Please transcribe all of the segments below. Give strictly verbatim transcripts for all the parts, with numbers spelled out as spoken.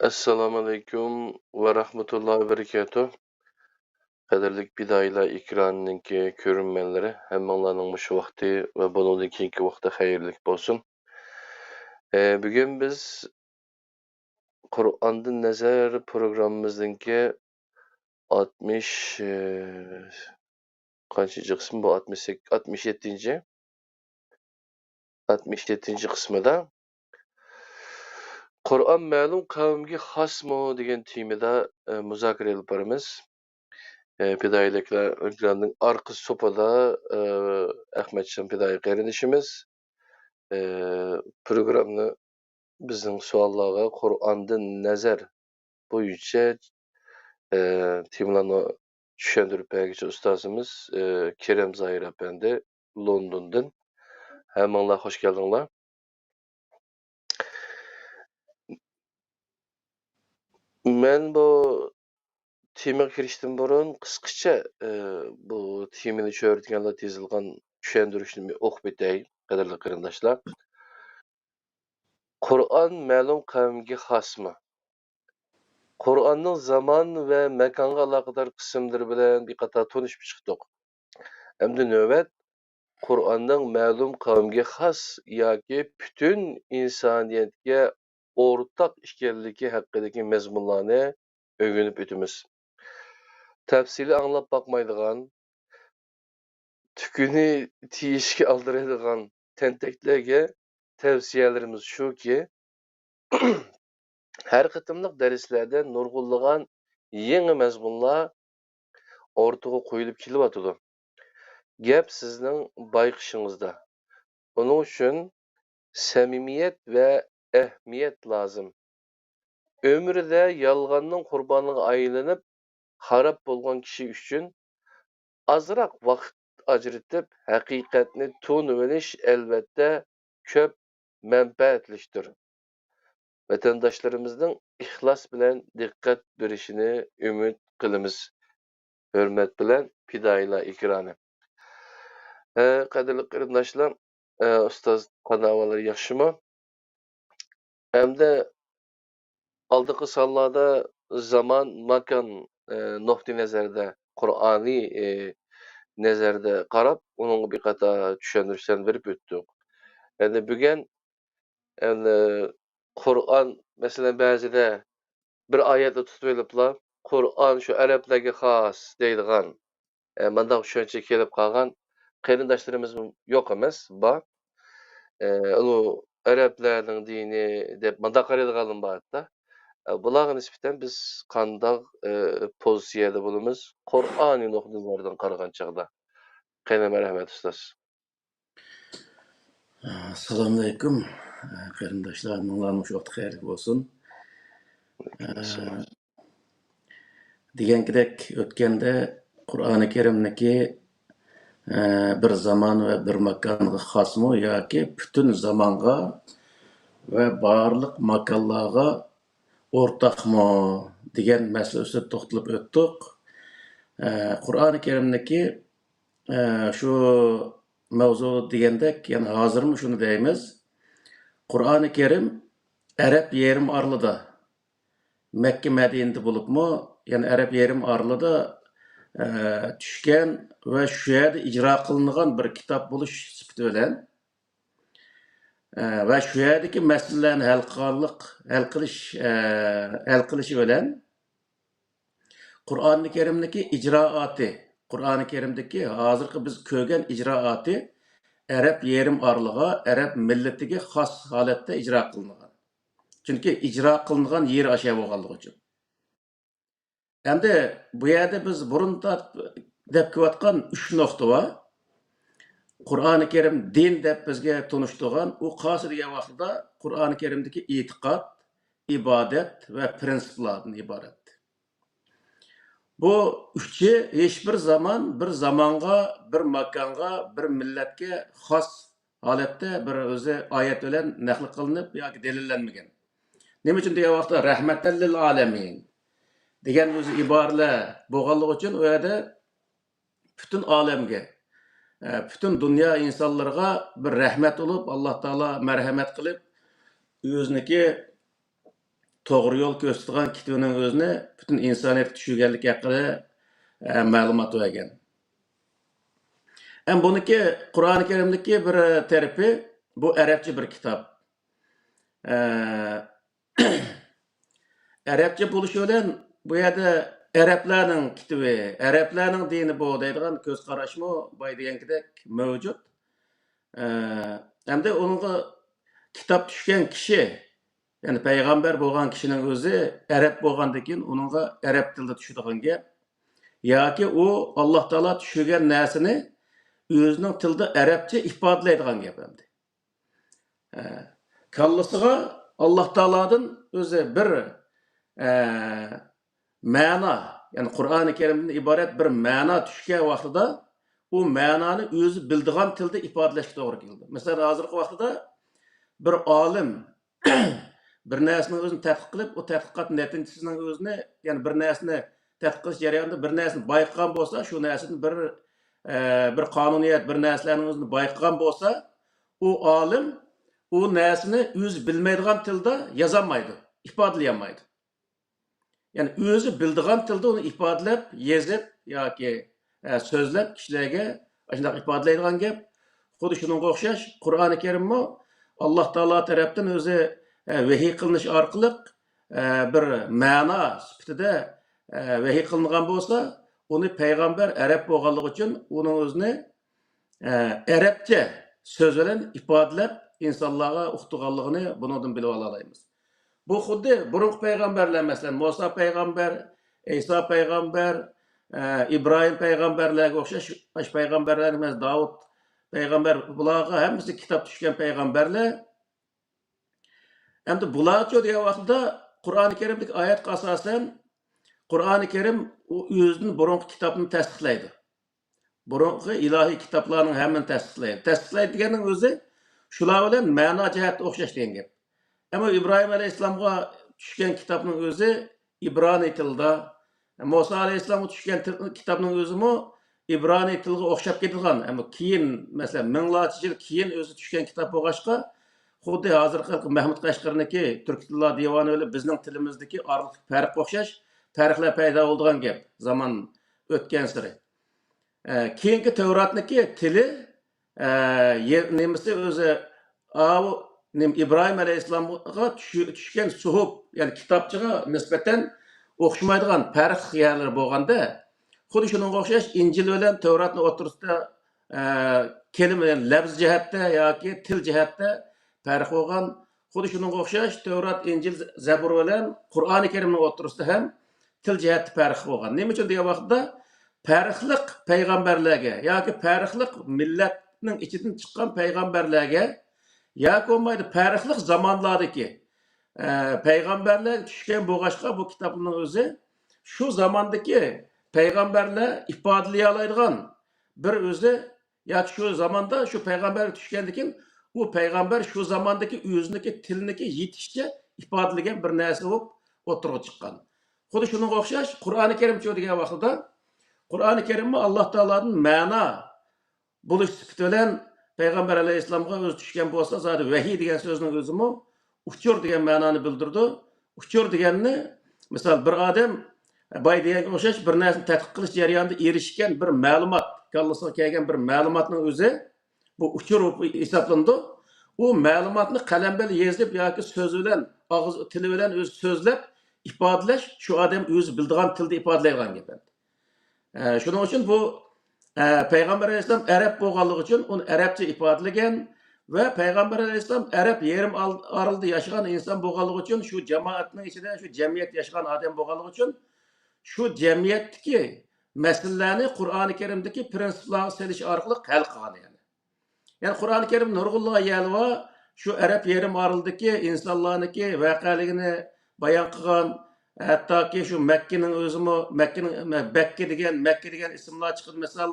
ئەسسالامۇئەلەيكۇم ۋە رەھمەتۇللاھى ۋە بەرىكاتۇھ. قەدىرلىك پىدائىيلار ئېكرانىنىڭكى كۆرۈرمەنلىرى، ھەممىڭلارنىڭ مۇشۇ ۋاقتى ۋە بۇنىڭدىن كېيىنكى ۋاقتى خەيرلىك بولسۇن. ئە، بۈگۈن بىز قۇرئاندىن نەزەر پروگراممىمىزنىڭكى ئاتمىش، ئە، قانچىنچى قىسمى بۇ؟ ئاتمىش سەككىز، ئاتمىش يەتتىنچى، ئاتمىش يەتتىنچى قىسمىدا «قۇرئان مەلۇم قەۋمگە خاسمۇ؟» دېگەن تېمىدا، ئە، مۇزاكىرە ئېلىپ بارىمىز. ئە، پىدائىيلىكلەر ئېكراننىڭ ئارقا سوپىدا، ئە، ئەخمەتجان پىدائىي قېرىندىشىمىز، ئە، پروگراممىنى بىزنىڭ سوئاللارغا قۇرئاندىن نەزەر بويىچە، ئە، تېمىلارنى چۈشەندۈرۈپ بەرگۈچى ئۇستازىمىز، ئە، كېرەم زاھىر ئەپەندى لوندوندىن. ھەممىڭلار خوش كەلدىڭلار. مەن بۇ تېمىغا كىرىشتىن بۇرۇن قىسقىچە، ئە، بۇ تېمىنى چۆرۈتكەنلەر يېزىلغان چۈشەندۈرۈشنى ئوقۇپ ئۆتەي، قەدىرلىك قېرىنداشلار. قۇرئان مەلۇم قەۋمگە خاسمۇ؟ قۇرئاننىڭ زامان ۋە ماكانغا ئالاقىدار قىسىملىرى بىلەن بىر قاتار تونۇشۇپ چىقتۇق. ئەمدى نۆۋەت قۇرئاننىڭ مەلۇم قەۋمگە خاس ياكى پۈتۈن ئىنسانىيەتكە ئورتاق ئىكەنلىكى ھەققىدىكى مەزمۇنلارنى ئۆگىنىپ ئۆتىمىز. تەپسىلىي ئاڭلاپ باقمايدىغان، تۈكىنى تىيىشكە ئالدىرايدىغان تەنتەكلەرگە تەۋسىيەلىرىمىز شۇكى، ھەر قېتىملىق دەرسلەردە نۇرغۇنلىغان يېڭى مەزمۇنلار ئوتتۇرىغا قويۇلۇپ كېلىۋاتىدۇ. گەپ سىزنىڭ بايقىشىڭىزدا. ئۇنىڭ ئۈچۈن سەمىمىيەت ۋە ئەھمىيەت لازىم. ئۆمرىدە يالغاننىڭ قۇربانىغا ئايلىنىپ خاراب بولغان كىشى ئۈچۈن ئازراق ۋاقىت ئاجرىتىپ، ھەقىقەتنى تونۇۋېلىش، ئەلۋەتتە، كۆپ مەنپەئەتلىكتۇر. ۋەتەنداشلىرىمىزنىڭ ئىخلاس بىلەن دىققەت بېرىشىنى ئۈمىد قىلىمىز. ھۆرمەت بىلەن، پىدائىيلار ئېكرانى. ھە، قەدىرلىك قېرىنداشلار، ئە، ئۇستاز قانداق ئەھۋاللار، ياخشىمۇ؟ ئەمدى ئالدىنقى سانلاردا زامان، ماكان، ئە، نۇقتىئى نەزەردە، قۇرئانىي، ئە، نەزەردە قاراپ، ئۇنىڭغا بىر قاتار چۈشەندۈرۈشلەرنى بېرىپ ئۆتتۇق. ئەمدى بۈگۈن، ئەمدى قۇرئان، مەسىلەن، بەزىدە بىر ئايەتنى تۇتۇۋېلىپلا، «قۇرئان شۇ ئەرەبلەرگە خاس» دەيدىغان، ئە، مانداق چۈشەنچە كېلىپ قالغان قېرىنداشلىرىمىزمۇ يوق ئەمەس، بار. ئە، ئۇ ئەرەبلەرنىڭ دىنى دەپ مانداق قارايدىغانلىرىمۇ بار ھەتتا. ئە، بۇلارغا نىسبەتەن بىز قانداق، ئە، پوزىتسىيەدە بولىمىز؟ قۇرئانىي نۇقتىئى نەزەردىن قارىغان چاغدا. قېنى، مەرھەمەت، ئۇستاز. ئەسسالامۇئەلەيكۇم، قېرىنداشلار، ھەممىڭلارنىڭ شۇ ۋاقتى خەيرلىك بولسۇن. ئەسسالام. دېگەنكىدەك، ئۆتكەندە قۇرئانى كەرىمنىكى، ئە، بىر زامان ۋە بىر ماكانغا خاسمۇ ياكى پۈتۈن زامانغا ۋە بارلىق ماكانلارغا ئورتاقمۇ دېگەن مەسىلە ئۈستىدە توختىلىپ ئۆتتۇق. ئە، قۇرئانى كەرىمنىكى، ئە، شۇ مەۋزۇ دېگەندەك، يەنە ھازىرمۇ شۇنى دەيمىز، قۇرئانى كەرىم ئەرەب يېرىم ئارىلىدا، مەككە مەدىنىدە بولۇپمۇ، يەنە ئەرەب يېرىم ئارىلىدا، ئە، چۈشكەن ۋە شۇ يەردە ئىجرا قىلىنغان بىر كىتاب بولۇش سۈپىتى بىلەن، ئە، ۋە شۇ يەردىكى مەسىلىلەرنى ھەل قىلغانلىق، ھەل قىلىش، ئە، ھەل قىلىشى بىلەن قۇرئانى كەرىمدىكى ئىجرائاتى، قۇرئانى كەرىمدىكى ھازىرقى بىز كۆرگەن ئىجرائاتى ئەرەب يېرىم ئارىلىغا، ئەرەب مىللىتىگە خاس ھالەتتە ئىجرا قىلىنغان. چۈنكى ئىجرا قىلىنغان يېرى ئاشۇ بولغانلىقى ئۈچۈن. ئەمدى بۇ يەردە بىز بۇرۇن تارتىپ دەپ كېلىۋاتقان ئۈچ نۇقتا بار. قۇرئانى كەرىم دىن دەپ بىزگە تونۇشتۇرغان، ئۇ قايسى دېگەن ۋاقتىدا قۇرئانى كەرىمدىكى ئېتىقاد، ئىبادەت ۋە پىرىنسىپلاردىن ئىبارەت. بۇ ئۈچى ھېچبىر زامان بىر زامانغا، بىر ماكانغا، بىر مىللەتكە خاس ھالەتتە بىر ئۆزى ئايەت بىلەن نەقىل قىلىنىپ ياكى دەلىللەنمىگەن. نېمە ئۈچۈن دېگەن ۋاقىتتا، رەھمەتەن لىل ئالەمىن دېگەن ئۆزى ئىبارىلەر بولغانلىقى ئۈچۈن، ئۇ يەردە پۈتۈن ئالەمگە، ئە، پۈتۈن دۇنيا ئىنسانلىرىغا بىر رەھمەت بولۇپ، ئاللا تائالا مەرھەمەت قىلىپ، ئۆزىنىڭكى توغرا يول كۆرسىتىدىغان كىتابىنىڭ ئۆزىنى پۈتۈن ئىنسانىيەتكە چۈشۈرگەنلىكى ھەققىدە، ئە، مەلۇمات بەرگەن. ئەمما بۇنىڭكى، قۇرئانى كەرىمدىكى بىر تەرىپى، بۇ ئەرەبچە بىر كىتاب. ئە، ئەرەبچە بولۇشى بىلەن بۇ يەردە ئەرەبلەرنىڭ كىتابى، ئەرەبلەرنىڭ دىنى بۇ دەيدىغان كۆز قاراشمۇ باي دېگەنكىدەك مەۋجۇت. ئە، ئەمدى ئۇنىڭغا كىتاب چۈشكەن كىشى، يەنى پەيغەمبەر بولغان كىشىنىڭ ئۆزى ئەرەب بولغاندىن كېيىن ئۇنىڭغا ئەرەب تىلىدا چۈشىدىغان گەپ. ياكى ئۇ ئاللا تائالا چۈشۈرگەن نەرسىنى ئۆزىنىڭ تىلىدا ئەرەبچە ئىپادىلەيدىغان گەپ ئەمدى. ئە، كاللىسىغا ئاللا تائالادىن ئۆزى بىر، ئە، مەنا، يەنى قۇرئانى كەرىمدىن ئىبارەت بىر مەنا چۈشكەن ۋاقتىدا ئۇ مەنانى ئۆزى بىلىدىغان تىلدا ئىپادىلەشكە توغرا كېلىدۇ. مەسىلەن، ھازىرقى ۋاقتىدا بىر ئالىم بىر نەرسىنىڭ ئۆزىنى تەتقىق قىلىپ، ئۇ تەتقىقات نەتىجىسىنىڭ ئۆزىنى، يەنى بىر نەرسىنى تەتقىق قىلىش جەريانىدا بىر نەرسىنى بايقىغان بولسا، شۇ نەرسىدىن بىر، ئە، بىر قانۇنىيەت، بىر نەرسىلەرنىڭ ئۆزىنى بايقىغان بولسا، ئۇ ئالىم ئۇ نەرسىنى ئۆزى بىلمەيدىغان تىلدا يازالمايدۇ، ئىپادىلىيەلمەيدۇ. يەنى ئۆزى بىلىدىغان تىلدا ئۇنى ئىپادىلەپ، يېزىپ ياكى، ئە، سۆزلەپ كىشىلەرگە ئاشۇنداق ئىپادىلەيدىغان گەپ. خۇددى شۇنىڭغا ئوخشاش، قۇرئانى كەرىممۇ ئاللا تائالا تەرەپتىن ئۆزى، ئە، ۋەھىي قىلىنىش ئارقىلىق، ئە، بىر مەنا سۈپىتىدە، ئە، ۋەھىي قىلىنغان بولسا، ئۇنى پەيغەمبەر ئەرەب بولغانلىقى ئۈچۈن ئۇنىڭ ئۆزىنى ئە، ئەرەبچە سۆز بىلەن ئىپادىلەپ، ئىنسانلارغا ئۇقتۇرغانلىقىنى بۇنىڭدىن بىلىۋالالايمىز. بۇ خۇددى بۇرۇنقى پەيغەمبەرلەر، مەسىلەن، مۇسا پەيغەمبەر، ئەيسا پەيغەمبەر، ئە، ئىبراھىم پەيغەمبەرلەرگە ئوخشاش، ئاشۇ پەيغەمبەرلەرنى، مەسىلەن، داۋۇت پەيغەمبەر، بۇلارغا ھەممىسى كىتاب چۈشكەن پەيغەمبەرلەر. ئەمدى بۇلارچۇ دېگەن ۋاقىتتا، قۇرئانى كەرىمدىكى ئايەتكە ئاساسەن، قۇرئانى كەرىم ئۇ ئۆزىدىن بۇرۇنقى كىتابنى تەستىقلايدۇ. بۇرۇنقى ئىلاھىي كىتابلارنىڭ ھەممىنى تەستىقلايدۇ. تەستىقلايدۇ دېگەننىڭ ئۆزى شۇلار بىلەن مەنا جەھەتتە ئوخشاش دېگەن گەپ. ئەمما ئىبراھىم ئەلەيھىسسالامغا چۈشكەن كىتابنىڭ ئۆزى ئىبرانىي تىلدا، مۇسا ئەلەيھىسسالامغا چۈشكەن تىل، كىتابنىڭ ئۆزىمۇ ئىبرانىي تىلغا ئوخشاپ كېتىدىغان، ئەمما كېيىن، مەسىلەن، مىڭلارچە يىل كېيىن ئۆزى چۈشكەن كىتاب بولغاچقا، خۇددى ھازىرقى مەھمۇد قەشقىرىنىڭكى تۈرك تىللار دىۋانى بىلەن بىزنىڭ تىلىمىزدىكى ئارىلىق پەرق ئوخشاش، پەرقلەر پەيدا بولىدىغان گەپ زامان ئۆتكەنسېرى. ئە، كېيىنكى تەۋراتنىڭكى تىلى، ئە، يە-، نېمىسى ئۆزى، ئاۋۇ، نېمە، ئىبراھىم ئەلەيھىسسالامغا چۈشۈ-، چۈشكەن سۇھۇف، يەنى كىتابچىغا نىسبەتەن ئوخشىمايدىغان پەرق يەرلىرى بولغاندا، خۇددى شۇنىڭغا ئوخشاش ئىنجىل بىلەن تەۋراتنىڭ ئوتتۇرىسىدا، ئە، كەلىمە، يەنى لەپز جەھەتتە ياكى تىل جەھەتتە پەرق بولغان. خۇددى شۇنىڭغا ئوخشاش تەۋرات، ئىنجىل، زەبۇر بىلەن قۇرئانى كەرىمنىڭ ئوتتۇرىسىدا ھەم تىل جەھەتتە پەرق بولغان. نېمە ئۈچۈن دېگەن ۋاقىتتا، پەرقلىق پەيغەمبەرلەرگە ياكى پەرقلىق مىللەتنىڭ ئىچىدىن چىققان پەيغەمبەرلەرگە ياكى بولمايدۇ پەرقلىق زامانلاردىكى، ئە، پەيغەمبەرلەرگە چۈشكەن بولغاچقا، بۇ كىتابنىڭ ئۆزى شۇ زاماندىكى پەيغەمبەرلەر ئىپادىلىيەلەيدىغان بىر ئۆزى ياكى شۇ زاماندا شۇ پەيغەمبەرگە چۈشكەندىن كېيىن، ئۇ پەيغەمبەر شۇ زاماندىكى ئۆزىنىڭكى تىلىنىكى يېتىشىچە ئىپادىلىگەن بىر نەرسە بولۇپ ئوتتۇرىغا چىققان. خۇددى شۇنىڭغا ئوخشاش، قۇرئانى كەرىمچۇ دېگەن ۋاقتىدا، قۇرئانى كەرىممۇ ئاللا تائالادىن مەنا بولۇش سۈپىتى بىلەن پەيغەمبەر ئەلەيھىسسالامغا ئۆزى چۈشكەن بولسا، زادى ۋەھىي دېگەن سۆزنىڭ ئۆزىمۇ ئۇچۇر دېگەن مەنانى بىلدۈرىدۇ. ئۇچۇر دېگەننى، مىسال، بىر ئادەم باي دېگەنگە ئوخشاش بىر نەرسىنى تەتقىق قىلىش جەريانىدا ئېرىشكەن بىر مەلۇمات، كاللىسىغا كەلگەن بىر مەلۇماتنىڭ ئۆزى بۇ ئۇچۇر بولۇپ ھېسابلىنىدۇ. ئۇ مەلۇماتنى قەلەم بىلەن يېزىپ ياكى سۆز بىلەن، ئاغزى، تىلى بىلەن ئۆزى سۆزلەپ ئىپادىلەش، شۇ ئادەم ئۆزى بىلىدىغان تىلدا ئىپادىلەيدىغان گەپ ئەمدى. ئە، شۇنىڭ ئۈچۈن بۇ، ئە، پەيغەمبەر ئەلەيھىسسالام ئەرەب بولغانلىقى ئۈچۈن ئۇنى ئەرەبچە ئىپادىلىگەن ۋە پەيغەمبەر ئەلەيھىسسالام ئەرەب يېرىم ئال-، ئارىلىدا ياشىغان ئىنسان بولغانلىقى ئۈچۈن، شۇ جامائەتنىڭ ئىچىدە، شۇ جەمئىيەتتە ياشىغان ئادەم بولغانلىقى ئۈچۈن، شۇ جەمئىيەتتىكى مەسىلىلەرنى قۇرئانى كەرىمدىكى پىرىنسىپلارغا سېلىش ئارقىلىق ھەل قىلغان، يەنى. يەنى قۇرئانى كەرىم نۇرغۇنلىغان يەرلەر بار، شۇ ئەرەب يېرىم ئارىلىدىكى ئىنسانلارنىڭكى ۋەقەلىكىنى بايان قىلغان، ھەتتاكى شۇ مەككىنىڭ ئۆزىمۇ، مەككىنىڭ، مە-، بەككە دېگەن، مەككە دېگەن ئىسىملار چىقىدۇ. مىسال،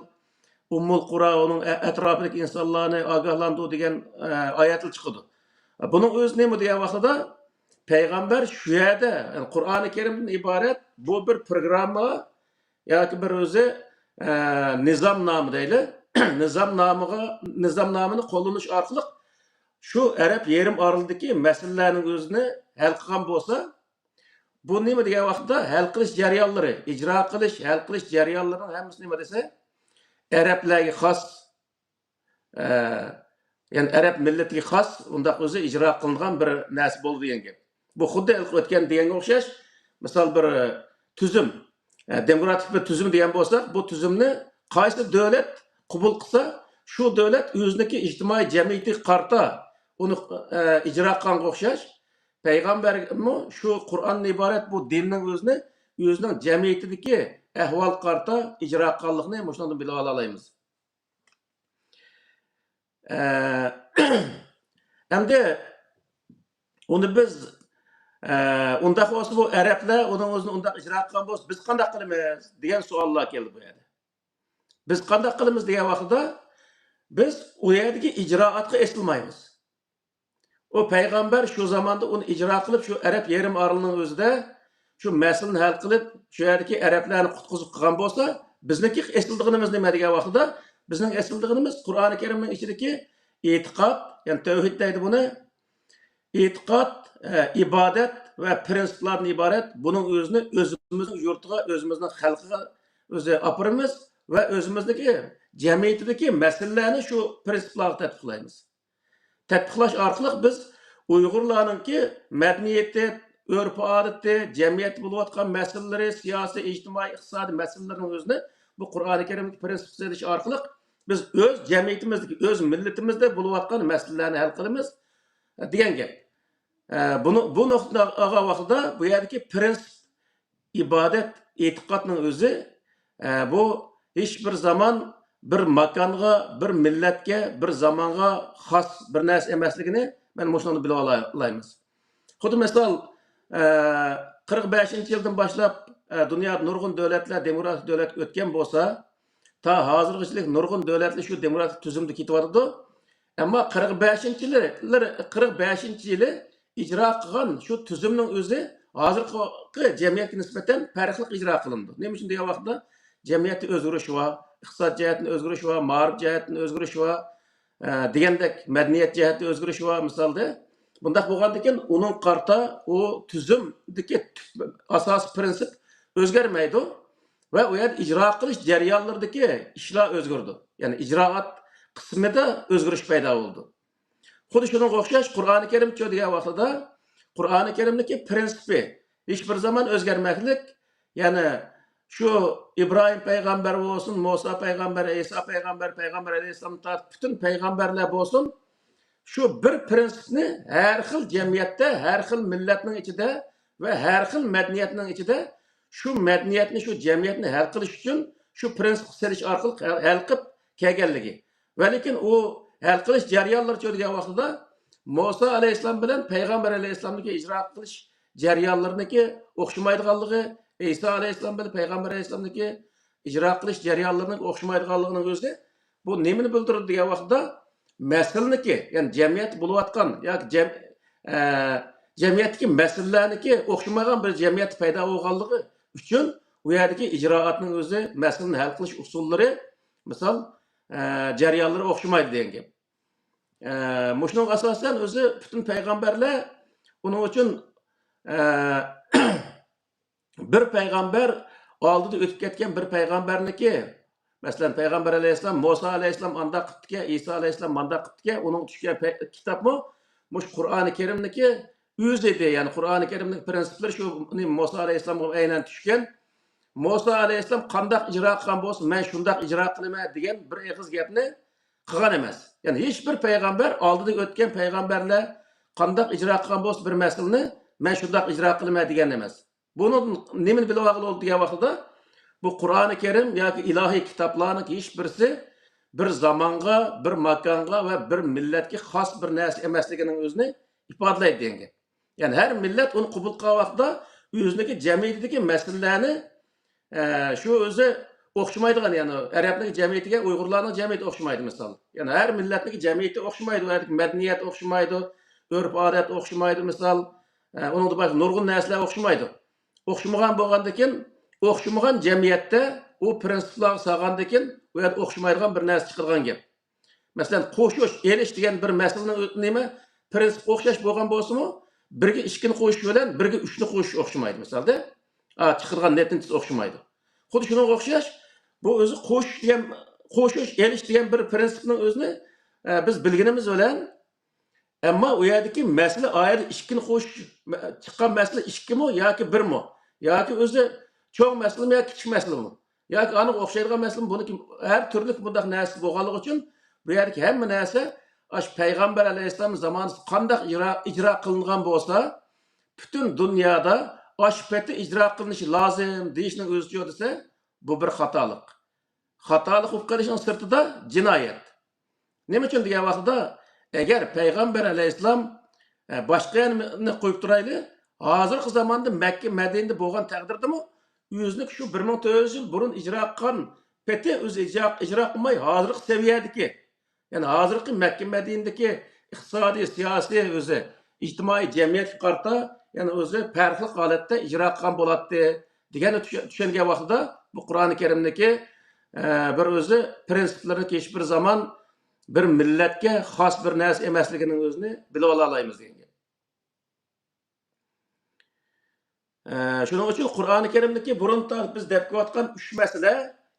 ئۇممۇل قۇرا، ئۇنىڭ ئە-، ئەتراپىدىكى ئىنسانلارنى ئاگاھلاندۇرۇ دېگەن، ئە، ئايەتلەر چىقىدۇ. بۇنىڭ ئۆزى نېمە دېگەن ۋاقتىدا، پەيغەمبەر شۇ يەردە، يەنى قۇرئانى كەرىمدىن ئىبارەت بۇ بىر پروگرامما ياكى بىر ئۆزى، ئە، نىزامنامە دەيلى. نىزامنامىغا، نىزامنامىنى قوللىنىش ئارقىلىق شۇ ئەرەب يېرىم ئارىلىدىكى مەسىلىلەرنىڭ ئۆزىنى ھەل قىلغان بولسا، بۇ نېمە دېگەن ۋاقىتتا، ھەل قىلىش جەريانلىرى، ئىجرا قىلىش، ھەل قىلىش جەريانلىرىنىڭ ھەممىسى نېمە دېسە، ئەرەبلەرگە خاس، ئە، يەنى ئەرەب مىللىتىگە خاس، ئۇنداق ئۆزى ئىجرا قىلىنغان بىر نەرسە بولدى دېگەن گەپ. بۇ خۇددى ھېلىقى ئۆتكەن دېگەنگە ئوخشاش، مىسال، بىر، ئە، تۈزۈم، ئە، دېموكراتىك بىر تۈزۈم دېگەن بولساق، بۇ تۈزۈمنى قايسى دۆلەت قوبۇل قىلسا، شۇ دۆلەت ئۆزىنىڭكى ئىجتىمائىي جەمئىيىتىگە قارىتا ئۇنى، ئە، ئىجرا قىلغانغا ئوخشاش، پەيغەمبەرمۇ شۇ قۇرئاندىن ئىبارەت بۇ دىننىڭ ئۆزىنى ئۆزىنىڭ جەمئىيىتىدىكى ئەھۋالغا قارىتا ئىجرا قىلغانلىقىنى مۇشۇنىڭدىن بىلىۋالالايمىز. ئە، ئەمدى ئۇنى بىز، ئە، ئۇنداق بولسا، بۇ ئەرەبلەر ئۇنىڭ ئۆزىنى ئۇنداق ئىجرا قىلغان بولسا، بىز قانداق قىلىمىز دېگەن سوئاللار كەلدى بۇ يەردە. بىز قانداق قىلىمىز دېگەن ۋاقتىدا، بىز ئۇ يەردىكى ئىجرائاتقا ئېسىلمايمىز. ئۇ پەيغەمبەر شۇ زاماندا ئۇنى ئىجرا قىلىپ، شۇ ئەرەب يېرىم ئارىلىنىڭ ئۆزىدە شۇ مەسىلىنى ھەل قىلىپ، شۇ يەردىكى ئەرەبلەرنى قۇتقۇزۇپ قىلغان بولسا، بىزنىڭكى ئېسىلىدىغىنىمىز نېمە دېگەن ۋاقتىدا، بىزنىڭ ئېسىلىدىغىنىمىز قۇرئانى كەرىمنىڭ ئىچىدىكى ئېتىقاد، يەنى تەۋھىد دەيدۇ بۇنى. ئېتىقاد، ئە، ئىبادەت ۋە پىرىنسىپلاردىن ئىبارەت. بۇنىڭ ئۆزىنى ئۆزىمىزنىڭ يۇرتىغا، ئۆزىمىزنىڭ خەلقىگە ئۆزى ئاپىرىمىز ۋە ئۆزىمىزنىڭكى جەمئىيىتىدىكى مەسىلىلەرنى شۇ پىرىنسىپلارغا تەتبىقلايمىز. تەتبىقلاش ئارقىلىق بىز ئۇيغۇرلارنىڭكى مەدەنىيىتى، ئۆرپ-ئادىتى، جەمئىيەتتە بولۇۋاتقان مەسىلىلىرى، سىياسىي، ئىجتىمائىي، ئىقتىسادىي مەسىلىلىرىنىڭ ئۆزىنى بۇ قۇرئانى كەرىمدىكى پىرىنسىپ سېلىش ئارقىلىق بىز ئۆز جەمئىيىتىمىزدىكى، ئۆز مىللىتىمىزدە بولۇۋاتقان مەسىلىلەرنى ھەل قىلىمىز، دېگەن گەپ. ئە، بۇنى، بۇ نۇقتىنى ئالغان ۋاقتىدا بۇ يەردىكى پىرىنسىپ، ئىبادەت، ئېتىقادنىڭ ئۆزى، ئە، بۇ ھېچ بىر زامان بىر ماكانغا، بىر مىللەتكە، بىر زامانغا خاس بىر نەرسە ئەمەسلىكىنى مەن مۇشۇنىڭدىن بىلىۋالالايمىز. خۇددى مىسال، ئە، قىرىق بەشىنچى يىلدىن باشلاپ، ئە، دۇنيادا نۇرغۇن دۆلەتلەر دېموكراتىك دۆلەتكە ئۆتكەن بولسا، تا ھازىرغىچىلىك نۇرغۇن دۆلەتلەر شۇ دېموكراتىك تۈزۈمدە كېتىۋاتىدۇ. ئەمما قىرىق بەشىنچى يىلى، قىرىق بەشىنچى يىلى ئىجرا قىلغان شۇ تۈزۈمنىڭ ئۆزى ھازىرقى جەمئىيەتكە نىسبەتەن پەرقلىق ئىجرا قىلىنىدۇ. نېمە ئۈچۈن دېگەن ۋاقىتتا، جەمئىيەتتە ئۆزگىرىش بار، ئىقتىساد جەھەتتىن ئۆزگىرىش بار، مائارىپ جەھەتتىن ئۆزگىرىش بار، ئە، دېگەندەك مەدەنىيەت جەھەتتە ئۆزگىرىش بار مىسالدا. بۇنداق بولغاندىكىن ئۇنىڭ قارىتا ئۇ تۈزۈمدىكى تۈپ-، ئاساسىي پىرىنسىپ ئۆزگەرمەيدۇ ۋە ئۇ يەردە ئىجرا قىلىش جەريانلىرىدىكى ئىشلار ئۆزگىرىدۇ. يەنى ئىجرائات قىسمىدا ئۆزگىرىش پەيدا بولىدۇ. خۇددى شۇنىڭغا ئوخشاش قۇرئانى كەرىمچۇ دېگەن ۋاقتىدا، قۇرئانى كەرىمنىڭكى پىرىنسىپى ھېچ بىر زامان ئۆزگەرمەكلىك، يەنى شۇ ئىبراھىم پەيغەمبەر بولسۇن، مۇسا پەيغەمبەر، ئەيسا پەيغەمبەر، پەيغەمبەر ئەلەيھىسسالامدىن تارتىپ پۈتۈن پەيغەمبەرلەر بولسۇن، شۇ بىر پىرىنسىپنى ھەر خىل جەمئىيەتتە، ھەر خىل مىللەتنىڭ ئىچىدە ۋە ھەر خىل مەدەنىيەتنىڭ ئىچىدە شۇ مەدەنىيەتنى، شۇ جەمئىيەتنى ھەل قىلىش ئۈچۈن شۇ پىرىنسىپقا سېلىش ئارقىلىق ھەل، ھەل قىلىپ كەلگەنلىكى. ۋە لېكىن ئۇ ھەل قىلىش جەريانلىرىچۇ دېگەن ۋاقتىدا، مۇسا ئەلەيھىسسالام بىلەن پەيغەمبەر ئەلەيھىسسالامنىڭكى ئىجرا قىلىش جەريانلىرىنىڭكى ئوخشىمايدىغانلىقى، ئەيسا ئەلەيھىسسالام بىلەن پەيغەمبەر ئەلەيھىسسالامنىڭكى ئىجرا قىلىش جەريانلىرىنىڭكى ئوخشىمايدىغانلىقىنىڭ ئۆزى بۇ نېمىنى بىلدۈرىدۇ دېگەن ۋاقتىدا، مەسىلىنىڭكى، يەنى جەمئىيەتتە بولۇۋاتقان ياكى جەم-، ئە، جەمئىيەتتىكى مەسىلىلەرنىڭكى ئوخشىمىغان بىر جەمئىيەتتە پەيدا بولغانلىقى ئۈچۈن، ئۇ يەردىكى ئىجرائاتنىڭ ئۆزى، مەسىلىنى ھەل قىلىش ئۇسۇللىرى، مىسال، ئە، جەريانلىرى ئوخشىمايدۇ دېگەن گەپ. ئە، مۇشۇنىڭغا ئاساسەن ئۆزى پۈتۈن پەيغەمبەرلەر ئۇنىڭ ئۈچۈن، ئە، بىر پەيغەمبەر ئالدىدا ئۆتۈپ كەتكەن بىر پەيغەمبەرنىكى، مەسىلەن، پەيغەمبەر ئەلەيھىسسالام، مۇسا ئەلەيھىسسالام ئانداق قىپتىكەن، ئىسا ئەلەيھىسسالام مانداق قىپتىكەن، ئۇنىڭغا چۈشكەن پەي-، كىتابمۇ مۇشۇ قۇرئانى كەرىمنىكى ئۆزى ئىدى. يەنى قۇرئانى كەرىمنىڭ پرىنسىپلىرى شۇ، مۇسا ئەلەيھىسسالامغا ئەينەن چۈشكەن. مۇسا ئەلەيھىسسالام قانداق ئىجرا قىلغان بولسا، مەن شۇنداق ئىجرا قىلىمەن دېگەن بىر ئېغىز گەپنى قىلغان ئەمەس. يەنى ھېچ بىر پەيغەمبەر، ئالدىدا ئۆتكەن پەيغەمبەرلەر قانداق ئىجرا قىلغان بولسا بىر مەسىلىنى، مەن شۇنداق ئىجرا قىلىمەن دېگەن ئەمەس. بۇنىڭدىن نېمىنى بىلىۋالغىلى بولىدۇ دېگەن ۋاقتىدا، بۇ قۇرئانى كەرىم ياكى ئىلاھىي كىتابلارنىڭ ھېچ بىرسى بىر زامانغا، بىر ماكانغا ۋە بىر مىللەتكە خاس بىر نەرسە ئەمەسلىكىنىڭ ئۆزىنى ئىپادىلەيدۇ دېگەن گەپ. يەنى ھەر مىللەت ئۇنى قوبۇل قىلغان ۋاقتىدا ئۆزىنىڭكى جەمئىيىتىدىكى مەسىلىلەرنى، ئە، شۇ ئۆزى ئوخشىمايدىغان، يەنى ئەرەبنىڭ جەمئىيىتىگە ئۇيغۇرلارنىڭ جەمئىيىتى ئوخشىمايدۇ مىسال. يەنى ھەر مىللەتنىڭكى جەمئىيىتى ئوخشىمايدۇ، ئۇ يەردىكى مەدەنىيەت ئوخشىمايدۇ، ئۆرپ-ئادەت ئوخشىمايدۇ مىسال. ئە، ئۇنىڭدىن باشقا نۇرغۇن نەرسىلەر ئوخشىمايدۇ. ئوخشىمىغان بولغاندىكىن، ئوخشىمىغان جەمئىيەتتە ئۇ پرىنسىپلارغا سالغاندىكىن، ئۇ يەردە ئوخشىمايدىغان بىر نەرسە چىقىدىغان گەپ. مەسىلەن، قوشۇش، ئېلىش دېگەن بىر مەسىلىنىڭ ئۆ-، نېمە، پرىنسىپى ئوخشاش بولغان بولسىمۇ، بىرگە ئىككىنى قوشۇش بىلەن بىرگە ئۈچنى قوشۇش ئوخشىمايدۇ، مىسالدا. ئا، چىقىدىغان نەتىجىسى ئوخشىمايدۇ. خۇددى شۇنىڭغا ئوخشاش، بۇ ئۆزى قوشۇش دېگەن، قوشۇش، ئېلىش دېگەن بىر پىرىنسىپنىڭ ئۆزىنى، ئە، بىز بىلگىنىمىز بىلەن، ئەمما ئۇ يەردىكى مەسىلە، ئايەت ئىككىنى قوشۇش، چىققان مەسىلە ئىككىمۇ ياكى بىرمۇ؟ ياكى ئۆزى چوڭ مەسىلىمۇ ياكى كىچىك مەسىلىمۇ؟ ياكى ئانىڭغا ئوخشايدىغان مەسىلىمۇ؟ بۇنىڭكى ھەر تۈرلۈك بۇنداق نەرسە بولغانلىقى ئۈچۈن، بۇ يەردىكى ھەممە نەرسە ئاشۇ پەيغەمبەر ئەلەيھىسسالام زامانىسىدا قانداق ئىجرا، ئىجرا قىلىنغان بولسا، پۈتۈن دۇنيادا ئاشۇ پېتى ئىجرا قىلىنىشى لازىم دېيىشنىڭ ئۆزىچۇ دېسە، بۇ بىر خاتالىق. خاتالىق بولۇپ قېلىشنىڭ سىرتىدا جىنايەت. نېمە ئۈچۈن دېگەن ۋاقتىدا، ئەگەر پەيغەمبەر ئەلەيھىسسالام، ئە، باشقا يەرنى قويۇپ تۇرايلى، ھازىرقى زاماندا مەككە، مەدىنىدە بولغان تەقدىردىمۇ، ئۆزىنىڭ شۇ بىر مىڭ تۆت يۈز يىل بۇرۇن ئىجرا قىلغان پېتى ئۆزى ئىجرا، ئىجرا قىلماي، ھازىرقى سەۋىيەدىكى، يەنى ھازىرقى مەككە، مەدىنىدىكى ئىقتىسادىي، سىياسىي، ئۆزى ئىجتىمائىي جەمئىيەتكە قارىتا، يەنى ئۆزى پەرقلىق ھالەتتە ئىجرا قىلغان بولاتتى دېگەننى چۈشە-، چۈشەنگەن ۋاقتىدا، بۇ قۇرئانى كەرىمدىكى، ئە، بىر ئۆزى پىرىنسىپلىرىنى ھېچ بىر زامان بىر مىللەتكە خاس بىر نەرسە ئەمەسلىكىنىڭ ئۆزىنى بىلىۋالالايمىز دېگەن گەپ. ئە، شۇنىڭ ئۈچۈن قۇرئانى كەرىمدىكى بۇرۇن تارتىپ بىز دەپ كېلىۋاتقان ئۈچ مەسىلە،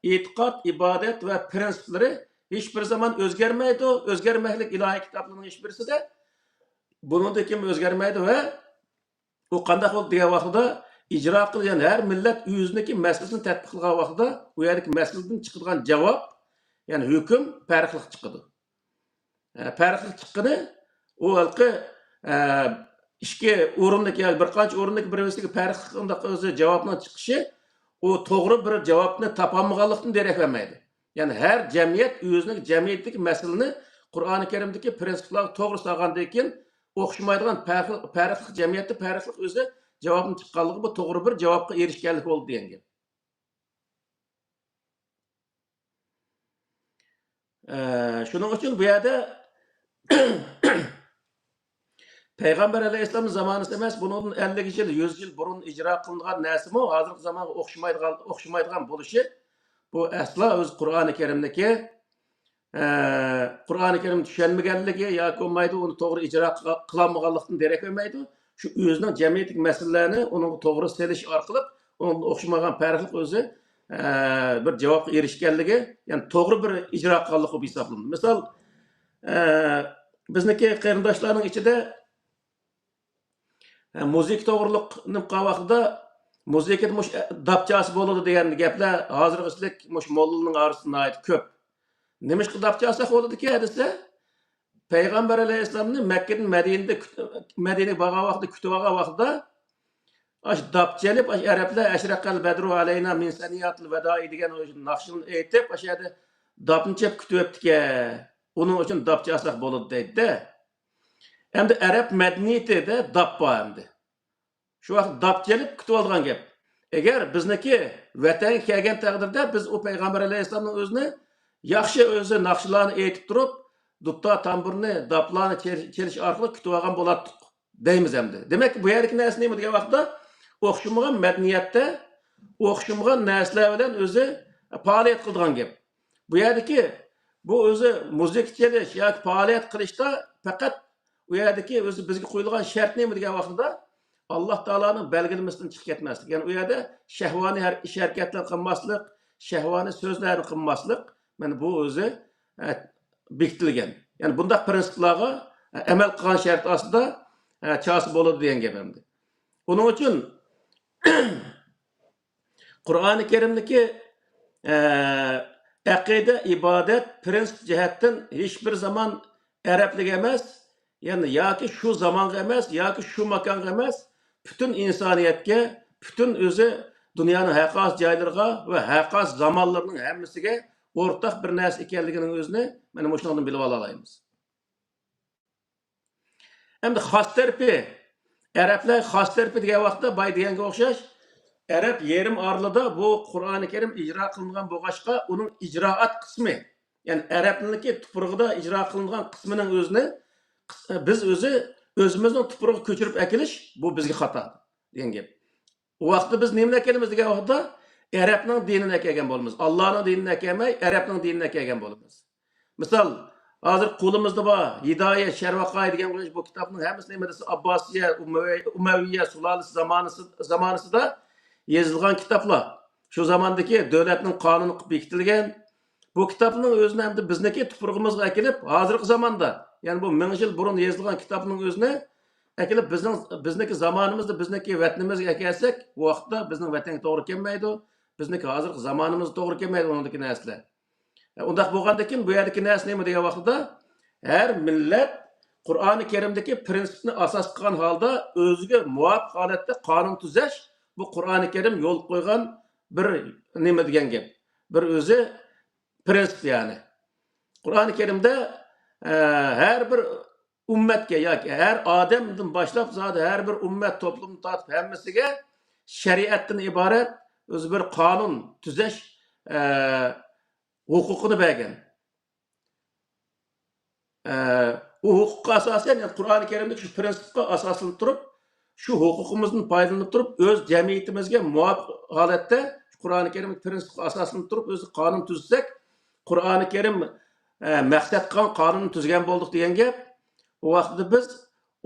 ئېتىقاد، ئىبادەت ۋە پىرىنسىپلىرى ھېچ بىر زامان ئۆزگەرمەيدۇ، ئۆزگەرمەكلىك ئىلاھىي كىتابلىرىنىڭ ھېچ بىرسىدە بۇنىڭدىن كېيىن ئۆزگەرمەيدۇ ۋە ئۇ قانداق بولدى دېگەن ۋاقتىدا، ئىجرا قىلغان ھەر مىللەت ئۆزىنىڭكى مەسىلىسىنى تەتبىق قىلغان ۋاقتىدا، ئۇ يەردىكى مەسىلىدىن چىقىدىغان جاۋاب، يەنى ھۆكۈم پەرقلىق چىقىدۇ. ئە، پەرقلىق چىققىنى، ئۇ ھېلىقى، ئە، ئىككى ئورۇندىكى ياكى بىر قانچە ئورۇندىكى بىر-بىرسىگە پەرقلىق ئۇنداق ئۆزى جاۋابنىڭ چىقىشى، ئۇ توغرا بىر جاۋابنى تاپالمىغانلىقتىن دېرەك بەرمەيدۇ. يەنى ھەر جەمئىيەت ئۆزىنىڭ جەمئىيىتىدىكى مەسىلىنى قۇرئانى كەرىمدىكى پىرىنسىپلارغا توغرا سالغاندىن كېيىن، ئوخشىمايدىغان پەرقلىق، پەرقلىق جەمئىيەتتە پەرقلىق ئۆزى جاۋابنى چىققانلىقى، بۇ توغرا بىر جاۋابقا ئېرىشكەنلىك بولدى دېگەن گەپ. ئە، شۇنىڭ ئۈچۈن بۇ يەردە پەيغەمبەر ئەلەيھىسسالام زامانىسى ئەمەس، بۇنىڭدىن ئەللىك يىل، يۈز يىل بۇرۇن ئىجرا قىلىنغان نەرسىمۇ ھازىرقى زامانغا ئوخشىمايدىغان، ئوخشىمايدىغان بولۇشى، بۇ ئەسلا ئۆزى قۇرئانى كەرىمدىكى، ئە، قۇرئانى كەرىم چۈشەنمىگەنلىكى ياكى بولمايدۇ، ئۇنى توغرا ئىجرا قىلا-، قىلالمىغانلىقتىن دېرەك بەرمەيدۇ. شۇ ئۆزىنىڭ جەمئىيەتتىكى مەسىلىلەرنى ئۇنىڭغا توغرا سېلىش ئارقىلىق، ئۇنىڭدىن ئوخشىمىغان پەرقلىق ئۆزى، ئە، بىر جاۋابقا ئېرىشكەنلىكى، يەنى توغرا بىر ئىجرا قىلغانلىقى بولۇپ ھېسابلىنىدۇ. مىسال، ئە، بىزنىڭكى قېرىنداشلارنىڭ ئىچىدە، ئە، مۇزىكا توغرىلىق نېمە قىلغان ۋاقتىدا، مۇزىكىدا مۇشۇ، ئە، داپ چالسا بولىدۇ دېگەن گەپلەر ھازىرغىچىلىك مۇشۇ موللىلارنىڭ ئارىسىدا ناھايىتى كۆپ. نېمىشقا داپ چالساق بولىدىكەن دېسە، پەيغەمبەر ئەلەيھىسسالامنى مەككىدىن مەدىنىدە كۈت-، مەدىنىگە بارغان ۋاقتىدا، كۈتۈۋالغان ۋاقتىدا، ئاشۇ داپ چېلىپ، ئاشۇ ئەرەبلەر «ئەشرەقەل بەدرۇ ئەلەينا مىن سەنىياتىل ۋەدائى» دېگەن ئاشۇ ناخشىنى ئېيتىپ، ئاشۇ يەردە داپنى چېلىپ كۈتۈۋەپتىكەن. ئۇنىڭ ئۈچۈن داپ چالساق بولىدۇ دەيدۇ-دە. ئەمدى ئەرەب مەدەنىيىتىدە داپ بار ئەمدى. شۇ ۋاقىت داپ چېلىپ كۈتۈۋالىدىغان گەپ. ئەگەر بىزنىڭكى ۋەتەنگە كەلگەن تەقدىردە، بىز ئۇ پەيغەمبەر ئەلەيھىسسالامنىڭ ئۆزىنى ياخشى ئۆزى ناخشىلارنى ئېيتىپ تۇرۇپ، دۇتار، تامبۇرنى، داپلارنى چېل-، چېلىش ئارقىلىق كۈتۈۋالغان بولاتتۇق دەيمىز ئەمدى. دېمەك، بۇ يەردىكى نەرسە نېمە دېگەن ۋاقىتتا، ئوخشىمىغان مەدەنىيەتتە ئوخشىمىغان نەرسىلەر بىلەن ئۆزى پائالىيەت قىلىدىغان گەپ. بۇ يەردىكى بۇ ئۆزى مۇزىكا چېلىش ياكى پائالىيەت قىلىشتا پەقەت ئۇ يەردىكى ئۆزى بىزگە قويۇلغان شەرت نېمە دېگەن ۋاقتىدا، ئاللا تائالانىڭ بەلگىلىمىسىدىن چىقىپ كەتمەسلىك. يەنى ئۇ يەردە شەھۋانىي ھەر-، ئىش ھەرىكەتلەرنى قىلماسلىق، شەھۋانىي سۆزلەرنى قىلماسلىق، مانا بۇ ئۆزى، ئە، بېكىتىلگەن. يەنى بۇنداق پىرىنسىپلارغا، ئە، ئەمەل قىلغان شەرت ئاستىدا، ئە، چالسا بولىدۇ دېگەن گەپ ئەمدى. ئۇنىڭ ئۈچۈن قۇرئانى كەرىمدىكى، ئە، ئەقىدە، ئىبادەت، پىرىنسىپ جەھەتتىن ھېچ بىر زامان ئەرەبلىك ئەمەس، يەنى ياكى شۇ زامانغا ئەمەس، ياكى شۇ ماكانغا ئەمەس، پۈتۈن ئىنسانىيەتكە، پۈتۈن ئۆزى دۇنيانىڭ ھەر قايسى جايلىرىغا ۋە ھەر قايسى زامانلىرىنىڭ ھەممىسىگە ئورتاق بىر نەرسە ئىكەنلىكىنىڭ ئۆزىنى مانا مۇشۇنىڭدىن بىلىۋالالايمىز. ئەمدى خاس تەرىپى، ئەرەبلەر خاس تەرىپى دېگەن ۋاقىتتا بايا دېگەنگە ئوخشاش، ئەرەب يېرىم ئارىلىدا بۇ قۇرئانى كەرىم ئىجرا قىلىنغان بولغاچقا، ئۇنىڭ ئىجرائات قىسمى، يەنى ئەرەبنىڭكى تۇپرىقىدا ئىجرا قىلىنغان قىسمىنىڭ ئۆزىنى، بىز ئۆزى ئۆزىمىزنىڭ تۇپرىقىغا كۆچۈرۈپ ئەكېلىش، بۇ بىزگە خاتا دېگەن گەپ. ئۇ ۋاقىتتا بىز نېمىنى ئەكەلىمىز دېگەن ۋاقىتتا، ئەرەبنىڭ دىنىنى ئەكەلگەن بولىمىز. ئاللانىڭ دىنىنى ئەكەلمەي، ئەرەبنىڭ دىنىنى ئەكەلگەن بولىمىز. مىسال، ھازىر قولىمىزدا بار ھىدايە، شەرۋەقاي دېگەن بۇ كىتابنىڭ ھەممىسى نېمە دېسە، ئابباسىيە، ئۇمەۋىيە، ئۇمەۋىيە سۇلالىسى زامانىسى، زامانىسىدا يېزىلغان كىتابلار. شۇ زاماندىكى دۆلەتنىڭ قانۇنى قىلىپ بېكىتىلگەن. بۇ كىتابنىڭ ئۆزىنى ئەمدى بىزنىڭكى تۇپرىقىمىزغا ئەكېلىپ، ھازىرقى زاماندا، يەنى بۇ مىڭ يىل بۇرۇن يېزىلغان كىتابنىڭ ئۆزىنى ئەكېلىپ، بىزنىڭ، بىزنىڭكى زامانىمىزدا، بىزنىڭكى ۋەتىنىمىزگە ئەكەلسەك، بۇ ۋاقىتتا بىزنىڭ ۋەتەنگە توغرا كەلمەيدۇ. بىزنىڭكى ھازىرقى زامانىمىزغا توغرا كەلمەيدۇ ئۇنىڭدىكى نەرسىلەر. ئۇنداق بولغاندىكىن، بۇ يەردىكى نەرسە نېمە دېگەن ۋاقتىدا، ھەر مىللەت قۇرئانى كەرىمدىكى پىرىنسىپنى ئاساس قىلغان ھالدا ئۆزىگە مۇۋاپىق ھالەتتە قانۇن تۈزەش، بۇ قۇرئانى كەرىم يول قويغان بىر نېمە دېگەن گەپ. بىر ئۆزى پىرىنسىپ يەنى. قۇرئانى كەرىمدە، ئە، ھەر بىر ئۈممەتكە ياكى ھەر ئادەمدىن باشلاپ زادى ھەر بىر ئۈممەت توپلۇمنى تارتىپ ھەممىسىگە شەرىئەتتىن ئىبارەت ئۆزى بىر قانۇن تۈزەش، ئە، ھوقۇقىنى بەرگەن. ئە، ئۇ ھوقۇققا ئاساسەن، يەنى قۇرئانى كەرىمدىكى شۇ پىرىنسىپقا ئاساسلىنىپ تۇرۇپ، شۇ ھوقۇقىمىزدىن پايدىلىنىپ تۇرۇپ، ئۆز جەمئىيىتىمىزگە مۇۋاپىق ھالەتتە قۇرئانى كەرىمدىكى پىرىنسىپقا ئاساسلىنىپ تۇرۇپ، ئۆزى قانۇن تۈزسەك، قۇرئانى كەرىم، ئە، مەقسەت قىلغان قانۇننى تۈزگەن بولدۇق دېگەن گەپ. ئۇ ۋاقىتتا بىز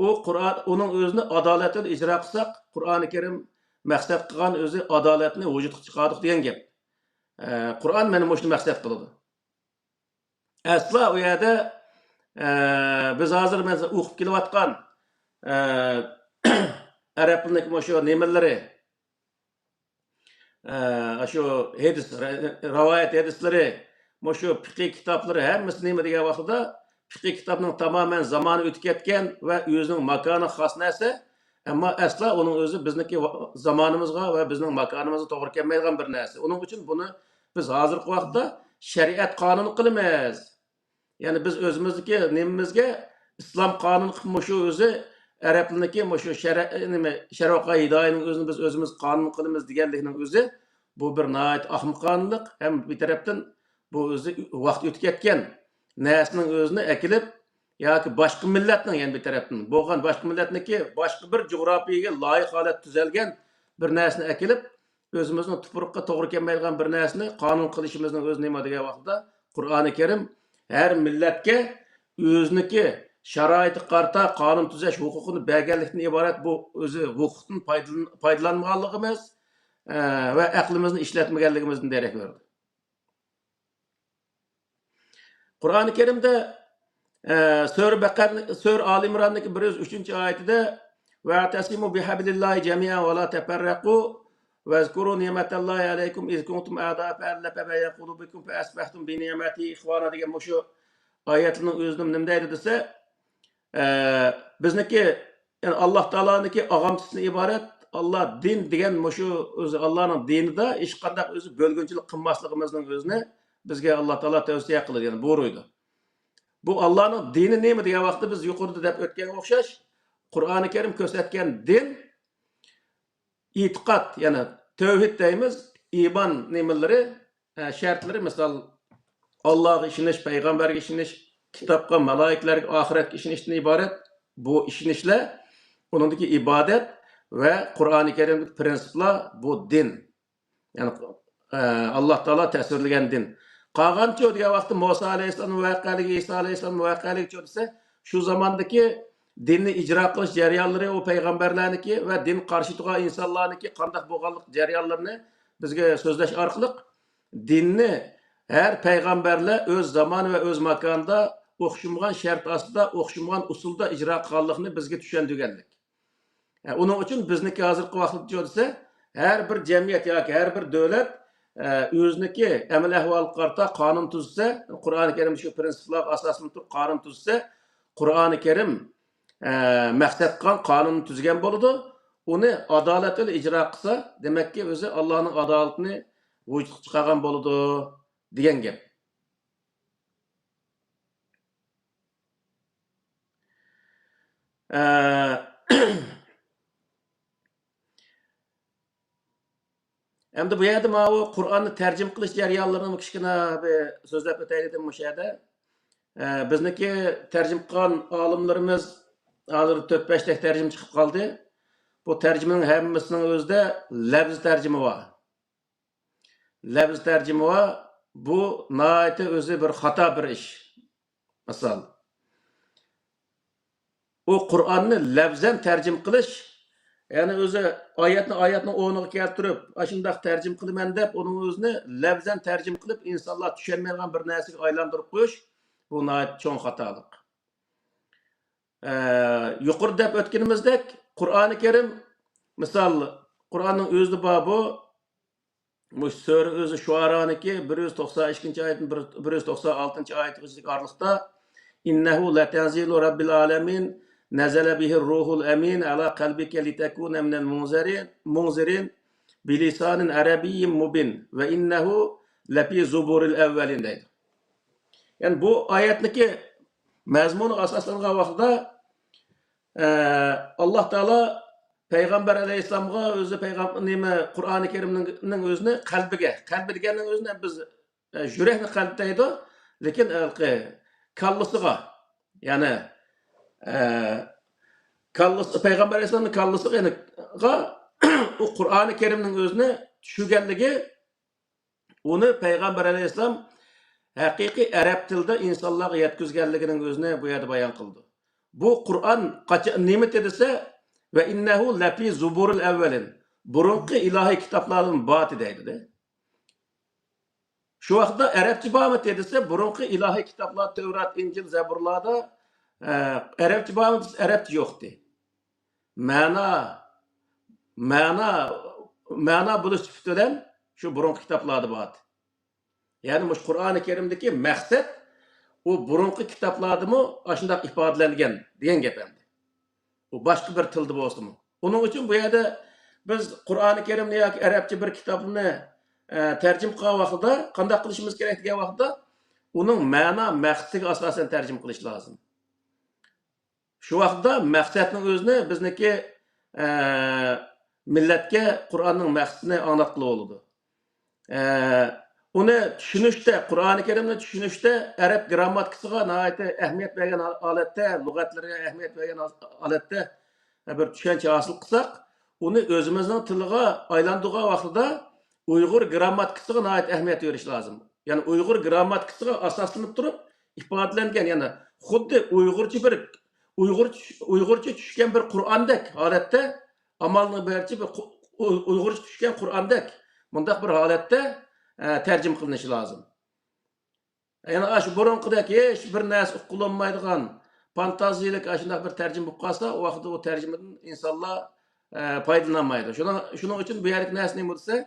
ئۇ قۇرئان، ئۇنىڭ ئۆزىنى ئادالەتلىك ئىجرا قىلساق، قۇرئانى كەرىم مەقسەت قىلغان ئۆزى ئادالەتنى ۋۇجۇدقا چىقاردۇق دېگەن گەپ. ئە، قۇرئان مانا مۇشۇنى مەقسەت قىلىدۇ. ئەسلا ئۇ يەردە، ئە، بىز ھازىر مەسىلەن ئوقۇپ كېلىۋاتقان، ئە، ئەرەب تىلىنىڭ مۇشۇ نېمىلىرى، ئە، ئاشۇ ھەدىس، رە-، رىۋايەت ھەدىسلىرى، مۇشۇ پىقىھ كىتابلىرى ھەممىسى نېمە دېگەن ۋاقتىدا، پىقىھ كىتابنىڭ تامامەن زامانى ئۆتۈپ كەتكەن ۋە ئۆزىنىڭ ماكانى خاس نەرسە، ئەمما ئەسلا ئۇنىڭ ئۆزى بىزنىڭكى ۋا-، زامانىمىزغا ۋە بىزنىڭ ماكانىمىزغا توغرا كەلمەيدىغان بىر نەرسە. ئۇنىڭ ئۈچۈن بۇنى بىز ھازىرقى ۋاقىتتا شەرىئەت قانۇنى قىلىمىز. يەنى بىز ئۆزىمىزدىكى نېمىمىزگە ئىسلام قانۇنى قىلىپ مۇشۇ ئۆزى ئەرەبلىرىنىڭكى مۇشۇ شەرە-، نېمە، شەرۋەقا ھىدايىنىڭ ئۆزىنى بىز ئۆزىمىز قانۇن قىلىمىز دېگەنلىكنىڭ ئۆزى بۇ بىر ناھايىتى ئەخمىقانىلىق ھەم بىر تەرەپتىن بۇ ئۆزى ۋاقتى ئۆتۈپ كەتكەن نەرسىنىڭ ئۆزىنى ئەكېلىپ ياكى باشقا مىللەتنىڭ يەنە بىر تەرەپتىن بولغان باشقا مىللەتنىڭكى باشقا بىر جۇغراپىيەگە لايىق ھالەتتە تۈزەلگەن بىر نەرسىنى ئەكېلىپ ئۆزىمىزنىڭ تۇپرىقىغا توغرا كەلمەيدىغان بىر نەرسىنى قانۇن قىلىشىمىزنىڭ ئۆزى نېمە دېگەن ۋاقتىدا قۇرئانى كەرىم ھەر مىللەتكە ئۆزىنىڭكى شارائىتىغا قارىتا قانۇن تۈزەش ھوقۇقىنى بەرگەنلىكتىن ئىبارەت بۇ ئۆزى ھوقۇقتىن پايدىلان-، پايدىلانمىغانلىقىمىز، ئە، ۋە ئەقلىمىزنى ئىشلەتمىگەنلىكىمىزدىن دېرەك بېرىدۇ. قۇرئانى كەرىمدە، ئە، سۈرە بەقەرە، سۈرە ئالى ئىمراندىكى بىر يۈز ئۈچىنچى ئايىتىدە، «ۋەئتەسىمۇ بىھەبلىللاھى جەمىئەن ۋە لا تەپەررەقۇ، ۋەزكۇرۇ نىئمەتەللاھى ئەلەيكۇم ئىز كۇنتۇم ئەئدائەن فەئەللەفە بەينە قۇلۇبىكۇم فەئەسبەھتۇم بىنىئمەتىھى ئىخۋانا» دېگەن مۇشۇ ئايەتنىڭ ئۆزىنى نېمە دەيدۇ دېسە، ئە، بىزنىڭكى، يەنى ئاللا تائالانىڭكى ئاغامچىسىدىن ئىبارەت، ئاللا دىن دېگەن مۇشۇ ئۆزى ئاللانىڭ دىنىدا ھېچقانداق ئۆزى بۆلگۈنچىلىك قىلماسلىقىمىزنىڭ ئۆزىنى بىزگە ئاللا تائالا تەۋسىيە قىلىدۇ، يەنى بۇيرۇيدۇ. بۇ ئاللانىڭ دىنى نېمە دېگەن ۋاقىتتا بىز يۇقىرىدا دەپ ئۆتكەنگە ئوخشاش، قۇرئانى كەرىم كۆرسەتكەن دىن، ئېتىقاد، يەنى تەۋھىد دەيمىز، ئىمان نېمىلىرى، ئە، شەرتلىرى، مىسال، ئاللاغا ئىشىنىش، پەيغەمبەرگە ئىشىنىش، كىتابقا، مالايىكىلەرگە، ئاخىرەتكە ئىشىنىشتىن ئىبارەت بۇ ئىشىنىشلەر، ئۇنىڭدىكى ئىبادەت ۋە قۇرئانى كەرىمدىكى پىرىنسىپلار بۇ دىن. يەنى، ئە، ئاللا تائالا تەسۋىرلىگەن دىن. قالغانچۇ دېگەن ۋاقىتتا مۇسا ئەلەيھىسسالام ۋەقەلىكى، ئىسا ئەلەيھىسسالام ۋەقەلىكىچۇ دېسە، شۇ زاماندىكى دىننى ئىجرا قىلىش جەريانلىرى، ئۇ پەيغەمبەرلەرنىڭكى ۋە دىن قارشى تۇرغان ئىنسانلارنىڭكى قانداق بولغانلىق جەريانلىرىنى بىزگە سۆزلەش ئارقىلىق دىننى ھەر پەيغەمبەرلەر ئۆز زامانى ۋە ئۆز ماكانىدا ئوخشىمىغان شەرت ئاستىدا، ئوخشىمىغان ئۇسۇلدا ئىجرا قىلغانلىقىنى بىزگە چۈشەندۈرگەنلىك. ئە، ئۇنىڭ ئۈچۈن بىزنىڭكى ھازىرقى ۋاقىتتا دېسە، ھەر بىر جەمئىيەت ياكى ھەر بىر دۆلەت، ئە، ئۆزىنىڭكى ئەمەل ئەھۋالىغا قارىتا قانۇن تۈزسە، قۇرئانى كەرىمدىكى شۇ پىرىنسىپلارغا ئاساسلىنىپ تۇرۇپ قانۇن تۈزسە، قۇرئانى كەرىم، ئە، مەقسەت قىلغان قانۇننى تۈزگەن بولىدۇ. ئۇنى ئادالەت بىلەن ئىجرا قىلسا، دېمەككى، ئۆزى ئاللانىڭ ئادالىتىنى ۋۇجۇدقا چىقارغان بولىدۇ، دېگەن گەپ. ئە، ئەمدى بۇ يەردە ماۋۇ قۇرئاننى تەرجىمە قىلىش جەريانلىرىنى كىچىككىنە بىر سۆزلەپ ئۆتەيلى دېدىم مۇشۇ يەردە. ئە، بىزنىڭكى تەرجىمە قىلغان ئالىملىرىمىز ھازىر تۆت-بەشتەك تەرجىمە چىقىپ قالدى. بۇ تەرجىمىنىڭ ھەممىسىنىڭ ئۆزىدە لەپزى تەرجىمە بار. لەپزى تەرجىمە بار. بۇ ناھايىتى ئۆزى بىر خاتا بىر ئىش. مىسال، ئۇ قۇرئاننى لەۋزەن تەرجىمە قىلىش، يەنى ئۆزى ئايەتنى ئايەتنىڭ ئورنىغا كەلتۈرۈپ، ئاشۇنداق تەرجىمە قىلىمەن دەپ، ئۇنىڭ ئۆزىنى لەۋزەن تەرجىمە قىلىپ، ئىنسانلار چۈشەنمەيدىغان بىر نەرسىگە ئايلاندۇرۇپ قويۇش، بۇ ناھايىتى چوڭ خاتالىق. ئە، يۇقىرىدا دەپ ئۆتكىنىمىزدەك، قۇرئانى كەرىم، مىسال، قۇرئاننىڭ ئۆزىدە بار بۇ، مۇشۇ سۈرە ئۆزى شۇئارانىڭكى بىر يۈز توقسان ئىككىنچى ئايەتتىن بىر، بىر يۈز توقسان ئالتىنچى ئايەتكىچىلىك ئارىلىقتا، «إنه لتنزيل رب العالمين، نزل به الروح الأمين على قلبك لتكون من المنذرين، منذرين، بلسان عربي مبين، وإنه لفي زبر الأولين» دەيدۇ. يەنى بۇ ئايەتنىڭكى مەزمۇنىغا ئاساسلانغان ۋاقتىدا، ئە، ئاللا تائالا پەيغەمبەر ئەلەيھىسسالامغا ئۆزى پەيغەم-، نېمە، قۇرئانى كەرىمنىڭ، نىڭ ئۆزىنى قەلبىگە، قەلبى دېگەننىڭ ئۆزىنى بىز، ئە، يۈرەكنى قەلب دەيدۇ، لېكىن ھېلىقى كاللىسىغا، يەنى، ئە، كاللىسى، پەيغەمبەر ئەلەيھىسسالامنىڭ كاللىسىغا، يەنى، غا، ئۇ قۇرئانى كەرىمنىڭ ئۆزىنى چۈشۈرگەنلىكى، ئۇنى پەيغەمبەر ئەلەيھىسسالام ھەقىقىي ئەرەب تىلىدا ئىنسانلارغا يەتكۈزگەنلىكىنىڭ ئۆزىنى بۇ يەردە بايان قىلىدۇ. بۇ قۇرئان قاچا-، نېمە دېسە، «وإنه لفي زبر الأولين»، بۇرۇنقى ئىلاھىي كىتابلاردىن بار دەيدۇ. شۇ ۋاقىتتا ئەرەبچە بارمىتى دېسە، بۇرۇنقى ئىلاھىي كىتابلار، تەۋرات، ئىنجىل، زەبۇرلاردا، ئە، ئەرەبچە بارمىتى دېسە، ئەرەبچە يوقتى. مەنا، مەنا، مەنا بولۇش سۈپىتى بىلەن شۇ بۇرۇنقى كىتابلاردا بار. يەنى مۇشۇ قۇرئانى كەرىمدىكى مەقسەت ئۇ بۇرۇنقى كىتابلاردىمۇ ئاشۇنداق ئىپادىلەنگەن دېگەن گەپ ئەمدى. ئۇ باشقا بىر تىلدا بولسىمۇ. ئۇنىڭ ئۈچۈن بۇ يەردە بىز قۇرئانى كەرىمنى ياكى ئەرەبچە بىر كىتابنى، ئە، تەرجىمە قىلغان ۋاقتىدا قانداق قىلىشىمىز كېرەك دېگەن ۋاقىتتا ئۇنىڭ مەنا مەقسىتىگە ئاساسەن تەرجىمە قىلىش لازىم. شۇ ۋاقىتتا مەقسەتنىڭ ئۆزىنى بىزنىڭكى، ئە، مىللەتكە قۇرئاننىڭ مەقسىتىنى ئاڭلاتقىلى بولىدۇ. ئە، ئۇنى چۈشىنىشتە، قۇرئانى كەرىمنى چۈشىنىشتە ئەرەب گىرامماتىكىسىغا ناھايىتى ئەھمىيەت بەرگەن ھال-، ھالەتتە، لۇغەتلىرىگە ئەھمىيەت بەرگەن ھال-، ھالەتتە بىر چۈشەنچە ھاسىل قىلساق، ئۇنى ئۆزىمىزنىڭ تىلىغا ئايلاندۇرغان ۋاقتىدا ئۇيغۇر گىرامماتىكىسىغا ناھايىتى ئەھمىيەت بېرىش لازىم. يەنى ئۇيغۇر گىرامماتىكىسىغا ئاساسلىنىپ تۇرۇپ ئىپادىلەنگەن، يەنى خۇددى ئۇيغۇرچە بىر، ئۇيغۇر، ئۇيغۇرچە چۈشكەن بىر قۇرئاندەك ھالەتتە، ئامالنىڭ بەرچە بىر قۇ-، ئۇ-، ئۇيغۇرچە چۈشكەن قۇرئاندەك مۇنداق بىر ھالەتتە، ئە، تەرجىمە قىلىنىشى لازىم. يەنى ئاشۇ بۇرۇنقىدەك ھېچ بىر نەرسە ئۇقۇلۇنمايدىغان، فانتازىيىلىك ئاشۇنداق بىر تەرجىمە بولۇپ قالسا، ئۇ ۋاقىتتا ئۇ تەرجىمىدىن ئىنسانلار، ئە، پايدىلىنالمايدۇ. شۇنىڭ، شۇنىڭ ئۈچۈن بۇ يەردىكى نەرسە نېمە دېسە،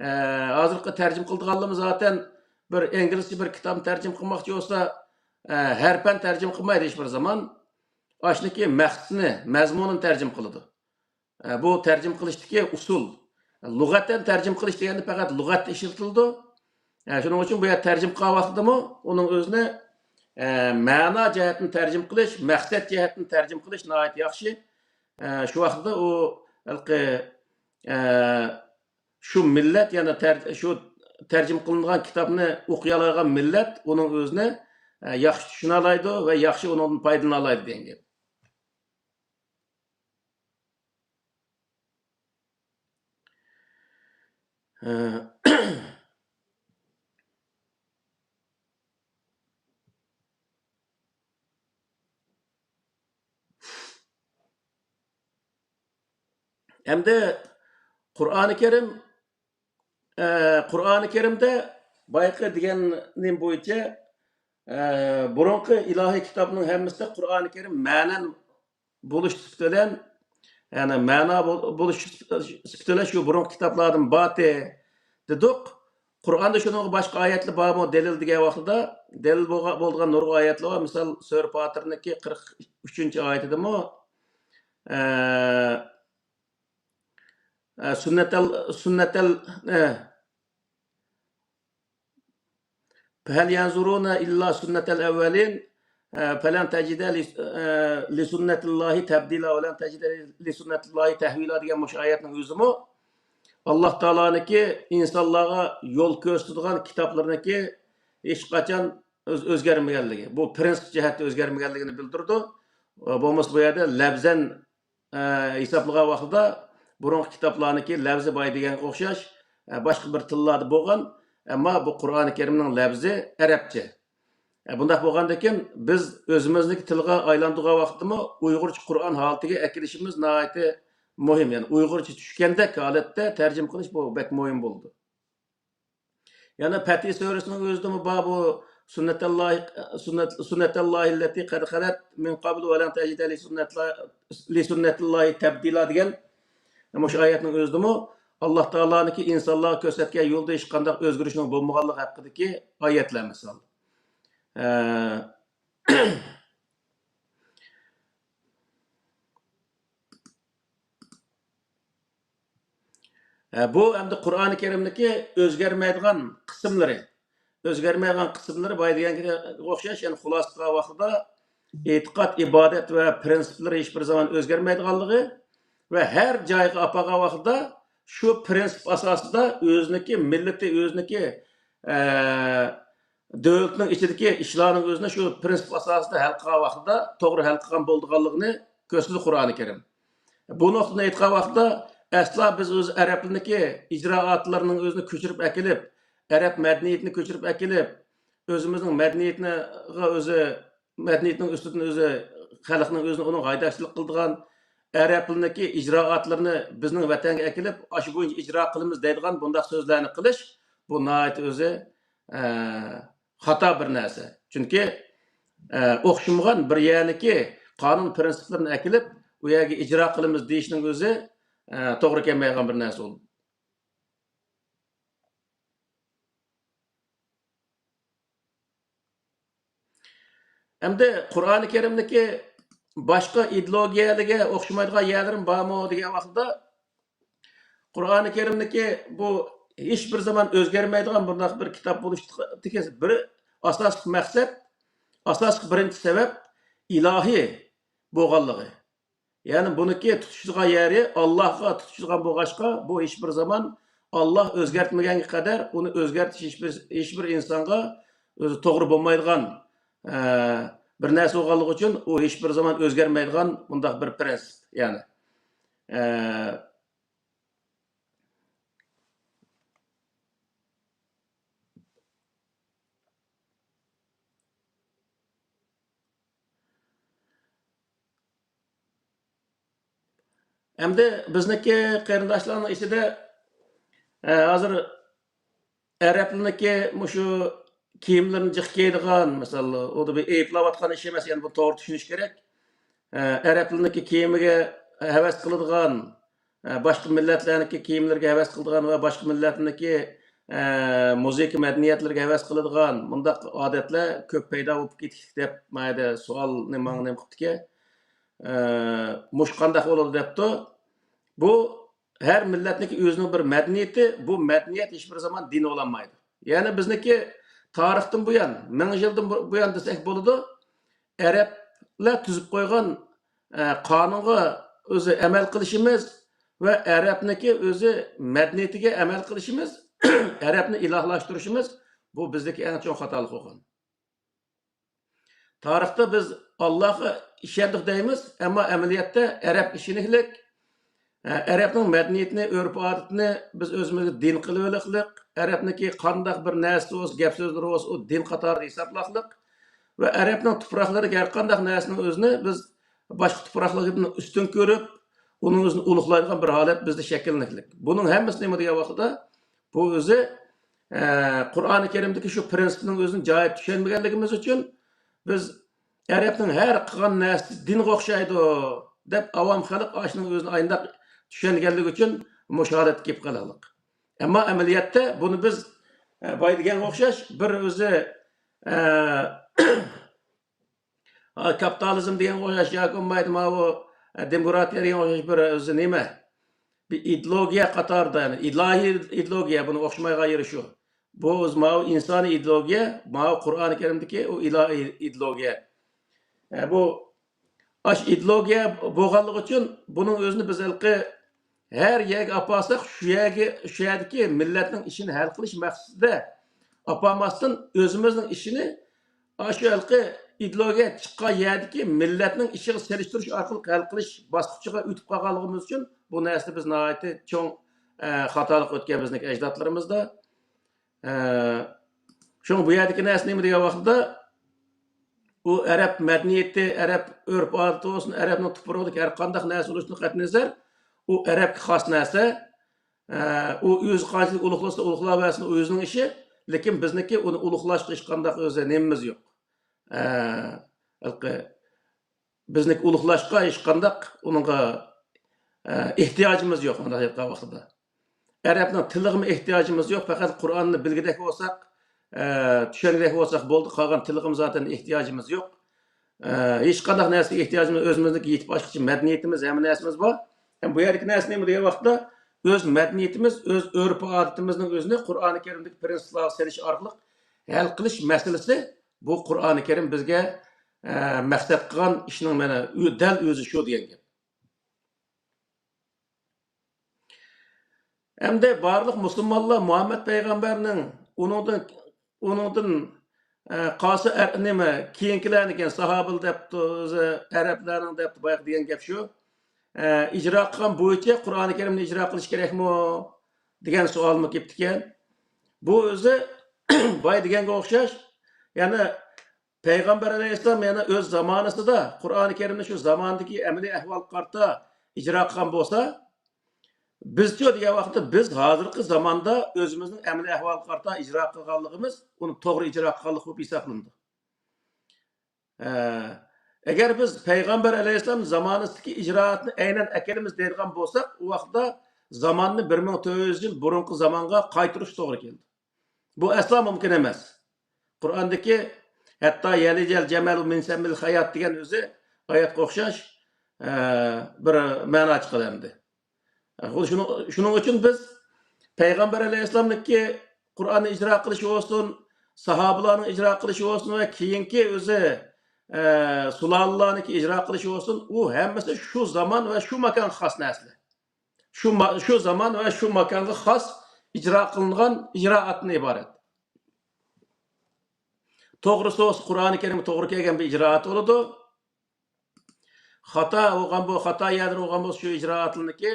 ئە، ھازىرقى تەرجىمە قىلىدىغانلىرىمىز زاتەن بىر ئىنگلىزچە بىر كىتابنى تەرجىمە قىلماقچى بولسا، ئە، ھەرپەن تەرجىمە قىلمايدۇ ھېچ بىر زامان. ئاشۇنىڭكى مەقسىتىنى، مەزمۇنىنى تەرجىمە قىلىدۇ. ئە، بۇ تەرجىمە قىلىشتىكى ئۇسۇل. لۇغەتەن تەرجىمە قىلىش دېگەندە پەقەت لۇغەتتە ئىشلىتىلىدۇ. ئە، شۇنىڭ ئۈچۈن بۇ يەردە تەرجىمە قىلغان ۋاقتىدىمۇ ئۇنىڭ ئۆزىنى، ئە، مەنا جەھەتتىن تەرجىمە قىلىش، مەقسەت جەھەتتىن تەرجىمە قىلىش ناھايىتى ياخشى. ئە، شۇ ۋاقىتتا ئۇ ھېلىقى، ئە، شۇ مىللەت، يەنى تەر-، شۇ تەرجىمە قىلىنغان كىتابنى ئوقۇيالايدىغان مىللەت ئۇنىڭ ئۆزىنى، ئە، ياخشى چۈشىنەلايدۇ ۋە ياخشى ئۇنىڭدىن پايدىلىنالايدۇ دېگەن گەپ. ئەمدى قۇرئانى كەرىم، ئە، قۇرئانى كەرىمدە بايىقى دېگەن نېمە بويىچە، ئە، بۇرۇنقى ئىلاھىي كىتابنىڭ ھەممىسىدە قۇرئانى كەرىم مەنەن بولۇش سۈپىتى بىلەن، يەنى مەنا بول-، بولۇش سۈپىتى بىلەن شۇ بۇرۇنقى كىتابلاردىن بارتى دېدۇق. قۇرئاندا شۇنىڭغا باشقا ئايەتلەر بارمۇ دەلىل دېگەن ۋاقتىدا، دەلىل بولغا-، بولىدىغان نۇرغۇن ئايەتلەر بار. مىسال، سۈرە پاتىرنىڭكى قىرىق ئۈچىنچى ئايىتىدىمۇ، ئە، ئە، سۈننەتەل، سۈننەتەل، ئە، فهل ينظرون إلا سنة الأولين، ئە، فلن تجد ل-، ئە، لسنة الله تبديلا ولن تجد لسنة الله تحويلا دېگەن مۇشۇ ئايەتنىڭ ئۆزىمۇ ئاللا تائالانىڭكى ئىنسانلارغا يول كۆرسىتىدىغان كىتابلىرىنىڭكى ھېچقاچان ئۆز-، ئۆزگەرمىگەنلىكى، بۇ پرىنسىپ جەھەتتە ئۆزگەرمىگەنلىكىنى بىلدۈرىدۇ. بولمىسا بۇ يەردە لەۋزەن، ئە، ھېسابلىغان ۋاقتىدا بۇرۇنقى كىتابلارنىڭكى لەۋزى باي دېگەنگە ئوخشاش، ئە، باشقا بىر تىللاردا بولغان، ئەمما بۇ قۇرئانى كەرىمنىڭ لەۋزى ئەرەبچە. ئە، بۇنداق بولغاندىكىن، بىز ئۆزىمىزنىڭكى تىلغا ئايلاندۇرغان ۋاقىتتىمۇ ئۇيغۇرچە قۇرئان ھالىتىگە ئەكېلىشىمىز ناھايىتى مۇھىم. يەنى ئۇيغۇرچە چۈشكەندەك ھالەتتە تەرجىمە قىلىش، بۇ بەك مۇھىم بولىدۇ. يەنە پەتھى سۈرىسىنىڭ ئۆزىدىمۇ بار بۇ، سۈننەتەللاھى، سۈننەت، سۈننەتەللاھىللەتى قەد خەلەت مىن قەبلۇ ۋە لەن تەجىدە لىسۈننەتلا-، لىسۈننەتىللاھى تەبدىلا دېگەن مۇشۇ ئايەتنىڭ ئۆزىدىمۇ ئاللاھ تائالانىڭكى ئىنسانلارغا كۆرسەتكەن يولدا ھېچقانداق ئۆزگىرىشنىڭ بولمىغانلىقى ھەققىدىكى ئايەتلەر مىسال. ئە، ئە، بۇ ئەمدى قۇرئانى كەرىمدىكى ئۆزگەرمەيدىغان قىسىملىرى. ئۆزگەرمەيدىغان قىسىملىرى بايا دېگەنگە ئوخشاش، يەنى خۇلاسە قىلغان ۋاقتىدا ئېتىقاد، ئىبادەت ۋە پرىنسىپلىرى ھېچبىر زامان ئۆزگەرمەيدىغانلىقى ۋە ھەر جايغا ئاپارغان ۋاقتىدا شۇ پرىنسىپ ئاساسىدا ئۆزىنىڭكى مىللىتى، ئۆزىنىڭكى، ئە، دۆلىتىنىڭ ئىچىدىكى ئىشلارنىڭ ئۆزىنى شۇ پرىنسىپ ئاساسىدا ھەل قىلغان ۋاقتىدا توغرا ھەل قىلغان بولىدىغانلىقىنى كۆرسىتىدۇ قۇرئانى كەرىم. بۇ نۇقتىدىن ئېيتقان ۋاقىتتا، ئەسلا بىز ئۆز ئەرەبلىرىنىڭكى ئىجرائاتلىرىنىڭ ئۆزىنى كۆچۈرۈپ ئەكېلىپ، ئەرەب مەدەنىيىتىنى كۆچۈرۈپ ئەكېلىپ، ئۆزىمىزنىڭ مەدەنىيىتىنىغا ئۆزى، مەدەنىيىتىنىڭ ئۈستىدىن ئۆزى، خەلقنىڭ ئۆزىنى ئۇنىڭغا ھەيدەكچىلىك قىلىدىغان، ئەرەبلىرىنىڭكى ئىجرائاتلىرىنى بىزنىڭ ۋەتەنگە ئەكېلىپ، ئاشۇ بويىچە ئىجرا قىلىمىز دەيدىغان بۇنداق سۆزلەرنى قىلىش، بۇ ناھايىتى ئۆزى، ئە، خاتا بىر نەرسە. چۈنكى، ئە، ئوخشىمىغان بىر يەرنىڭكى قانۇن پىرىنسىپلىرىنى ئەكېلىپ، ئۇ يەرگە ئىجرا قىلىمىز دېيىشنىڭ ئۆزى، ئە، توغرا كەلمەيدىغان بىر نەرسە بولدى. ئەمدى قۇرئانى كەرىمدىكى باشقا ئىدېئولوگىيەلەرگە ئوخشىمايدىغان يەرلىرىم بارمۇ دېگەن ۋاقىتتا، قۇرئانى كەرىمدىكى بۇ ھېچ بىر زامان ئۆزگەرمەيدىغان بۇنداق بىر كىتاب بولۇشتىكى بىر ئاساسلىق مەقسەت، ئاساسلىق بىرىنچى سەۋەب ئىلاھىي بولغانلىقى. يەنى بۇنىڭكى تۇتىشىدىغان يېرى ئاللاھقا تۇتىشىدىغان بولغاچقا، بۇ ھېچ بىر زامان ئاللاھ ئۆزگەرتمىگەنگە قەدەر ئۇنى ئۆزگەرتىش ھېچ بىر، ھېچ بىر ئىنسانغا ئۆزى توغرا بولمايدىغان، ئە، بىر نەرسە بولغانلىقى ئۈچۈن ئۇ ھېچ بىر زامان ئۆزگەرمەيدىغان بۇنداق بىر پرىنسىپ. يەنى، ئە، ئەمدى بىزنىڭكى قېرىنداشلارنىڭ ئىچىدە، ئە، ھازىر ئەرەبلەرنىڭكى مۇشۇ كىيىملىرىنى جىق كىيىدىغان، مىسال، ئۇ دا بىر ئەيىبلەۋاتقان ئىش ئەمەس، يەنى بۇ توغرا چۈشىنىش كېرەك. ئە، ئەرەبلەرنىڭكى كىيىمىگە ھەۋەس قىلىدىغان، ئە، باشقا مىللەتلەرنىڭكى كىيىملىرىگە ھەۋەس قىلىدىغان ۋە باشقا مىللەتنىڭكى، ئە، مۇزىكا مەدەنىيەتلىرىگە ھەۋەس قىلىدىغان مۇنداق ئادەتلەر كۆپ پەيدا بولۇپ كېتىشلىك دەپ، ما يەردە سوئالنى ماڭا نېمە قىپتىكەن؟ ئە، مۇشۇ قانداق بولىدۇ دەپتۇ. بۇ ھەر مىللەتنىڭكى ئۆزىنىڭ بىر مەدەنىيىتى، بۇ مەدەنىيەت ھېچ بىر زامان دىن بولالمايدۇ. يەنى بىزنىڭكى تارىختىن بۇيان، مىڭ يىلدىن بۇ-، بۇيان دېسەك بولىدۇ، ئەرەبلەر تۈزۈپ قويغان، ئە، قانۇنغا ئۆزى ئەمەل قىلىشىمىز ۋە ئەرەبنىڭكى ئۆزى مەدەنىيىتىگە ئەمەل قىلىشىمىز، ئەرەبنى ئىلاھلاشتۇرۇشىمىز، بۇ بىزدىكى ئەڭ چوڭ خاتالىق بولغان. تارىختا بىز ئاللاھقا ئىشەندۇق دەيمىز، ئەمما ئەمەلىيەتتە ئەرەبكە ئىشىنىشلىك، ئەرەبنىڭ مەدەنىيىتىنى، ئۆرپ-ئادىتىنى بىز ئۆزىمىزگە دىن قىلىۋېلىقلىق، ئەرەبنىڭكى قانداق بىر نەرسىسى بولسا، گەپ سۆزلىرى بولسا، ئۇ دىن قاتارىدا ھېسابلاقلىق ۋە ئەرەبنىڭ تۇپراقلىرىدىكى ھەر قانداق نەرسىنىڭ ئۆزىنى بىز باشقا تۇپراقلىرىدىن ئۈستۈن كۆرۈپ، ئۇنىڭ ئۆزىنى ئۇلۇغلايدىغان بىر ھالەت بىزدە شەكىللىنىشلىك. بۇنىڭ ھەممىسى نېمە دېگەن ۋاقىتتا، بۇ ئۆزى، ئە، قۇرئانى كەرىمدىكى شۇ پرىنسىپنىڭ ئۆزىنى جايىدا چۈشەنمىگەنلىكىمىز ئۈچۈن، بىز ئەرەبنىڭ ھەر قىلغان نەرسىسى دىنغا ئوخشايدۇ دەپ، ئاۋام خەلق ئاشۇنىڭ ئۆزىنى ئاينداق چۈشەنگەنلىكى ئۈچۈن مۇشۇ ھالەتكە كېلىپ قالغانلىق. ئەمما ئەمەلىيەتتە بۇنى بىز، ئە، بايا دېگەنگە ئوخشاش بىر ئۆزى، ئە، ھا، كاپىتالىزم دېگەنگە ئوخشاش ياكى بولمايدۇ، ماۋۇ، ئە، دېموكراتىيە دېگەنگە ئوخشاش بىر ئۆزى نېمە؟ بىر ئىدېئولوگىيە قاتارىدا، يەنى ئىلاھىي ئىدېئولوگىيە، بۇنىڭ ئوخشىمايدىغان يېرى شۇ. بۇ ئۆزى ماۋۇ ئىنسانىي ئىدېئولوگىيە، ماۋۇ قۇرئانى كەرىمدىكى ئۇ ئىلاھىي ئىدېئولوگىيە. ئە، بۇ ئاشۇ ئىدېئولوگىيە بولغانلىقى ئۈچۈن بۇنىڭ ئۆزىنى بىز ھېلىقى ھەر يەرگە ئاپارساق، شۇ يەرگە، شۇ يەردىكى مىللەتنىڭ ئىشىنى ھەل قىلىش مەقسىتىدە ئاپارماستىن، ئۆزىمىزنىڭ ئىشىنى ئاشۇ ھېلىقى ئىدېئولوگىيە چىققان يەردىكى مىللەتنىڭ ئىشىغا سېلىشتۇرۇش ئارقىلىق ھەل قىلىش باسقۇچىغا ئۆتۈپ قالغانلىقىمىز ئۈچۈن بۇ نەرسىدە بىز ناھايىتى چوڭ، ئە، خاتالىق ئۆتكەن بىزنىڭكى ئەجدادلىرىمىزدا. ئە، شۇڭا بۇ يەردىكى نەرسە نېمە دېگەن ۋاقىتتا، ئۇ ئەرەب مەدەنىيىتى، ئەرەب ئۆرپ-ئادىتى بولسۇن، ئەرەبنىڭ تۇپرىقىدىكى ھەر قانداق نەرسە بولۇشىدىن قەتئىينەزەر، ئۇ ئەرەبكە خاس نەرسە. ئە، ئۇ ئۆزى قانچىلىك ئۇلۇغلىسا ئۇلۇغلاۋەرسۇن، ئۇ ئۆزىنىڭ ئىشى. لېكىن بىزنىڭكى ئۇنى ئۇلۇغلاشقا ھېچقانداق ئۆزى نېمىمىز يوق. ئە، ھېلىقى بىزنىڭكى ئۇلۇغلاشقا ھېچقانداق ئۇنىڭغا، ئە، ئېھتىياجىمىز يوق، مۇنداق ئېيتقان ۋاقتىدا. ئەرەبنىڭ تىلىغىمۇ ئېھتىياجىمىز يوق، پەقەت قۇرئاننى بىلگۈدەك بولساق، ئە، چۈشەنگۈدەك بولساق بولدى، قالغان تىلىغىمۇ زاتەن ئېھتىياجىمىز يوق. ئە، ھېچقانداق نەرسىگە ئېھتىياجىمىز، ئۆزىمىزنىڭكى يېتىپ ئاشقۇچە مەدەنىيىتىمىز، ھەممە نەرسىمىز بار. ھەم بۇ يەردىكى نەرسە نېمە دېگەن ۋاقىتتا، ئۆز مەدەنىيىتىمىز، ئۆز ئۆرپ-ئادىتىمىزنىڭ ئۆزىنى قۇرئانى كەرىمدىكى پىرىنسىپلارغا سېلىش ئارقىلىق ھەل قىلىش مەسىلىسى، بۇ قۇرئانى كەرىم بىزگە، ئە، مەقسەت قىلغان ئىشنىڭ مانا ئۆ-، دەل ئۆزى شۇ دېگەن گەپ. ئەمدى بارلىق مۇسۇلمانلار مۇھەممەد پەيغەمبەرنىڭ، ئۇنىڭدىن، ئۇنىڭدىن، ئە، قالسا ئەر-، نېمە، كېيىنكىلەرنىكى ساھابىلەر دەپتۇ، ئۆزى ئەرەبلەرنىڭ دەپتۇ، بايىقى دېگەن گەپ شۇ. ئە، ئىجرا قىلغان بويىچە قۇرئانى كەرىمنى ئىجرا قىلىش كېرەكمۇ؟ دېگەن سوئالمۇ كېلىپتىكەن. بۇ ئۆزى بايا دېگەنگە ئوخشاش، يەنى پەيغەمبەر ئەلەيھىسسالام يەنە ئۆز زامانىسىدا قۇرئانى كەرىمنى شۇ زاماندىكى ئەمەلىي ئەھۋالغا قارىتا ئىجرا قىلغان بولسا، بىزچۇ دېگەن ۋاقىتتا بىز ھازىرقى زاماندا ئۆزىمىزنىڭ ئەمەلىي ئەھۋالغا قارىتا ئىجرا قىلغانلىقىمىز ئۇنى توغرا ئىجرا قىلغانلىق بولۇپ ھېسابلىنىدۇ. ئە، ئەگەر بىز پەيغەمبەر ئەلەيھىسسالام زامانىسىدىكى ئىجرائاتنى ئەينەن ئەكېلىمىز دەيدىغان بولساق، ئۇ ۋاقىتتا زاماننى بىر مىڭ تۆت يۈز يىل بۇرۇنقى زامانغا قايتۇرۇش توغرا كېلىدۇ. بۇ ئەسلا مۇمكىن ئەمەس. قۇرئاندىكى «ھەتتا يەلىجەل جەمەلۇ مىن سەممىل خىيات» دېگەن ئۆزى ئايەتكە ئوخشاش، ئە، بىر مەنا چىقىدۇ ئەمدى. خۇددى شۇنىڭ، شۇنىڭ ئۈچۈن بىز پەيغەمبەر ئەلەيھىسسالامنىڭكى قۇرئاننى ئىجرا قىلىشى بولسۇن، ساھابىلارنىڭ ئىجرا قىلىشى بولسۇن ۋە كېيىنكى ئۆزى، ئە، سۇلالىلارنىڭكى ئىجرا قىلىشى بولسۇن، ئۇ ھەممىسى شۇ زامان ۋە شۇ ماكانغا خاس نەرسىلەر. شۇ ما-، شۇ زامان ۋە شۇ ماكانغا خاس ئىجرا قىلىنغان ئىجرائاتتىن ئىبارەت. توغرىسى بولسا، قۇرئانى كەرىمگە توغرا كەلگەن بىر ئىجرائات بولىدۇ. خاتا بولغان بۇ، خاتا يەردە بولغان بولسا، شۇ ئىجرائاتلىرىنىڭكى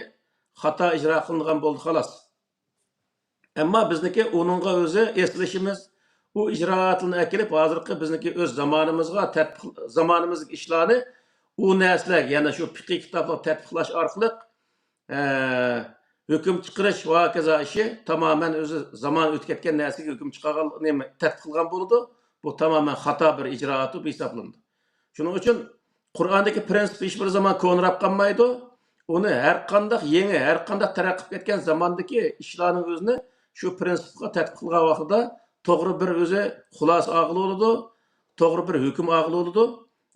خاتا ئىجرا قىلىنغان بولدى، خالاس. ئەمما بىزنىڭكى ئۇنىڭغا ئۆزى ئېسىلىشىمىز، ئۇ ئىجرائاتلىرىنى ئەكېلىپ، ھازىرقى بىزنىڭكى ئۆز زامانىمىزغا تەتبىق-، زامانىمىزدىكى ئىشلارنى ئۇ نەرسىلەرگە، يەنى شۇ پىقىي كىتابلارغا تەتبىقلاش ئارقىلىق، ئە، ھۆكۈم چىقىرىش ۋە ھاكازا ئىشى تامامەن ئۆزى زامان ئۆتۈپ كەتكەن نەرسىگە ھۆكۈم چىقارغان، نېمە، تەتبىق قىلغان بولىدۇ. بۇ تامامەن خاتا بىر ئىجرائات بولۇپ ھېسابلىنىدۇ. شۇنىڭ ئۈچۈن قۇرئاندىكى پرىنسىپ ھېچبىر زامان كونىراپ قالمايدۇ. ئۇنى ھەر قانداق يېڭى، ھەر قانداق تەرەققىي قىلىپ كەتكەن زاماندىكى ئىشلارنىڭ ئۆزىنى شۇ پرىنسىپقا تەتبىق قىلغان ۋاقتىدا توغرا بىر ئۆزى خۇلاسە ئالغىلى بولىدۇ، توغرا بىر ھۆكۈم ئالغىلى بولىدۇ.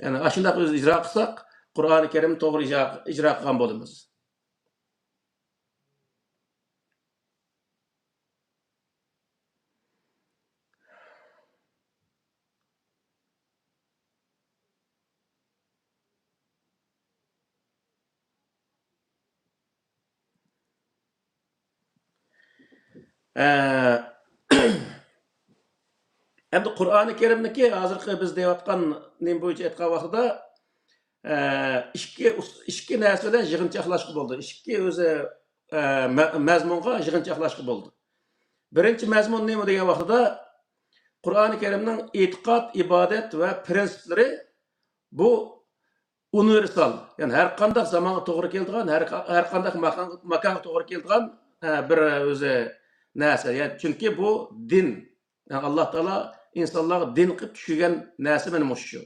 يەنى ئاشۇنداق ئۆزى ئىجرا قىلساق، قۇرئانى كەرىمنى توغرا ئىجرا، ئىجرا قىلغان بولىمىز. ئە، ئەمدى قۇرئانى كەرىمنىكى ھازىرقى بىز دەۋاتقان نېمە بويىچە ئېيتقان ۋاقتىدا، ئە، ئىككى ئۇس-، ئىككى نەرسە بىلەن يىغىنچاقلاشقا بولىدۇ. ئىككى ئۆزى، ئە، مە-، مەزمۇنغا يىغىنچاقلاشقا بولىدۇ. بىرىنچى مەزمۇن نېمە دېگەن ۋاقتىدا، قۇرئانى كەرىمنىڭ ئېتىقاد، ئىبادەت ۋە پرىنسىپلىرى بۇ ئۇنىۋېرسال، يەنى ھەر قانداق زامانغا توغرا كېلىدىغان، ھەر قا-، ھەر قانداق ماكان-، ماكانغا توغرا كېلىدىغان، ئە، بىر ئۆزى نەرسە. يەنى چۈنكى بۇ دىن. يەنى ئاللا تائالا ئىنسانلارغا دىن قىلىپ چۈشۈرگەن نەرسە مانا مۇشۇ شۇ.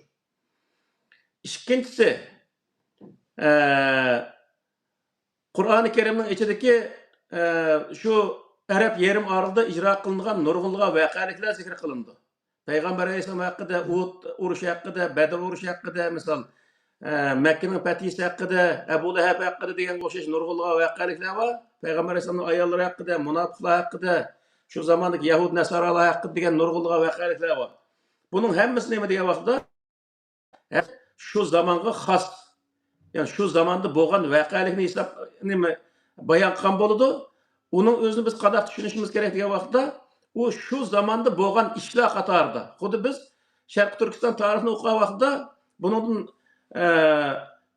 ئىككىنچىسى، ئە، قۇرئانى كەرىمنىڭ ئىچىدىكى، ئە، شۇ ئەرەب يېرىم ئارىلىدا ئىجرا قىلىنغان نۇرغۇنلىغان ۋەقەلىكلەر زىكىر قىلىنىدۇ. پەيغەمبەر ئەلەيھىسسالام ھەققىدە، ئۇھۇد ئۇرۇشى ھەققىدە، بەدر ئۇرۇشى ھەققىدە، مىسال، ئە، مەككىنىڭ پەتھىسى ھەققىدە، ئەبۇ لەھەب ھەققىدە دېگەنگە ئوخشاش نۇرغۇنلىغان ۋەقەلىكلەر بار. پەيغەمبەر ئەلەيھىسسالامنىڭ ئاياللىرى ھەققىدە، مۇناپىقلار ھەققىدە، شۇ زاماندىكى يەھۇد نەسارالار ھەققىدە دېگەن نۇرغۇنلىغان ۋەقەلىكلەر بار. بۇنىڭ ھەممىسى نېمە دېگەن ۋاقىتتا، شۇ زامانغا خاس، يەنى شۇ زاماندا بولغان ۋەقەلىكنى ھېساب، نېمە، بايان قىلغان بولىدۇ. ئۇنىڭ ئۆزىنى بىز قانداق چۈشىنىشىمىز كېرەك دېگەن ۋاقىتتا، ئۇ شۇ زاماندا بولغان ئىشلار قاتارىدا. خۇددى بىز شەرقىي تۈركىستان تارىخىنى ئوقۇغان ۋاقتىدا بۇنىڭدىن، ئە،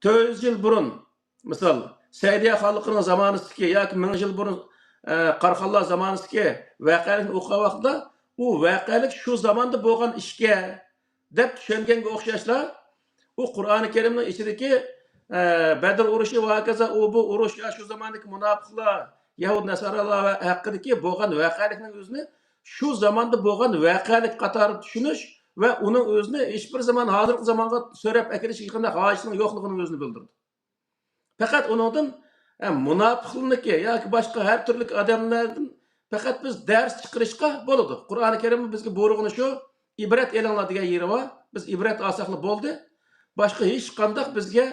تۆت يۈز يىل بۇرۇن، مىسال، سەئىدىيە خانلىقىنىڭ زامانىسىدىكى ياكى مىڭ يىل بۇرۇن، ئە، قاراخانلار زامانىسىدىكى ۋەقەلىكنى ئوقۇغان ۋاقتىدا، ئۇ ۋەقەلىك شۇ زاماندا بولغان ئىشكەن، دەپ چۈشەنگەنگە ئوخشاشلا، ئۇ قۇرئانى كەرىمنىڭ ئىچىدىكى، ئە، بەدر ئۇرۇشى ۋە ھاكازا ئۇ بۇ ئۇرۇش يا شۇ زاماندىكى مۇناپىقلار، يەھۇد نەسارالار ۋە ھەققىدىكى بولغان ۋەقەلىكنىڭ ئۆزىنى شۇ زاماندا بولغان ۋەقەلىك قاتارىدا چۈشىنىش ۋە ئۇنىڭ ئۆزىنى ھېچبىر زامان ھازىرقى زامانغا سۆرەپ ئەكېلىش ھېچقانداق ھاجىتىنىڭ يوقلۇقىنىڭ ئۆزىنى بىلدۈرىدۇ. پەقەت ئۇنىڭدىن، ئە، مۇناپىقلارنىڭكى ياكى باشقا ھەر تۈرلۈك ئادەملەردىن پەقەت بىز دەرس چىقىرىشقا بولىدۇ. قۇرئانى كەرىمنىڭ بىزگە بۇيرۇغىنى شۇ، ئىبرەت ئېلىڭلار دېگەن يېرى بار. بىز ئىبرەت ئالساقلا بولدى. باشقا ھېچقانداق بىزگە،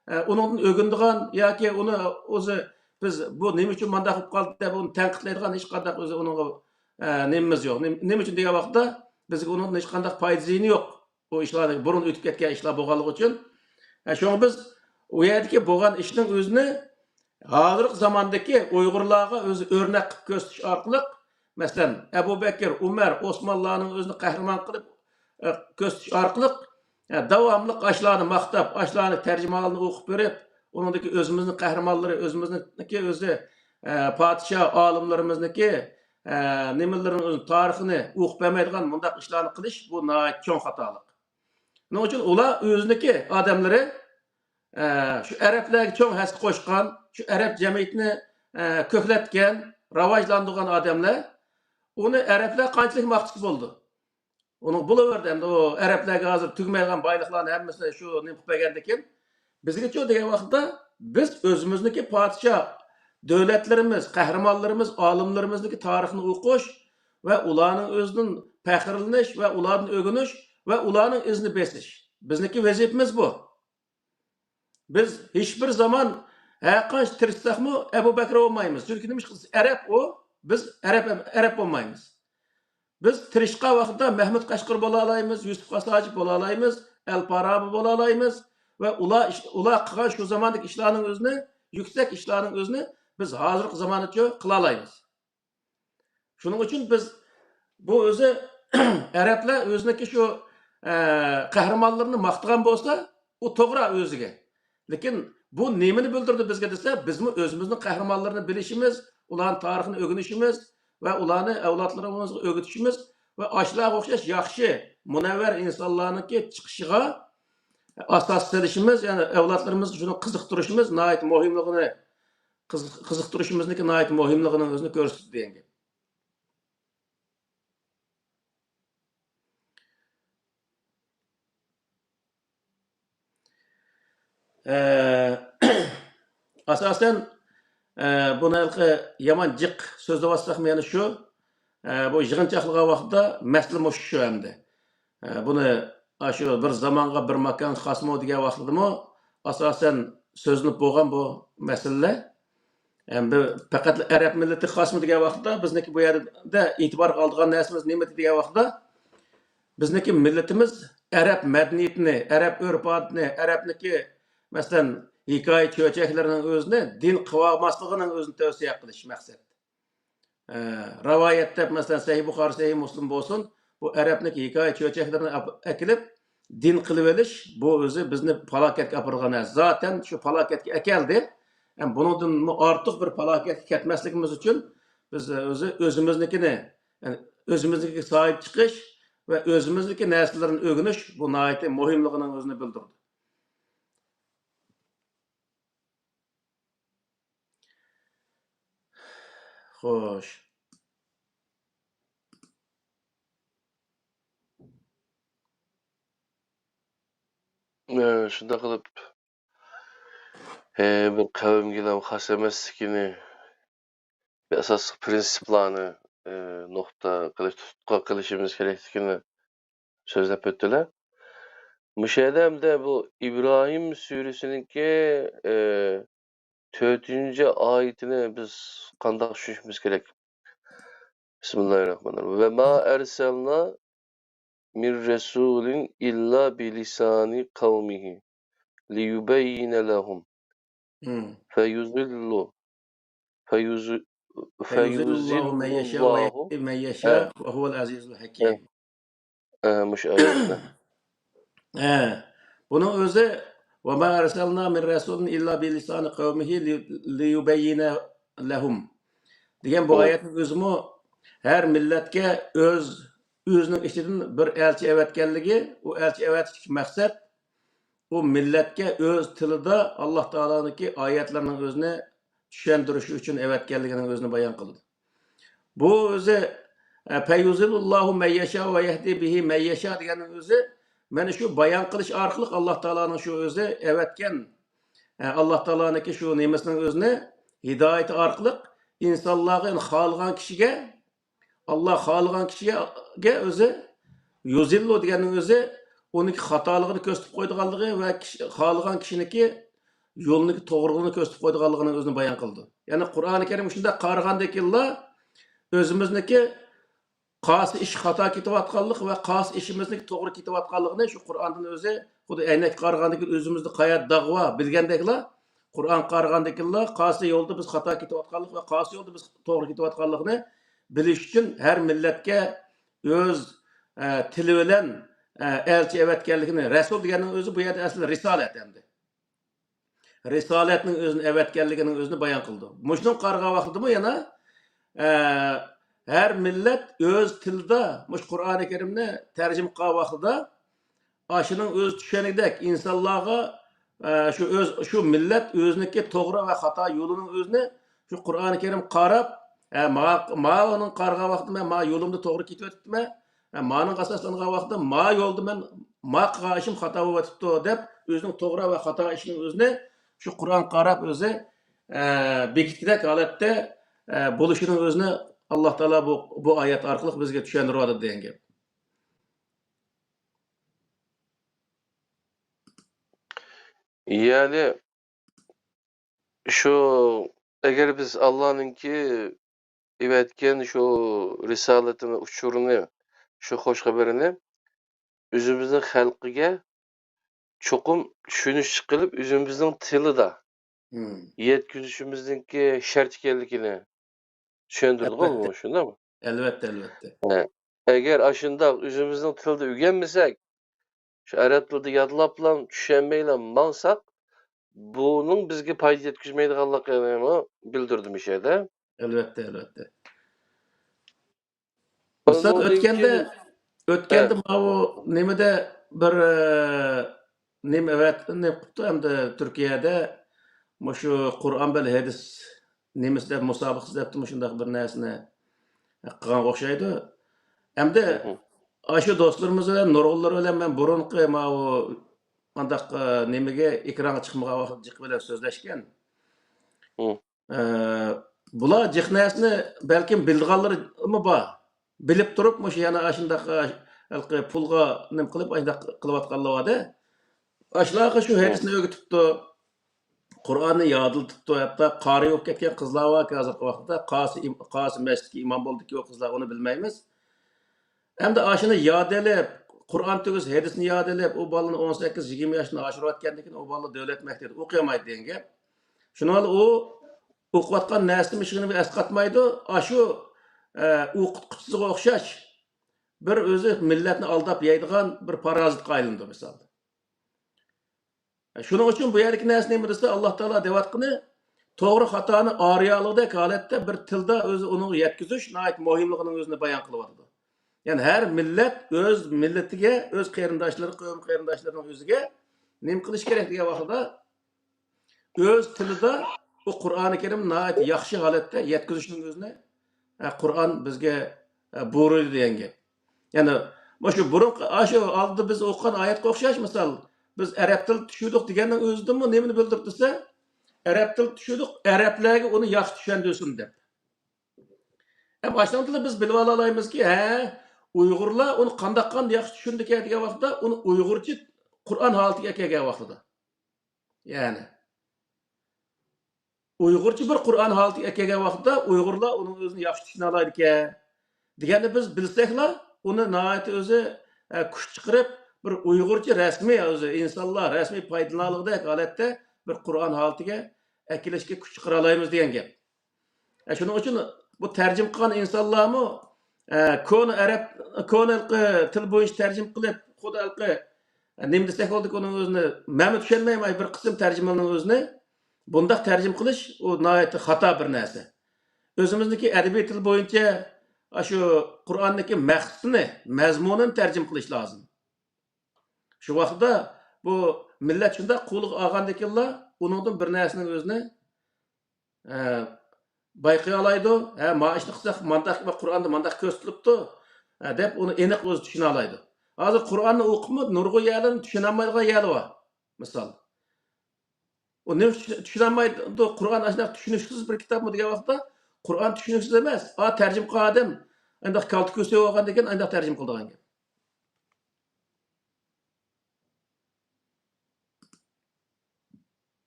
ئە، ئۇنىڭدىن ئۆگىنىدىغان ياكى ئۇنى ئۆزى بىز بۇ نېمە ئۈچۈن مانداق بولۇپ قالدى دەپ ئۇنى تەنقىدلەيدىغان ھېچقانداق ئۆزى ئۇنىڭغا، ئە، نېمىمىز يوق. نېمە، نېمە ئۈچۈن دېگەن ۋاقىتتا بىزگە ئۇنىڭدىن ھېچقانداق پايدا زىيىنى يوق. ئۇ ئىشلار بۇرۇن ئۆتۈپ كەتكەن ئىشلار بولغانلىقى ئۈچۈن. ئە، شۇڭا بىز ئۇ يەردىكى بولغان ئىشنىڭ ئۆزىنى ھازىرقى زاماندىكى ئۇيغۇرلارغا ئۆزى ئۆرنەك قىلىپ كۆرسىتىش ئارقىلىق، مەسىلەن، ئەبۇ بەكىر، ئۇمەر، ئوسمانلارنىڭ ئۆزىنى قەھرىمان قىلىپ، ئە، كۆرسىتىش ئارقىلىق، ئە، داۋاملىق ئاشۇلارنى ماختاپ، ئاشۇلارنى تەرجىمىھالىنى ئوقۇپ بېرىپ، ئۇنىڭدىكى ئۆزىمىزنىڭ قەھرىمانلىرى، ئۆزىمىزنىڭكى ئۆزى، ئە، پادىشاھ، ئالىملىرىمىزنىڭكى، ئە، نېمىلىرىنىڭ ئۆزىنى، تارىخىنى ئوقۇپ بەرمەيدىغان مۇنداق ئىشلارنى قىلىش، بۇ ناھايىتى چوڭ خاتالىق. شۇنىڭ ئۈچۈن ئۇلار ئۆزىنىڭكى ئادەملىرى، ئە، شۇ ئەرەبلەرگە چوڭ ھەسسە قوشقان، شۇ ئەرەب جەمئىيىتىنى، ئە، كۆكلەتكەن، راۋاجلاندۇرغان ئادەملەر، ئۇنى ئەرەبلەر قانچىلىك ماختىسا بولىدۇ؟ ئۇنىڭ بولۇۋەردى ئەمدى ئۇ ئەرەبلەرگە ھازىر تۈگىمەيدىغان بايلىقلارنى ھەممىسىنى شۇ نېمە قىلىپ بەرگەندىكىن، بىزگىچۇ دېگەن ۋاقىتتا بىز ئۆزىمىزنىڭكى پادىشاھ، دۆلەتلىرىمىز، قەھرىمانلىرىمىز، ئالىملىرىمىزنىڭكى تارىخىنى ئوقۇش ۋە ئۇلارنىڭ ئۆزىدىن پەخىرلىنىش ۋە ئۇلاردىن ئۆگىنىش ۋە ئۇلارنىڭ ئىزىنى بېسىش. بىزنىڭكى ۋەزىپىمىز بۇ. بىز ھېچبىر زامان ھەرقانچە تىرىشساقمۇ ئەبۇ بەكرى بولمايمىز. چۈنكى نېمە ئىش قىلسا ئەرەب ئۇ، بىز ئەرەب، ئەرەب بولمايمىز. بىز تىرىشقان ۋاقىتتا مەھمۇد قەشقىرى بولالايمىز، يۈسۈپ خاس ھاجىپ بولالايمىز، ئەل پارابى بولالايمىز ۋە ئۇلار ئىش-، ئۇلار قىلغان شۇ زاماندىكى ئىشلارنىڭ ئۆزىنى، يۈكسەك ئىشلارنىڭ ئۆزىنى بىز ھازىرقى زامانىچە قىلالايمىز. شۇنىڭ ئۈچۈن بىز بۇ ئۆزى ئەرەبلەر ئۆزىنىڭكى شۇ، ئە، قەھرىمانلىرىنى ماختىغان بولسا، ئۇ توغرا ئۆزىگە. لېكىن بۇ نېمىنى بىلدۈرىدۇ بىزگە دېسە، بىزمۇ ئۆزىمىزنىڭ قەھرىمانلىرىنى بىلىشىمىز، ئۇلارنىڭ تارىخىنى ئۆگىنىشىمىز ۋە ئۇلارنى ئەۋلادلىرىمىزغا ئۆگىتىشىمىز ۋە ئاشۇلارغا ئوخشاش ياخشى، مۇنەۋۋەر ئىنسانلارنىڭكى چىقىشىغا ئاساس سېلىشىمىز، يەنى ئەۋلادلىرىمىزنى شۇنى قىزىقتۇرۇشىمىز ناھايىتى مۇھىملىقىنى، قىز-، قىزىقتۇرۇشىمىزنىڭكى ناھايىتى مۇھىملىقىنىڭ ئۆزىنى كۆرسىتىدۇ دېگەن گەپ. ئە، ئاساسەن، ئە، بۇنى ھېلىقى يامان جىق سۆزلەۋاتساقمۇ يەنە شۇ، ئە، بۇ يىغىن چاقلىغان ۋاقىتتا مەسىلە مۇشۇ شۇ ئەمدى. ئە، بۇنى ئاشۇ بىر زامانغا، بىر ماكانغا خاسمۇ دېگەن ۋاقتىدىمۇ ئاساسەن سۆزلىنىپ بولغان بۇ مەسىلىلەر. ئەمدى پەقەت ئەرەب مىللىتىگە خاسمۇ دېگەن ۋاقىتتا بىزنىڭكى بۇ يەردە ئېتىبارغا ئالىدىغان نەرسىمىز نېمىدى دېگەن ۋاقىتتا، بىزنىڭكى مىللىتىمىز ئەرەب مەدەنىيىتىنى، ئەرەب ئۆرپ-ئادىتىنى، ئەرەبنىڭكى، مەسىلەن، ھېكايە چۆچەكلىرىنىڭ ئۆزىنى دىن قىلىۋالماسلىقىنىڭ ئۆزىنى تەۋسىيە قىلىش مەقسەت. ئە، رىۋايەت دەپ، مەسىلەن، سەھىھ بۇخارى، سەھىھ مۇسلىم بولسۇن، بۇ ئەرەبنىڭكى ھېكايە چۆچەكلىرىنى ئاپ-، ئەكېلىپ، دىن قىلىۋېلىش، بۇ ئۆزى بىزنى پالاكەتكە ئاپىرىدىغان نەرسە. زاتەن شۇ پالاكەتكە ئەكەلدى. ھەم بۇنىڭدىنمۇ ئارتۇق بىر پالاكەتكە كەتمەسلىكىمىز ئۈچۈن، بىز ئۆزى ئۆزىمىزنىڭكىنى، يەنى ئۆزىمىزنىڭكىگە ساھىب چىقىش ۋە ئۆزىمىزنىڭكى نەرسىلىرىنى ئۆگىنىش، بۇ ناھايىتى مۇھىملىقىنىڭ ئۆزىنى بىلدۈرىدۇ. خوش. ئە، شۇنداق قىلىپ، ئە، بىر قەۋمگىلا خاس ئەمەسلىكىنى، بىر ئاساسلىق پىرىنسىپلارنى، ئە، نۇقتا قىلىش، تۇتقا قىلىشىمىز كېرەكلىكىنى سۆزلەپ ئۆتتىلە. مۇشۇ يەردە ئەمدى بۇ ئىبراھىم سۈرىسىنىڭكى، ئە، تۆتىنچى ئايىتىنى بىز قانداق چۈشىنىشىمىز كېرەك؟ بىسمىللاھىررەھمانىررەھىم. وما أرسلنا من رسول إلا بلسان قومه ليبين لهم مم. فيضل، فيض-، فيضل الله من فيضل يشاء الله ويهدي من يشاء ئە، وهو العزيز ئە، الحكيم. ئە، مۇشۇ ئايەتتە. ئە، بۇنىڭ ئۆزى، وما أرسلنا من رسول إلا بلسان قومه لي-، ليبين لهم دېگەن بۇ ئايەتنىڭ ئۆزىمۇ ھەر مىللەتكە ئۆز، ئۆزىنىڭ ئىچىدىن بىر ئەلچى ئەۋەتكەنلىكى، ئۇ ئەلچى ئەۋەتىشتىكى مەقسەت ئۇ مىللەتكە ئۆز تىلىدا ئاللا تائالانىڭكى ئايەتلىرىنىڭ ئۆزىنى چۈشەندۈرۈش ئۈچۈن ئەۋەتكەنلىكىنىڭ ئۆزىنى بايان قىلىدۇ. بۇ ئۆزى، ئە، فَيُضِلُّ اللَّهُ مَن يَشَاءُ وَيَهْدِي بِهِ مَن يَشَاءُ دېگەننىڭ ئۆزى، مانا شۇ بايان قىلىش ئارقىلىق ئاللا تائالانىڭ شۇ ئۆزى ئەۋەتكەن، ئە، ئاللا تائالانىڭكى شۇ نېمىسىنىڭ ئۆزىنى ھىدايىتى ئارقىلىق ئىنسانلارغا، يەنى خالىغان كىشىگە، ئاللا خالىغان كىشىگە ئۆزى يۇزىللۇ دېگەننىڭ ئۆزى ئۇنىڭكى خاتالىقىنى كۆرسىتىپ قويىدىغانلىقى ۋە كىشى، خالىغان كىشىنىڭكى يولىنىڭكى توغرىلىقىنى كۆرسىتىپ قويىدىغانلىقىنىڭ ئۆزىنى بايان قىلىدۇ. يەنى قۇرئانى كەرىم شۇنداق قارىغاندىكىنلا ئۆزىمىزنىڭكى قايسى ئىش خاتا كېتىۋاتقانلىق ۋە قايسى ئىشىمىزنىڭكى توغرا كېتىۋاتقانلىقىنى شۇ قۇرئاندىن ئۆزى خۇددى ئەينەككە قارىغاندىكىن ئۆزىمىزدە قايەردە داغ بار بىلگەندەكلا، قۇرئانغا قارىغاندىكىنلا قايسى يولدا بىز خاتا كېتىۋاتقانلىق ۋە قايسى يولدا بىز توغرا كېتىۋاتقانلىقىنى بىلىش ئۈچۈن ھەر مىللەتكە ئۆز، ئە، تىلى بىلەن، ئە، ئەلچى ئەۋەتكەنلىكىنى، رەسۇل دېگەننىڭ ئۆزى بۇ يەردە ئەسلى رىسالەت ئەمدى. رىسالەتنىڭ ئۆزىنى ئەۋەتكەنلىكىنىڭ ئۆزىنى بايان قىلىدۇ. مۇشۇنىڭغا قارىغان ۋاقتىدىمۇ يەنە، ئە، ھەر مىللەت ئۆز تىلىدا مۇشۇ قۇرئانى كەرىمنى تەرجىمە قىلغان ۋاقتىدا ئاشۇنىڭ ئۆزى چۈشەنگۈدەك ئىنسانلارغا، ئە، شۇ ئۆز، شۇ مىللەت ئۆزىنىڭكى توغرا ۋە خاتا يولىنىڭ ئۆزىنى شۇ قۇرئانى كەرىم قاراپ، ئە، ما، ماۋۇنىڭ قارىغان ۋاقتىدا مەن ما يولۇمدا توغرا كېتىۋېتىپتىمەن، ھە، مانىڭغا ئاساسلانغان ۋاقىتتا ما يولدا مەن ما قىلغان ئىشىم خاتا بولۇۋېتىپتۇ دەپ، ئۆزىنىڭ توغرا ۋە خاتا ئىشىنىڭ ئۆزىنى شۇ قۇرئانغا قاراپ ئۆزى، ئە، بېكىتكۈدەك ھالەتتە، ئە، بولۇشىنىڭ ئۆزىنى ئاللا تائالا بۇ، بۇ ئايەت ئارقىلىق بىزگە چۈشەندۈرۈۋاتىدۇ دېگەن گەپ. يەنى شۇ، ئەگەر بىز ئاللانىڭكى ئېۋەتكەن شۇ رىسالىتىنى، ئۇچۇرىنى، شۇ خوش خەۋىرىنى ئۆزىمىزنىڭ خەلقىگە چوقۇم چۈشىنىشلىك قىلىپ، ئۆزىمىزنىڭ تىلىدا مم. يەتكۈزۈشىمىزنىڭكى شەرت ئىكەنلىكىنى چۈشەندۈردىغۇ ئەلۋەتتە. بۇ، شۇنداقمۇ؟ ئەلۋەتتە، ئەلۋەتتە. ھە. ئەگەر ئاشۇنداق ئۆزىمىزنىڭ تىلىدا ئۆگەنمىسەك، شۇ ئەرەب تىلىدا يادلاپلا، چۈشەنمەيلا ماڭساق، بۇنىڭ بىزگە پايدا يەتكۈزمەيدىغانلىقىنىمۇ بىلدۈردى مۇشۇ يەردە. ئەلۋەتتە، ئەلۋەتتە. ئۇستاز، ئۇنىڭدىن ئۆتكەندە، كېيىن، ئۆتكەندە ھە. ماۋۇ نېمىدە بىر، ئە، نېمە ئەۋەت-، نېمە قىپتۇ ئەمدى تۈركىيەدە مۇشۇ قۇرئان بىلەن ھەدىس نېمىسى دەپ مۇسابىقىسى دەپتۇ، مۇشۇنداق بىر نەرسىنى قىلغانغا ئوخشايدۇ. ئەمدى مھم. ئاشۇ دوستلىرىمىز بىلەن، نۇرغۇنلىرى بىلەن مەن بۇرۇنقى ماۋۇ ئانداق، ئە، نېمىگە، ئېكرانغا چىقمىغان ۋاقىت جىق بىلەن سۆزلەشكەن. مم. ئە، بۇلار جىق نەرسىنى بەلكىم بىلىدىغانلىرىمۇ بار. بىلىپ تۇرۇپ مۇشۇ يەنە ئاشۇنداق، ئە، ھېلىقى پۇلغا نېمە قىلىپ ئاشۇنداق قىلىۋاتقانلار بار-دە. ئاشۇلارغا شۇ مم. ھەدىسنى ئۆگىتىپتۇ. قۇرئاننى يادلىتىپتۇ. ھەتتا قارى بولۇپ كەتكەن قىزلار باركەن ھازىرقى ۋاقىتتا. قايسى ئىم-، قايسى مەسچىتكە ئىمام بولدىكى ئۇ قىزلار، ئۇنى بىلمەيمىز. ئەمدى ئاشۇنى ياد ئېلىپ، قۇرئان تۈگىسى ھەدىسنى ياد ئېلىپ، ئۇ بالىنى ئون سەككىز، يىگىرمە ياشتىن ئاشۇرۇۋەتكەندىن كېيىن، ئۇ بالا دۆلەت مەكتىپىدە ئوقۇيالمايدۇ دېگەن گەپ. شۇنىڭ بىلەن ئۇ ئوقۇۋاتقان نەرسىنى مۇشۇنى ئەسقاتمايدۇ. ئاشۇ، ئە، ئوقۇتقۇچىسىغا ئوخشاش بىر ئۆزى مىللەتنى ئالداپ يەيدىغان بىر پارازىتقا ئايلىنىدۇ مىسالدا. شۇنىڭ ئۈچۈن بۇ يەردىكى نەرسە نېمە دېسە، ئاللا تائالا دەۋاتقىنى توغرا خاتانى ئارىيالىقتەك ھالەتتە بىر تىلدا ئۆزى ئۇنىڭغا يەتكۈزۈش ناھايىتى مۇھىملىقىنىڭ ئۆزىنى بايان قىلىۋاتىدۇ. يەنى ھەر مىللەت ئۆز مىللىتىگە، ئۆز قېرىنداشلىرى، قەۋم قېرىنداشلىرىنىڭ ئۆزىگە نېمە قىلىش كېرەك دېگەن ۋاقتىدا، ئۆز تىلىدا بۇ قۇرئانى كەرىم ناھايىتى ياخشى ھالەتتە يەتكۈزۈشنىڭ ئۆزىنى، ئە، قۇرئان بىزگە، ئە، بۇيرۇيدۇ دېگەن گەپ. يەنى مۇشۇ بۇرۇنقى، ئاشۇ ئالدىدا بىز ئوقۇغان ئايەتكە ئوخشاش، مىسال، بىز ئەرەب تىلى چۈشۈردۇق دېگەننىڭ ئۆزىدىنمۇ نېمىنى بىلدۈرۈپ دېسە، ئەرەب تىلى چۈشۈردۇق، ئەرەبلەرگە ئۇنى ياخشى چۈشەندۈرسۇن دەپ. ھەم ئاشۇنىڭ بىلەن بىز بىلىۋالالايمىزكى، ھە، ئۇيغۇرلار ئۇنى قانداق قانداق ياخشى چۈشىنىدىكەن دېگەن ۋاقىتتا، ئۇنى ئۇيغۇرچە قۇرئان ھالىتىگە ئەكەلگەن ۋاقتىدا. يەنى، ئۇيغۇرچە بىر قۇرئان ھالىتىگە ئەكەلگەن ۋاقتىدا، ئۇيغۇرلار ئۇنىڭ ئۆزىنى ياخشى چۈشىنەلەيدىكەن دېگەننى بىز بىلسەكلا، ئۇنى ناھايىتى ئۆزى، ئە، كۈچ چىقىرىپ، بىر ئۇيغۇرچە رەسمىي ئۆزى ئىنسانلار رەسمىي پايدىلىنالىغۇدەك ھالەتتە بىر قۇرئان ھالىتىگە ئەكېلىشكە كۈچ چىقىرالايمىز دېگەن گەپ. ئە، شۇنىڭ ئۈچۈن بۇ تەرجىمە قىلغان ئىنسانلارمۇ، ئە، كونا ئەرەب، كونا ھېلىقى تىل بويىچە تەرجىمە قىلىپ، خۇددى ھېلىقى، ئە، نېمە دېسەك بولىدۇ، ئۇنىڭ ئۆزىنى مەنمۇ چۈشەنمەيمەن، بىر قىسىم تەرجىمىھالنىڭ ئۆزىنى بۇنداق تەرجىمە قىلىش، ئۇ ناھايىتى خاتا بىر نەرسە. ئۆزىمىزنىڭكى ئەدەبىي تىل بويىچە ئاشۇ قۇرئاندىكى مەقسىتىنى، مەزمۇنىنى تەرجىمە قىلىش لازىم. شۇ ۋاقىتتا بۇ مىللەت شۇنداق قولىغا ئالغاندىكىنلا، ئۇنىڭدىن بىر نەرسىنىڭ ئۆزىنى، ئە، بايقىيالايدۇ. ھە، ما ئىشنى قىلساق، مانداق، قۇرئاندا مانداق كۆرسىتىلىپتۇ، ھە، دەپ ئۇنى ئېنىق ئۆزى چۈشىنەلەيدۇ. ھازىر قۇرئاننى ئوقۇپمۇ نۇرغۇن يەرلەرنى چۈشىنەلمەيدىغان يەرلەر بار. مىسال، ئۇ نېمە چۈش-، چۈشىنەلمەيدۇ، قۇرئان ئاشۇنداق چۈشىنىكسىز بىر كىتابمۇ دېگەن ۋاقىتتا، قۇرئان چۈشىنىكسىز ئەمەس. ئا، تەرجىمە قىلغان ئادەم ئانداق كالتە كۆسە بولغاندىكىن ئانداق تەرجىمە قىلىدىغان گەپ.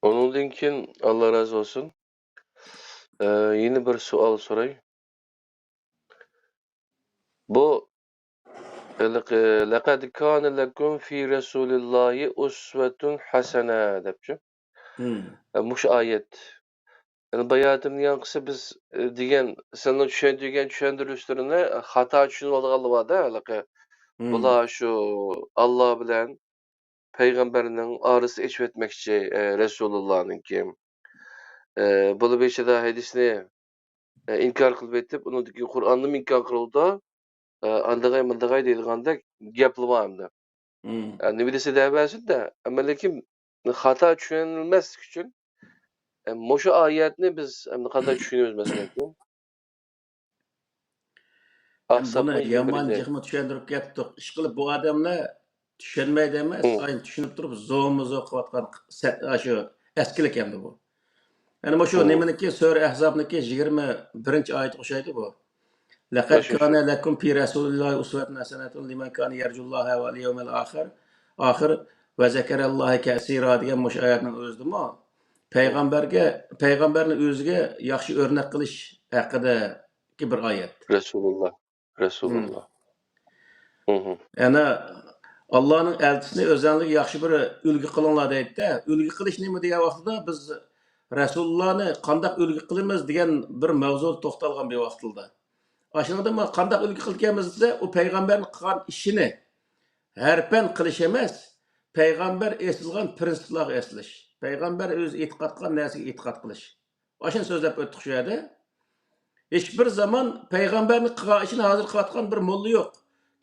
ئۇنىڭدىن كېيىن ئاللا رازى بولسۇن. ئە، يەنە بىر سوئال سوراي. بۇ ھېلىقى «لەقەد كانە لەكۇم فى رەسۇلىللاھى ئۇسۋەتۇن ھەسەنە» دەپچۇ. مم. ئە، مۇشۇ ئايەت. يەنى باياتىمنىڭ ياڭقىسى بىز، ئە، دېگەن، سىلەرنىڭ چۈشەندۈرگەن چۈشەندۈرۈشلىرىنى خاتا چۈشىنىۋالغانلار بار-دە، ھېلىقى. مم. بۇلار شۇ ئاللا بىلەن پەيغەمبەرنىڭ ئارىسى ئېچىۋەتمەكچى، ئە، رەسۇلۇللانىڭكى. ئە، بۇلار بېشىدا ھەدىسنى، ئە، ئىنكار قىلىپ ئېيتىپ، ئۇنىڭدىكى قۇرئاننىمۇ ئىنكار قىلىۋاتىدۇ. ئە، ئاندىغاي، مۇندىغاي دەيدىغاندەك گەپلىرى بار ئەمدى. مم. ئە، نېمە دېسە دەۋەرسۇن-دە. ئەمما لېكىن خاتا چۈشىنىلمەسلىك ئۈچۈن، ئە، مۇشۇ ئايەتنى بىز ئەمدى قانداق چۈشىنىمىز مەسىلەن؟ ھەم بۇنى يامان جىقمۇ چۈشەندۈرۈپ كەتتۇق. ئىشقىلىپ، بۇ ئادەملەر چۈشەنمەيدۇ ئەمەس، ئاينى چۈشىنىپ تۇرۇپ زومىزو قىلىۋاتقان سە-، ئاشۇ ئەسكىلىك ئەمدى بۇ. يەنى مۇشۇ نېمىنىڭكى، سۈرە ئەھزابنىڭكى يىگىرمە بىرىنچى ئايىتىگە ئوخشايدۇ بۇ. لەقەد كانە لەكۇم فى رەسۇلىللاھى ئۇسۋەتۇن ھەسەنەتۇن لىمەن كانە يەرجۇللاھە ۋەل يەۋمەل ئاخىر. ئاخىر ۋە زەكەرەللاھە كەسىرا دېگەن مۇشۇ ئايەتنىڭ ئۆزىدىمۇ پەيغەمبەرگە، پەيغەمبەرنى ئۆزىگە ياخشى ئۆرنەك قىلىش ھەققىدىكى بىر ئايەت. رەسۇلۇللا. رەسۇلۇللا. مم. يەنە ئاللانىڭ ئەلچىسىنى ئۆزەڭلىگە ياخشى بىر ئۈلگە قىلىڭلار دەيدىدە. ئۈلگە قىلىش نېمە دېگەن ۋاقتىدا بىز رەسۇلۇللانى قانداق ئۈلگە قىلىمىز دېگەن بىر مەۋزۇدا توختالغان بىر ۋاقتىدا. ئاشۇنىڭدا ما قانداق ئۈلگە قىلىدىكەنمىز دېسە، ئۇ پەيغەمبەرنىڭ قىلغان ئىشىنى ھەرپەن قىلىش ئەمەس، پەيغەمبەر ئېسىلغان پىرىنسىپلارغا ئېسىلىش. پەيغەمبەر ئۆزى ئېتىقاد قىلغان نەرسىگە ئېتىقاد قىلىش. ئاشۇنى سۆزلەپ ئۆتتۇق شۇ يەردە. ھېچبىر زامان پەيغەمبەرنىڭ قىلغان ئىشىنى ھازىر قىلىۋاتقان بىر موللا يوق.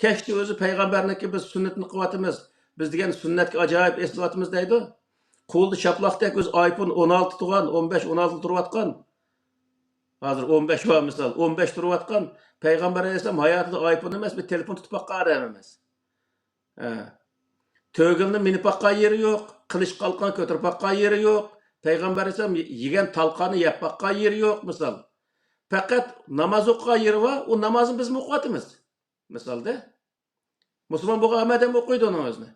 كەچتە ئۆزى پەيغەمبەرنىڭكى بىز سۈننىتىنى قىلىۋاتىمىز، بىز دېگەن سۈننەتكە ئاجايىپ ئېسىلىۋاتىمىز دەيدۇ. قولىدا شاپىلاقتەك ئۆزى ئايفون ئون ئالتە تۇرغان، ئون بەش، ئون ئالتە تۇرۇۋاتقان. ھازىر ئون بەش بار مىسال، ئون بەش تۇرۇۋاتقان. پەيغەمبەر ئەلەيھىسسالام ھاياتىدا ئايفون ئەمەس، بىر تېلېفون تۇتۇپ باققان ئادەم ئەمەس. ھە. تۆگىلىنى مىنىپ باققان يېرى يوق، قىلىچ قالقان كۆتۈرۈپ باققان يېرى يوق. پەيغەمبەر ئەلەيھىسسالام يېگەن تالقاننى يەپ باققان يېرى يوق، مىسال. پەقەت ناماز ئوقۇغان يېرى بار، ئۇ نامازنى بىزمۇ ئوقۇۋاتىمىز. مىسالدا، مۇسۇلمان بولغان ھەممە ئادەم ئوقۇيدۇ ئۇنىڭ ئۆزىنى.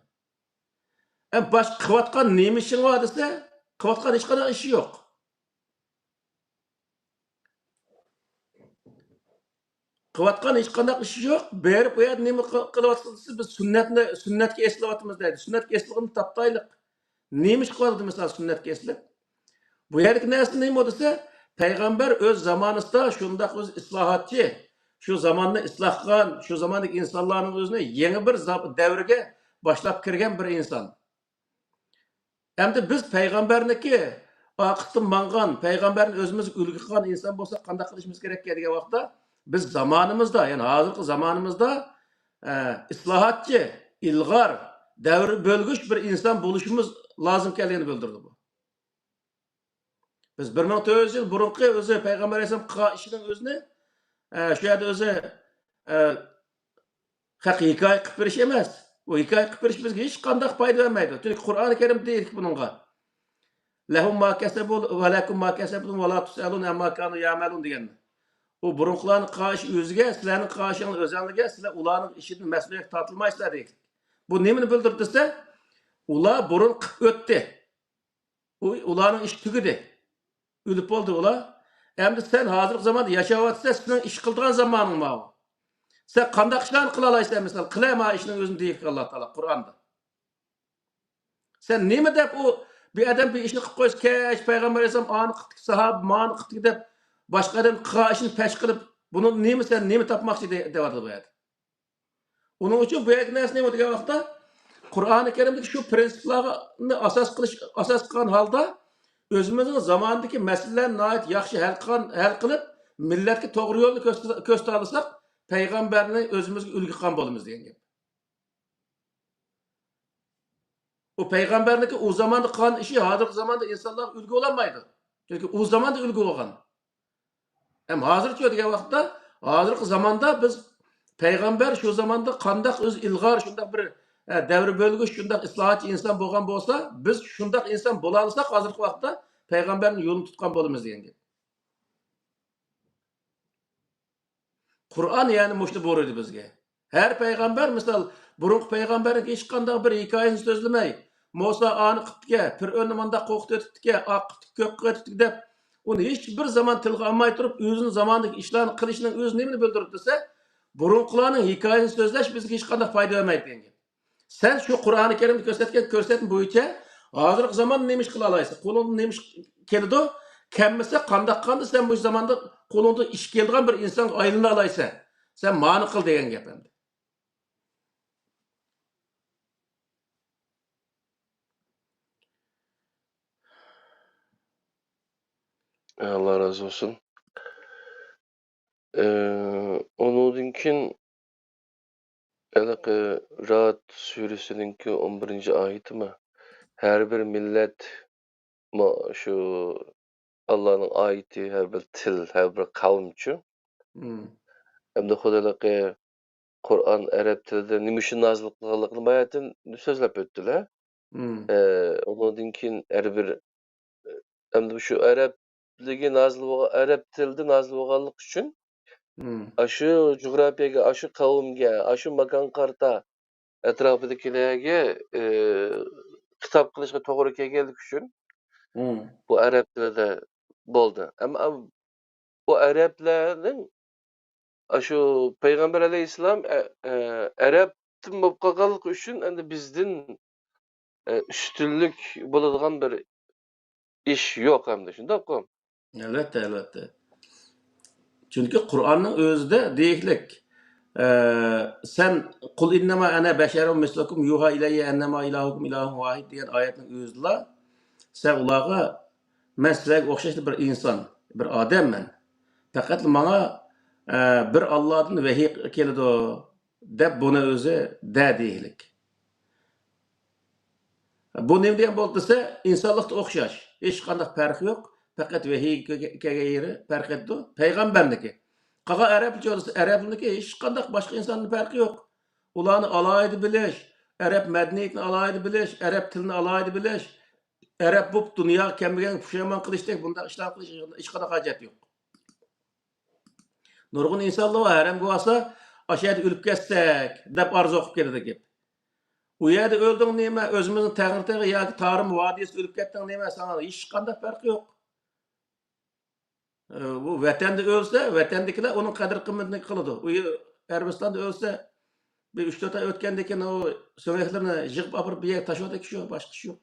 ئەم، باشقا قىلىۋاتقان نېمە ئىشىڭ بار دېسە، قىلىۋاتقان ھېچقانداق ئىشى يوق. قىلىۋاتقان ھېچقانداق ئىشى يوق. بېرىپ ئۇ يەردە نېمە قىل-، قىلىۋاتىسىز دېسە، بىز سۈننەتنى، سۈننەتكە ئېسىلىۋاتىمىز دەيدۇ. سۈننەتكە ئېسىلغىنىنى تاپتايلىق. نېمە ئىش قىلىۋاتىدۇ مىسال سۈننەتكە ئېسىلىپ؟ بۇ يەردىكى نەرسە نېمە دېسە، پەيغەمبەر ئۆز زامانىسىدا شۇنداق ئۆزى ئىسلاھاتچى، شۇ زاماننى ئىسلاھ قىلغان، شۇ زاماندىكى ئىنسانلارنىڭ ئۆزىنى يېڭى بىر زا-، دەۋرگە باشلاپ كىرگەن بىر ئىنسان. ئەمدى بىز پەيغەمبەرنىڭكى ئارقىسىدىن ماڭغان، پەيغەمبەرنى ئۆزىمىزگە ئۈلگە قىلغان ئىنسان بولساق قانداق قىلىشىمىز كېرەككە دېگەن ۋاقىتتا، بىز زامانىمىزدا، يەنى ھازىرقى زامانىمىزدا، ئە، ئىسلاھاتچى، ئىلغار، دەۋر بۆلگۈچ بىر ئىنسان بولۇشىمىز لازىمكەنلىكىنى بىلدۈرىدۇ بۇ. بىز بىر مىڭ تۆت يۈز يىل بۇرۇنقى ئۆزى پەيغەمبەر ئەلەيھىسسالام قىلغان ئىشىنىڭ ئۆزىنى، ئە، شۇ يەردە ئۆزى، ئە، خەق ھېكايە قىلىپ بېرىش ئەمەس. ئۇ ھېكايە قىلىپ بېرىش بىزگە ھېچقانداق پايدا بەرمەيدۇ. چۈنكى قۇرئانى كەرىمدە دېيىلدى بۇنىڭغا. لەھۇم ما كەسەبۇ ۋە لەكۇم ما كەسەبتۇم ۋە لا تۇسئەلۇنە ئەمما كانۇ يەئمەلۇن دېگەن. ئۇ بۇرۇنقىلارنىڭ قىلغان ئىشى ئۆزىگە، سىلەرنىڭ قىلغان ئىشىڭلار ئۆزەڭلارگە، سىلەر ئۇلارنىڭ ئىشىدىن مەسئۇلىيەتكە تارتىلمايسىلەر دېگەن. بۇ نېمىنى بىلدۈرىدۇ دېسە، ئۇلار بۇرۇن قىلىپ ئۆتتى. ئۇ، ئۇلارنىڭ ئىشى تۈگىدى. ئۆلۈپ بولدى ئۇلار. ئەمدى سەن ھازىرقى زاماندا ياشاۋاتىسەن، سېنىڭ ئىش قىلىدىغان زامانىڭ ماۋۇ. سەن قانداق ئىشلارنى قىلالايسەن، مىسال، قىلە ما ئىشنىڭ ئۆزىنى دېيىپتۇ ئاللا تائالا قۇرئاندا. سەن نېمە دەپ ئۇ بىر ئادەم بىر ئىشنى قىلىپ قويسا، كەچ پەيغەمبەر ئەلەيھىسسالام ئانى قىپتىكى، ساھابە مانى قىپتىكى دەپ، باشقا ئادەم قىلغان ئىشنى پەش قىلىپ، بۇنى نېمە سەن نېمە تاپماقچى دە-، دەۋاتىدۇ بۇ يەردە. ئۇنىڭ ئۈچۈن بۇ يەردىكى نەرسە نېمە دېگەن ۋاقىتتا، قۇرئانى كەرىمدىكى شۇ پىرىنسىپلارنى ئاساس قىلىش، ئاساس قىلغان ھالدا ئۆزىمىزنىڭ زامانىدىكى مەسىلىلەرنى ناھايىتى ياخشى ھەل قىلغان، ھەل قىلىپ، مىللەتكە توغرا يولنى كۆرسىتە-، كۆرسىتەلىسەك، پەيغەمبەرنى ئۆزىمىزگە ئۈلگە قىلغان بولىمىز دېگەن گەپ. ئۇ پەيغەمبەرنىڭكى ئۇ زاماندا قىلغان ئىشى ھازىرقى زاماندا ئىنسانلارغا ئۈلگە بولالمايدۇ. چۈنكى ئۇ زاماندا ئۈلگە بولغان. ھەم ھازىرچۇ دېگەن ۋاقىتتا، ھازىرقى زاماندا بىز پەيغەمبەر شۇ زاماندا قانداق ئۆزى ئىلغار، شۇنداق بىر، ئە، دەۋر بۆلگۈچ، شۇنداق ئىسلاھاتچى ئىنسان بولغان بولسا، بىز شۇنداق ئىنسان بولالىساق، ھازىرقى ۋاقىتتا پەيغەمبەرنىڭ يولىنى تۇتقان بولىمىز دېگەن گەپ. قۇرئان يەنى مۇشۇنى بۇيرۇيدۇ بىزگە. ھەر پەيغەمبەر، مىسال، بۇرۇنقى پەيغەمبەرنىڭ ھېچقانداق بىر ھېكايىسىنى سۆزلىمەي، مۇسا ئانى قىپتىكەن، پىرئۆننى مانداق قورقۇتۇۋېتىپتىكەن، ئاق قىپتىكەن، كۆك قىپتىكەن دەپ، ئۇنى ھېچ بىر زامان تىلغا ئالماي تۇرۇپ، ئۆزىنىڭ زامانىدىكى ئىشلارنى قىلىشىنىڭ ئۆزى نېمىنى بىلدۈرىدۇ دېسە، بۇرۇنقىلارنىڭ ھېكايىسىنى سۆزلەش بىزگە ھېچقانداق پايدا بەرمەيدۇ دېگەن گەپ. سەن شۇ قۇرئانى كەرىمدە كۆرسەتكەن كۆرسەتمە بويىچە ھازىرقى زاماندا نېمە ئىش قىلالايسەن؟ قولۇڭدىن نېمە ئىش كېلىدۇ؟ كەلمىسە قانداق قاندا سەن مۇشۇ زاماندا قولۇڭدىن ئىش كېلىدىغان بىر ئىنسانغا ئايلىنالايسەن؟ سەن مانى قىل دېگەن گەپ ئەمدى. ئاللا رازى بولسۇن. ئى، ئۇنىڭدىن كېيىن ھېلىقى رەئد سۈرىسىنىڭكى ئون بىرىنچى ئايىتىمۇ، ھەر بىر مىللەت، ما-، شۇ ئاللانىڭ ئايىتى، ھەر بىر تىل، ھەر بىر قەۋمچۇ. مم. ئەمدى خۇددى ھېلىقى قۇرئان ئەرەب تىلىدا نېمە ئۈچۈن نازىل قىلغانلىقىنى باياتىن سۆزلەپ ئۆتتىلە. مم. ئى، ئۇنىڭدىن كېيىن ھەر بىر ئەمدى شۇ ئەرەبلىكى نازىل بولغان، ئەرەب تىلىدا نازىل بولغانلىقى ئۈچۈن، مم، ئاشۇ جۇغراپىيەگە، ئاشۇ قەۋمگە، ئاشۇ ماكانغا قارىتا ئەتراپىدىكىلەرگە، ئى، خىتاب قىلىشقا توغرا كەلگەنلىكى ئۈچۈن، مم، بۇ ئەرەب تىلىدا بولدى. ئەمما بۇ ئەرەبلەرنىڭ ئاشۇ پەيغەمبەر ئەلەيھىسسالام ئە-، ئە-، ئەرەبتىن بولۇپ قالغانلىقى ئۈچۈن ئەمدى بىزدىن، ئە، ئۈستۈنلۈك بولىدىغان بىر ئىش يوق ئەمدى، شۇنداققۇ؟ ئەلۋەتتە، ئەلۋەتتە. چۈنكى قۇرئاننىڭ ئۆزىدە دېيىكلىك، ئە، سەن، «قۇل ئىننەما ئەنە بەشەرۇم مىسلۇكۇم يۇھا ئىلەييە ئەننەما ئىلاھۇكۇم ئىلاھۇن ۋاھىد» دېگەن ئايەتنىڭ ئۆزىدىلا سەن ئۇلارغا، «مەن سىلەرگە ئوخشاشلا بىر ئىنسان، بىر ئادەممەن. پەقەتلا ماڭا، ئە، بىر ئاللادىن ۋەھىي كېلىدۇ» دەپ بۇنى ئۆزى دە دېيىكلىك. بۇ نېمە دېگەن بولدى دېسە، ئىنسانلىقتا ئوخشاش. ھېچقانداق پەرقى يوق. پەقەت ۋەھىيگە كەلگەن يېرى پەرق ئېتىدۇ. پەيغەمبەرنىكى. قالغان ئەرەبلەرچە دېسە، ئەرەبلەرنىكى ھېچقانداق باشقا ئىنساندىن پەرقى يوق. ئۇلارنى ئالاھىدە بىلىش، ئەرەب مەدەنىيىتىنى ئالاھىدە بىلىش، ئەرەب تىلىنى ئالاھىدە بىلىش، ئەرەب بولۇپ دۇنياغا كەلمىگەنگە پۇشايمان قىلىشتەك بۇنداق ئىشلارنى قىلىش ھېچقانداق ھاجەت يوق. نۇرغۇن ئىنسانلار بار، ھەرەمگە بارسا، «ئاشۇ يەردە ئۆلۈپ كەتسەك» دەپ ئارزۇ قىلىپ كېلىدۇ گەپ. «ئۇ يەردە ئۆلدۈڭ نېمە، ئۆزىمىزنىڭ تەڭرىتېغى ياكى تارىم ۋادىسىدا ئۆلۈپ كەتتىڭ نېمە، ساڭا ھېچقانداق پەرقى يوق.» ئى، بۇ ۋەتەندە ئۆلسە، ۋەتەندىكىلەر ئۇنىڭ قەدىر-قىممىتىنى قىلىدۇ. ئۇ يە-، ئەرەبىستاندا ئۆلسە، بىر ئۈچ-تۆت ئاي ئۆتكەندىن كېيىن ئۇ سۆڭەكلىرىنى يىغىپ ئاپىرىپ بىر يەرگە تاشلايدىكەن، شۇ، باشقا ئىش يوق.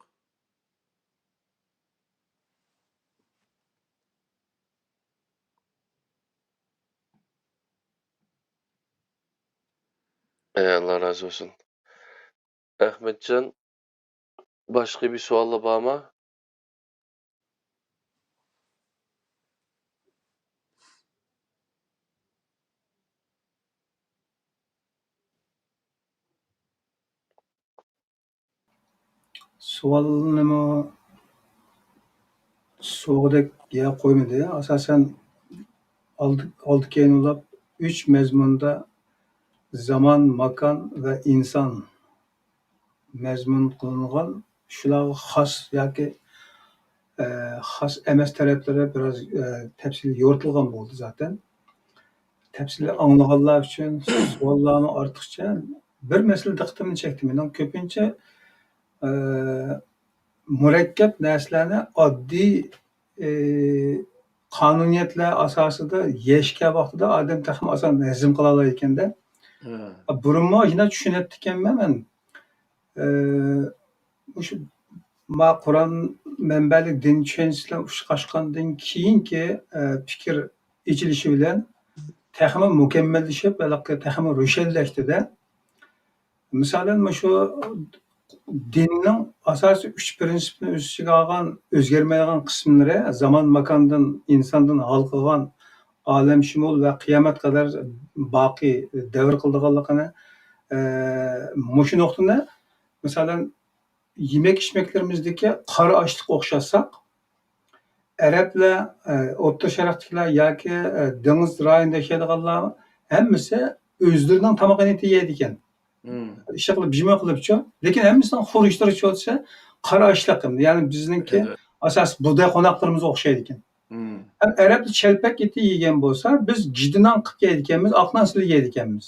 ئەي، ئاللا رازى بولسۇن. ئەخمەتجان، باشقا بىر سوئاللار بارمۇ؟ سوئالنىمۇ سوغۇدەك يا قويمىدى. ئاساسەن ئالدى، ئالدى كەينى بولاپ ئۈچ مەزمۇندا زامان، ماكان ۋە ئىنسان مەزمۇن قىلىنغان، شۇلارغا خاس ياكى، ئە، خاس ئەمەس تەرەپلىرى بىراز، ئە، تەپسىلىي يورۇتۇلغان بولدى زاتەن. تەپسىلىي ئاڭلىغانلار ئۈچۈن سوئاللارمۇ ئارتۇقچە. بىر مەسىلە دىققىتىمنى چەكتى مېنىڭ. كۆپىنچە، ئە، مۇرەككەپ نەرسىلەرنى ئاددىي، ئى، قانۇنىيەتلەر ئاساسىدا يەشكە ۋاقتىدا ئادەم تېخىمۇ ئاسان ھەزىم قىلالايدىكەندە. ھە. بۇرۇنمۇ ئاشۇنداق چۈشىنەتتىكەنمەن مەن. ئى، مۇشۇ ما قۇرئان مەنبەلىك دىن چۈشەنچىسى بىلەن ئۇچراشقاندىن كېيىنكى، ئى، پىكىر ئېچىلىشى بىلەن تېخىمۇ مۇكەممەللىشىپ، ھېلىقى تېخىمۇ روشەنلەشتى-دە. مىسالەن، مۇشۇ دىننىڭ ئاساسىي ئۈچ پىرىنسىپنى ئۆز ئىچىگە ئالغان، ئۆزگەرمەيدىغان قىسىملىرى، زامان، ماكاندىن، ئىنساندىن ھالقىغان ئالەمشۇمۇل ۋە قىيامەت قەدەر باقىي دەۋر قىلىدىغانلىقىنى، ئە، مۇشۇ نۇقتىنى، مىسالەن، يېمەك ئىچمەكلىرىمىزدىكى قارا ئاشلىققا ئوخشاتساق، ئەرەبلەر، ئە، ئوتتۇرا شەرقتىكىلەر ياكى، ئە، دېڭىز رايونىدا ياشايدىغانلار ھەممىسى ئۆزلىرىنىڭ تامىقىنى يەيدىكەن. مم. ئىشلىق قىلىپ، جىمى قىلىپچۇ. لېكىن ھەممىسىنىڭ خۇرۇچلىرىچۇ دېسە، قارا ئاشلىق. يەنى بىزنىڭكى ئاساسىي بۇغداي قوناقلىرىمىزغا ئوخشايدىكەن. مم. ھەم ئەرەبلەر چەلپەك ئېتى يېگەن بولسا، بىز گىجدىنان قىلىپ يەيدىكەنمىز، ئاقنان سېلىپ يەيدىكەنمىز.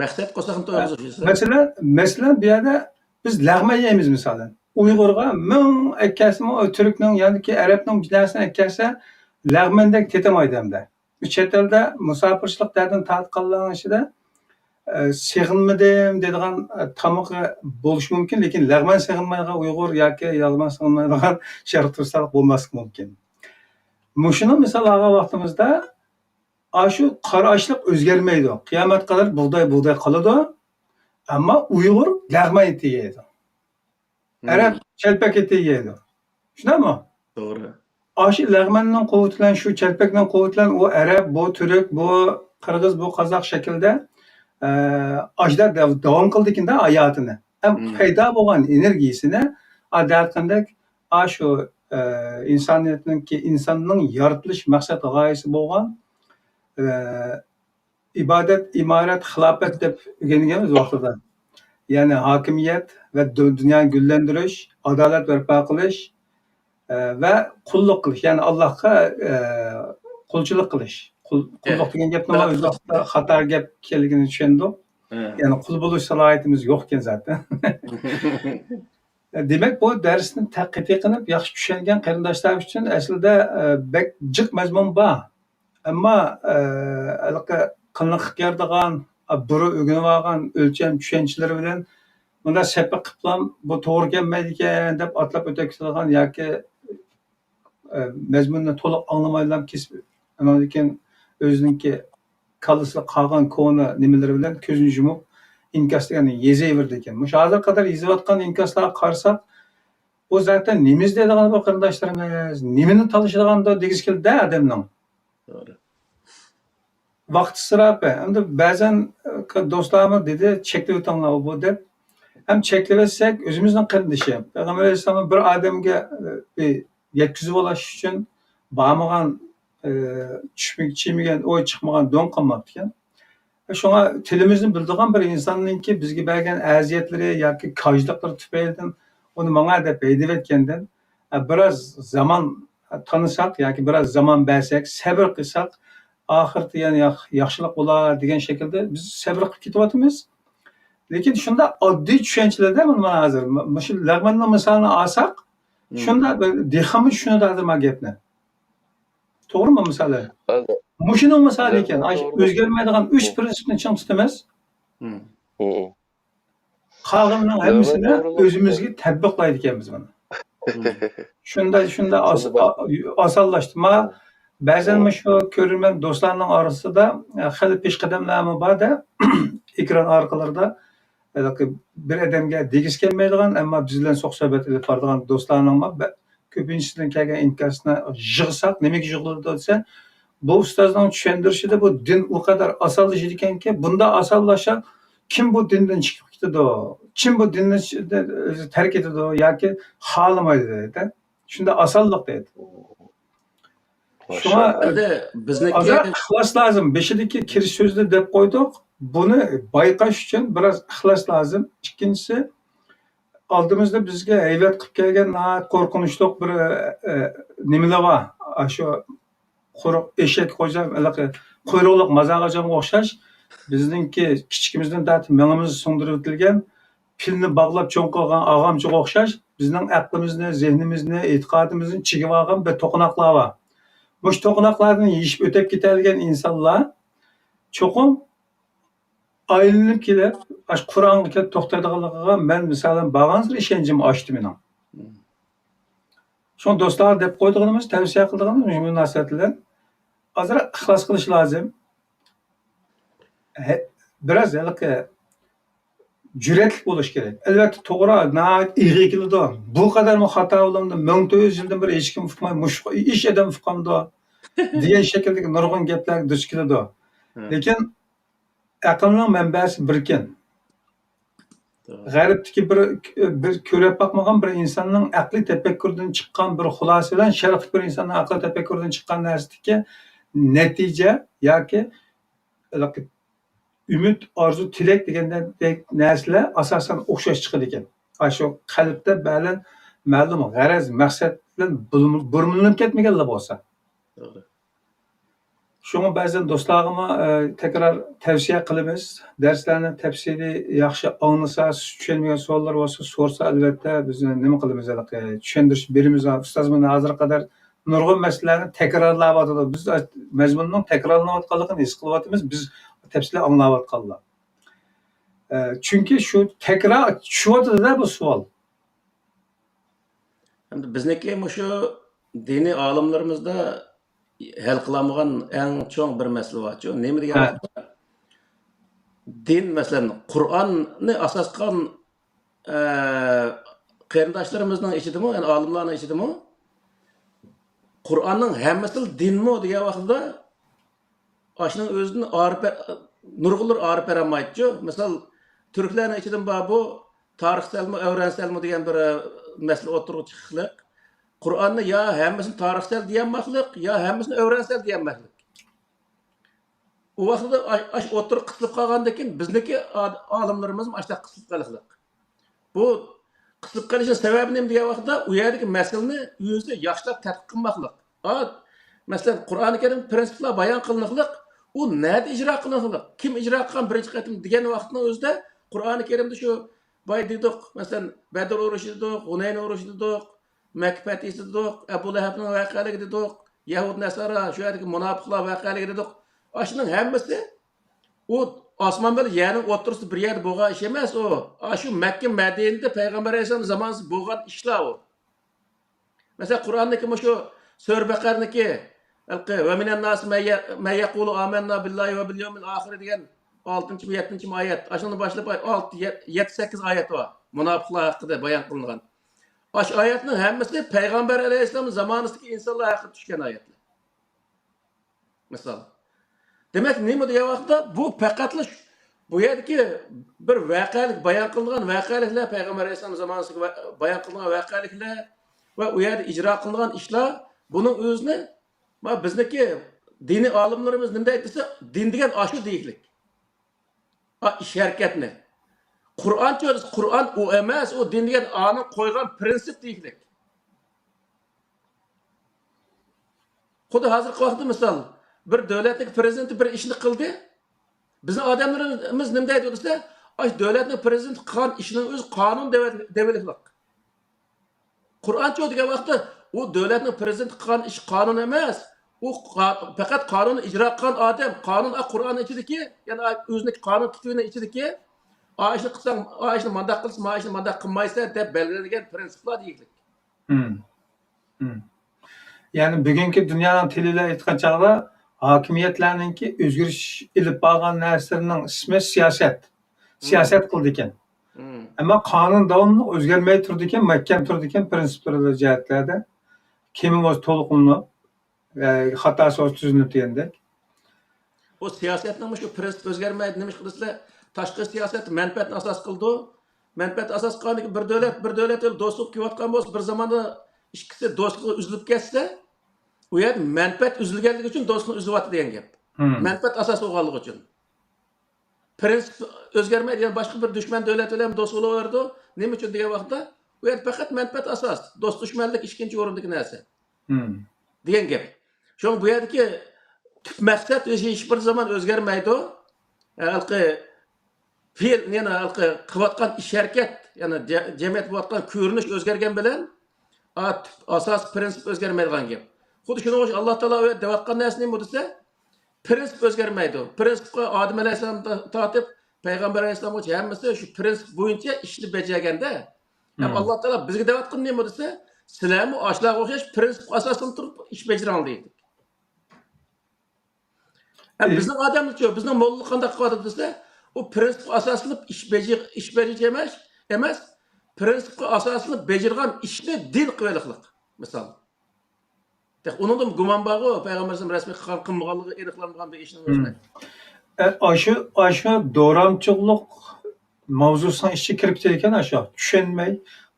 مەقسەت قوساقنى تويغۇزۇش. مەسىلەن، مەسىلەن، بۇ يەردە بىز لەغمەن يەيمىز، مىسالەن. ئۇيغۇرغا مىڭ ئەكەلسىمۇ، تۈركنىڭ ياكى ئەرەبنىڭ بىر نەرسىنى ئەكەلسە، لەغمەندەك تېتىمايدۇ ئەمدى. بۇ چەت ئەلدە مۇساپىرچىلىق دەردىنى تارتقانلارنىڭ ئىچىدە، ئە، سېغىنمىدىم دەيدىغان، ئە، تامىقى بولۇشى مۇمكىن، لېكىن لەغمەن سېغىنمايدىغان ئۇيغۇر ياكى لەغمەن سېغىنمايدىغان شەرقىي تۈركىستانلىق بولماسلىقى مۇمكىن. مۇشۇنى مىسال ئالغان ۋاقتىمىزدا، ئاشۇ قارا ئاشلىق ئۆزگەرمەيدۇ. قىيامەتكە قەدەر بۇغداي، بۇغداي قالىدۇ. ئەمما ئۇيغۇر لەغمەن ئېتى يەيدۇ. مم. ئەرەب چەلپەك ئېتى يەيدۇ. شۇنداقمۇ؟ توغرا. ئاشۇ لەغمەننىڭ قۇۋۋىتى بىلەن، شۇ چەلپەكنىڭ قۇۋۋىتى بىلەن ئۇ ئەرەب، بۇ تۈرك، بۇ قىرغىز، بۇ قازاق شەكلىدە، ئە، ئاجدار داۋ-، داۋام قىلىدىكەن-دە ھاياتىنى. ھەم مم. پەيدا بولغان ئېنېرگىيىسىنى، ئا، دەۋاتقاندەك، ئاشۇ، ئە، ئىنسانىيەتنىڭكى، ئىنساننىڭ يارىتىلىش مەقسەت غايىسى بولغان، ئە، ئىبادەت، ئىمارەت، خىلاپەت دەپ ئۆگەنگەنمىز ۋاقتىدا. يەنى ھاكىمىيەت ۋە دۇ-، دۇنيانى گۈللەندۈرۈش، ئادالەت بەرپا قىلىش، ئە، ۋە قۇللۇق قىلىش، يەنى ئاللاھقا، ئە، قۇلچىلىق قىلىش. قۇل-، قۇللۇق دېگەن گەپنىڭ ئۆز ۋاقتىدا خاتا گەپ ئىكەنلىكىنى چۈشەندۇق. يەنى قۇل بولۇش سالاھىيىتىمىز يوق ئىكەن زاتەن. دېمەك، بۇ دەرسنى تەتقىق قىلىپ ياخشى چۈشەنگەن قېرىنداشلار ئۈچۈن ئەسلىدە، ئە، بەك جىق مەزمۇن بار. ئەمما، ئە، ھېلىقى قىلىنىپ يۈرىدىغان، ئە، بۇرۇن ئۆگىنىۋالغان ئۆلچەم چۈشەنچىلىرى بىلەن مۇنداق سەپەق قىلىپلام، بۇ توغرا كەلمەيدىكەن دەپ ئاتلاپ ئۆتۈپ كېتىدىغان ياكى، ئە، مەزمۇننى تولۇق ئاڭلىمايلا كېسىپ، ئاندىن كېيىن ئۆزىنىڭكى كاللىسىدا قالغان كونا نېمىلىرى بىلەن كۆزىنى يۇمۇپ، ئىنكاس دېگەننى يېزىۋېرىدىكەن. مۇشۇ ھازىرغا قەدەر يېزىۋاتقان ئىنكاسلارغا قارىساق، بۇ زاتەن نېمە ئىزدەيدىغان بۇ قېرىنداشلىرىمىز، نېمىنى تالىشىدىغاندۇ دېگۈسى كېلىدۇ-دە ئادەمنىڭ. توغرا. ۋاقىت ئىسراپى. ئەمدى بەزەن، ئە، دوستلارمۇ دېدى، «چەكلىۋېتىڭلار بۇ» دەپ. ھەم چەكلىۋەتسەك، ئۆزىمىزنىڭ قېرىندىشى. پەيغەمبەر ئەلەيھىسسالام بىر ئادەمگە، ئە، بىر يەتكۈزۈۋالاش ئۈچۈن بارمىغان، ئە، چۈشمىگەن، چىيمىگەن ئوي، چىقمىغان دۆڭ قالماپتىكەن. شۇڭا تىلىمىزنى بىلىدىغان بىر ئىنساننىڭكى بىزگە بەرگەن ئەزىيەتلىرى ياكى كاجلىقلىرى تۈپەيلىدىن ئۇنى ماڭا دەپ ھەيدىۋەتكەندىن، ئە، بىراز زامان تانىساق ياكى بىراز زامان بەرسەك، سەۋر قىلساق، ئاخىرىدا يەنە ياخ-، ياخشىلىق بولار دېگەن شەكىلدە بىز سەۋر قىلىپ كېتىۋاتىمىز. لېكىن شۇنداق ئاددىي چۈشەنچىلەردە مانا ھازىر، مۇشۇ لەغمەننىڭ مىسالىنى ئالساق، مم. شۇنداق بىر دېھقانمۇ چۈشىنىدۇ ھازىر ما گەپنى. توغرىمۇ مىسالى؟ مۇشۇنىڭ مىسالى ئىكەن. ئۆزگەرمەيدىغان ئۈچ پىرىنسىپنى چىڭ تۇتىمىز. مم. قالغىنىنىڭ ھەممىسىنى ئۆزىمىزگە تەتبىقلايدىكەنمىز مانا. شۇنداق، شۇنداق ئاس-، ئا-، ئاسانلاشتى. ما، بەزەن مۇشۇ كۆرۈرمەن دوستلارنىڭ ئارىسىدا، ئە، خېلى پېشقەدەملەرمۇ بار-دە، ئېكران ئارقىلىرىدا، ھېلىقى بىر ئادەمگە دېگۈسى كەلمەيدىغان، ئەمما بىز بىلەن سوق-سۆھبەت ئېلىپ بارىدىغان دوستلارنىڭمۇ بە-، كۆپىنچىسىدىن كەلگەن ئىنكاسنى يىغساق، نېمىگە يىغىلىدۇ دېسە، بۇ ئۇستازنىڭ چۈشەندۈرۈشىدە بۇ دىن ئۇ قەدەر ئاسانلىشىدىكەنكى، بۇنداق ئاسانلاشسا، كىم بۇ دىندىن چىقىپ كېتىدۇ؟ كىم بۇ دىننى چ-، ئۆزى تەرك ئېتىدۇ ياكى خالىمايدۇ دەيدۇ. شۇنداق ئاسانلىق دەيدۇ. شۇڭا ئازراق ئىخلاس لازىم. بېشىدىكى كىرىش سۆزىنى دەپ قويدۇق. بۇنى بايقاش ئۈچۈن بىراز ئىخلاس لازىم. ئىككىنچىسى، ئالدىمىزدا بىزگە ھەيۋەت قىلىپ كەلگەن ناھايىتى قورقۇنچلۇق بىر، ئە، نېمىلەر بار. ئاشۇ قۇرۇق ئېشەك غوجام، ھېلىقى قۇيرۇقلۇق مازاغاجامغا ئوخشاش، بىزنىڭكى كىچىكىمىزدىن تارتىپ مېڭىمىزدا سىڭدۈرۈۋېتىلگەن، پىلنى باغلاپ چوڭ قىلغان ئاغامچىغا ئوخشاش، بىزنىڭ ئەقلىمىزنى، زېھنىمىزنى، ئېتىقادىمىزنى چىگىۋالغان بىر توقۇناقلار بار. مۇشۇ توقۇناقلاردىن يېشىپ ئۆتۈپ كېتەلىگەن ئىنسانلار چوقۇم ئايلىنىپ كېلىپ، ئاشۇ قۇرئانغا كېلىپ توختايدىغانلىقىغا مەن، مىسالەن، بارغانسېرى ئىشەنچىم ئاشتى مېنىڭ. شۇڭا دوستلارغا دەپ قويىدىغىنىمىز، تەۋسىيە قىلىدىغىنىمىز مۇشۇ مۇناسىۋەت بىلەن ئازراق ئىخلاس قىلىش لازىم. ھە، بىراز ھېلىقى جۈرئەتلىك بولۇش كېرەك. ئەلۋەتتە، توغرا، ناھايىتى ئېغىر كېلىدۇ. بۇ قەدەرمۇ خاتا بولامدۇ؟ مىڭ تۆت يۈز يىلدىن بېرى ھېچكىم ئۇقماي، مۇشۇ ئىش ئادەم ئۇقامدۇ؟ دېگەن شەكىلدىكى نۇرغۇن گەپلەرگە دۇچ كېلىدۇ. لېكىن ئەقىلنىڭ مەنبەسى بىركەن. غەربتىكى بىر، بىر كۆرۈپ باقمىغان بىر ئىنساننىڭ ئەقلىي تەپەككۇردىن چىققان بىر خۇلاسە بىلەن شەرقتىكى بىر ئىنساننىڭ ئەقلىي تەپەككۇردىن چىققان نەرسىدىكى نەتىجە ياكى ئۈمىد، ئارزۇ، تىلەك دېگەندەك نەرسىلەر ئاساسەن ئوخشاش چىقىدىكەن. ئاشۇ قەلبتە بەلەن مەلۇم غەرەز، مەقسەت بىلەن بۇرمىلىنىپ كەتمىگەنلا بولسا. شۇڭا بەزەن دوستلارغىمۇ، ئە، تەكرار تەۋسىيە قىلىمىز. دەرسلەرنى تەپسىلىي ياخشى ئاڭلىسا، چۈشەنمىگەن سوئاللار بولسا سورىسا، ئەلۋەتتە بىز نېمە قىلىمىز، ھېلىقى چۈشەندۈرۈش بېرىمىز. ئۇستاز مانا ھازىرغا قەدەر نۇرغۇن مەسىلىلەرنى تەكرارلاۋاتىدۇ. بىز مەزمۇننىڭ تەكرارلىنىۋاتقانلىقىنى ھېس قىلىۋاتىمىز، بىز تەپسىلىي ئاڭلاۋاتقانلار. ئە، چۈنكى شۇ تەكرار چۈشۈۋاتىدۇ-دە بۇ سوئال. ئەمدى بىزنىڭكى مۇشۇ دىنىي ئالىملىرىمىزدا ھەل قىلالمىغان ئەڭ چوڭ بىر مەسىلە بارچۇ. نېمە دېگەن ۋاقىتتا دىن، مەسىلەن، قۇرئاننى ئاساس قىلغان، ئە، قېرىنداشلىرىمىزنىڭ ئىچىدىمۇ، يەنى ئالىملارنىڭ ئىچىدىمۇ قۇرئاننىڭ ھەممىسى دىنمۇ دېگەن ۋاقتىدا ئاشۇنىڭ ئۆزىدىن ئارىپ، نۇرغۇنلىرى ئارىپ بېرەلمەيدىچۇ. مىسال، تۈركلەرنىڭ ئىچىدىمۇ بار بۇ، تارىخسەلمۇ، ئەۋرەنسەلمۇ دېگەن بىر، ئە، مەسىلە ئوتتۇرىغا چىقىقلىق. قۇرئاننى يا ھەممىسىنى تارىخسەل دېيەلمەكلىك، يا ھەممىسىنى ئەۋرەنسەل دېيەلمەكلىك. ئۇ ۋاقىتتا ئا-، ئاشۇ ئوتتۇرا قىسىلىپ قالغاندىن كېيىن، بىزنىڭكى ئا-، ئالىملىرىمىزمۇ ئاشۇنداق قىسىلىپ قېلىقلىق. بۇ قىسىلىپ قېلىشنىڭ سەۋەبى نېمە دېگەن ۋاقىتتا، ئۇ يەردىكى مەسىلىنى ئۆزى ياخشىلاپ تەتقىق قىلماقلىق. ئا، مەسىلەن، قۇرئانى كەرىم پىرىنسىپلار بايان قىلىنىقلىق، ئۇ نەدە ئىجرا قىلىنىقلىق، كىم ئىجرا قىلغان بىرىنچى قېتىم دېگەن ۋاقىتنىڭ ئۆزىدە، قۇرئانى كەرىمدە شۇ بايا دېدۇق، مەسىلەن، بەدر ئۇرۇشى دېدۇق، ھۇنەين ئۇرۇشى دېدۇق، مەككە پەتھىسى دېدۇق، ئەبۇ لەھەبنىڭ ۋەقەلىكى دېدۇق، يەھۇد نەسارا، شۇ يەردىكى مۇناپىقلار ۋەقەلىكى دېدۇق. ئاشۇنىڭ ھەممىسى ئۇ ئاسمان بىلەن يەرنىڭ ئوتتۇرىسىدا بىر يەردە بولغان ئىش ئەمەس ئۇ. ئاشۇ مەككە مەدىنىدە پەيغەمبەر ئەلەيھىسسالام زامانىسىدا بولغان ئىشلار ئۇ. مەسىلەن، قۇرئاندىكى مۇشۇ سۈرە بەقەرىنىڭكى، ھېلىقى، «ۋە مىنەن ناسى مەن يە-، مەن يەقۇلۇ ئامەننا بىللاھى ۋە بىل يەۋمىل ئاخىر» دېگەن ئالتىنچىمۇ، يەتتىنچىمۇ ئايەت. ئاشۇنىڭدىن باشلاپ ئالتە، يەت-، يەتتە، سەككىز ئايەت بار. مۇناپىقلار ھەققىدە بايان قىلىنغان. ئاشۇ ئايەتنىڭ ھەممىسى پەيغەمبەر ئەلەيھىسسالام زامانىسىدىكى ئىنسانلار ھەققىدە چۈشكەن ئايەتلەر. مىسال. دېمەك، نېمە دېگەن ۋاقىتتا، بۇ پەقەتلا شۇ، بۇ يەردىكى بىر ۋەقەلىك، بايان قىلىنغان ۋەقەلىكلەر، پەيغەمبەر ئەلەيھىسسالام زامانىسىغا ۋە-، بايان قىلىنغان ۋەقەلىكلەر ۋە ئۇ يەردە ئىجرا قىلىنغان ئىشلار، بۇنىڭ ئۆزىنى، ما، بىزنىڭكى دىنىي ئالىملىرىمىز نېمە دەيدۇ دېسە، دىن دېگەن ئاشۇ دېيىكلىك. ئا، ئىش ھەرىكەتنى. قۇرئانچۇ، قۇرئان ئۇ ئەمەس، ئۇ دىن دېگەن ئانىڭ قويغان پىرىنسىپ دېيىكلىك. خۇددى ھازىرقى ۋاقىتتا مىسال، بىر دۆلەتنىڭ پىرېزىدېنتى بىر ئىشنى قىلدى. بىزنىڭ ئادەملىرىمىز نېمە دەيدۇ دېسە، ئاشۇ دۆلەتنىڭ پىرېزىدېنتى قىلغان ئىشنىڭ ئۆزى قانۇن دېۋە-، دېۋىلىقلىق. قۇرئانچۇ دېگەن ۋاقىتتا، ئۇ دۆلەتنىڭ پىرېزىدېنتى قىلغان ئىش قانۇن ئەمەس. ئۇ قا-، پەقەت قانۇننى ئىجرا قىلغان ئادەم، قانۇن، ئا، قۇرئان ئىچىدىكى، يەنى ئا، ئۆزىنىڭ قانۇن تىتىۋىنىڭ ئىچىدىكى، ئا ئىشنى قىلساڭ، ئا ئىشنى مانداق قىلىسەن، ما ئىشنى مانداق قىلمايسەن دەپ بەلگىلەنگەن پىرىنسىپلار دېيىكلىك. مم. مم. يەنى بۈگۈنكى دۇنيانىڭ تىلى بىلەن ئېيتقان چاغدا، ھاكىمىيەتلەرنىڭكى ئۆزگىرىش ئېلىپ بارغان نەرسىلىرىنىڭ ئىسمى سىياسەت. مم. سىياسەت قىلىدىكەن. مم. ئەمما قانۇن داۋاملىق ئۆزگەرمەي تۇرىدىكەن، مەھكەم تۇرىدىكەن پىرىنسىپلىرىدا، جەھەتلەردە. كېمە بولسا تولۇقلىنىپ، ئە، خاتاسى بولسا تۈزىلىپ دېگەندەك. بۇ سىياسەتنىڭ مۇشۇ پىرىنسىپ ئۆزگەرمەيدۇ، نېمىشقا دېسىلە، تاشقى سىياسەت مەنپەئەتنى ئاساس قىلىدۇ. مەنپەئەت ئاساس قىلغاندىكىن بىر دۆلەت، بىر دۆلەت بىلەن دوستلۇق كېلىۋاتقان بولسا، بىر زاماندا ئىككىسى دوستلۇقى ئۈزۈلۈپ كەتسە، ئۇ يەردە مەنپەئەت ئۈزۈلگەنلىكى ئۈچۈن دوستلۇقنى ئۈزۈۋاتىدۇ دېگەن گەپ. مم. مەنپەئەت ئاساس بولغانلىقى ئۈچۈن. پىرىنسىپ ئۆزگەرمەيدۇ، يەنى باشقا بىر دۈشمەن دۆلەت بىلەن دوست بولۇۋېرىدۇ. نېمە ئۈچۈن دېگەن ۋاقىتتا، ئۇ يەردە پەقەت مەنپەئەت ئاساس، دوست دۈشمەنلىك ئىككىنچى ئورۇندىكى نەرسە. مم. دېگەن گەپ. شۇڭا بۇ يەردىكى تۈپ مەقسەت ھېچ، ھېچ بىر زامان ئۆزگەرمەيدۇ. ھېلىقى پېئىل، يەنى ھېلىقى قىلىۋاتقان ئىش ھەرىكەت، يەنى جە-، جەمئىيەت بولۇۋاتقان كۆرۈنۈش ئۆزگەرگەن بىلەن، ئا، تۈپ ئاساسىي پىرىنسىپ ئۆزگەرمەيدىغان گەپ. خۇددى شۇنىڭغا ئوخشاش ئاللا تائالا ئۇ يەردە دەۋاتقان نەرسە نېمە دېسە، پىرىنسىپ ئۆزگەرمەيدۇ. پىرىنسىپقا ئادەم ئەلەيھىسسالامدىن تا-، تارتىپ پەيغەمبەر ئەلەيھىسسالامغىچە ھەممىسى شۇ پىرىنسىپ بويىچە ئىشنى بېجىرگەندە، ھەم مم. ئاللا تائالا بىزگە دەۋاتقىنى نېمە دېسە، سىلەرمۇ ئاشۇلارغا ئوخشاش پىرىنسىپقا ئاساسلىنىپ تۇرۇپ ئىش بېجىرىڭ دەيدۇ. ھەم ئى- بىزنىڭ ئادەملەرچۇ، بىزنىڭ موللا قانداق قىلىۋاتىدۇ دېسە، ئۇ پىرىنسىپقا ئاساسلىنىپ ئىش بېجىر-، ئىش بېجىرىش ئەمەس، ئەمەس، پىرىنسىپقا ئاساسلىنىپ بېجىرغان ئىشنى دىن قىلىۋېلىقلىق. مىسال. تېخى ئۇنىڭدىمۇ گۇمان بارغۇ، پەيغەمبەر ئەلەيھىسسالام رەسمىي قىلغان، قىلمىغانلىقى ئېنىقلانمىغان بىر ئىشنىڭ مم. ئۆزىدە. ئە، ئاشۇ، ئاشۇ دورامچىلىق ماۋزۇسىنىڭ ئىچىگە كىرىپ كېتىدىكەن ئاشۇ. چۈشەنمەي،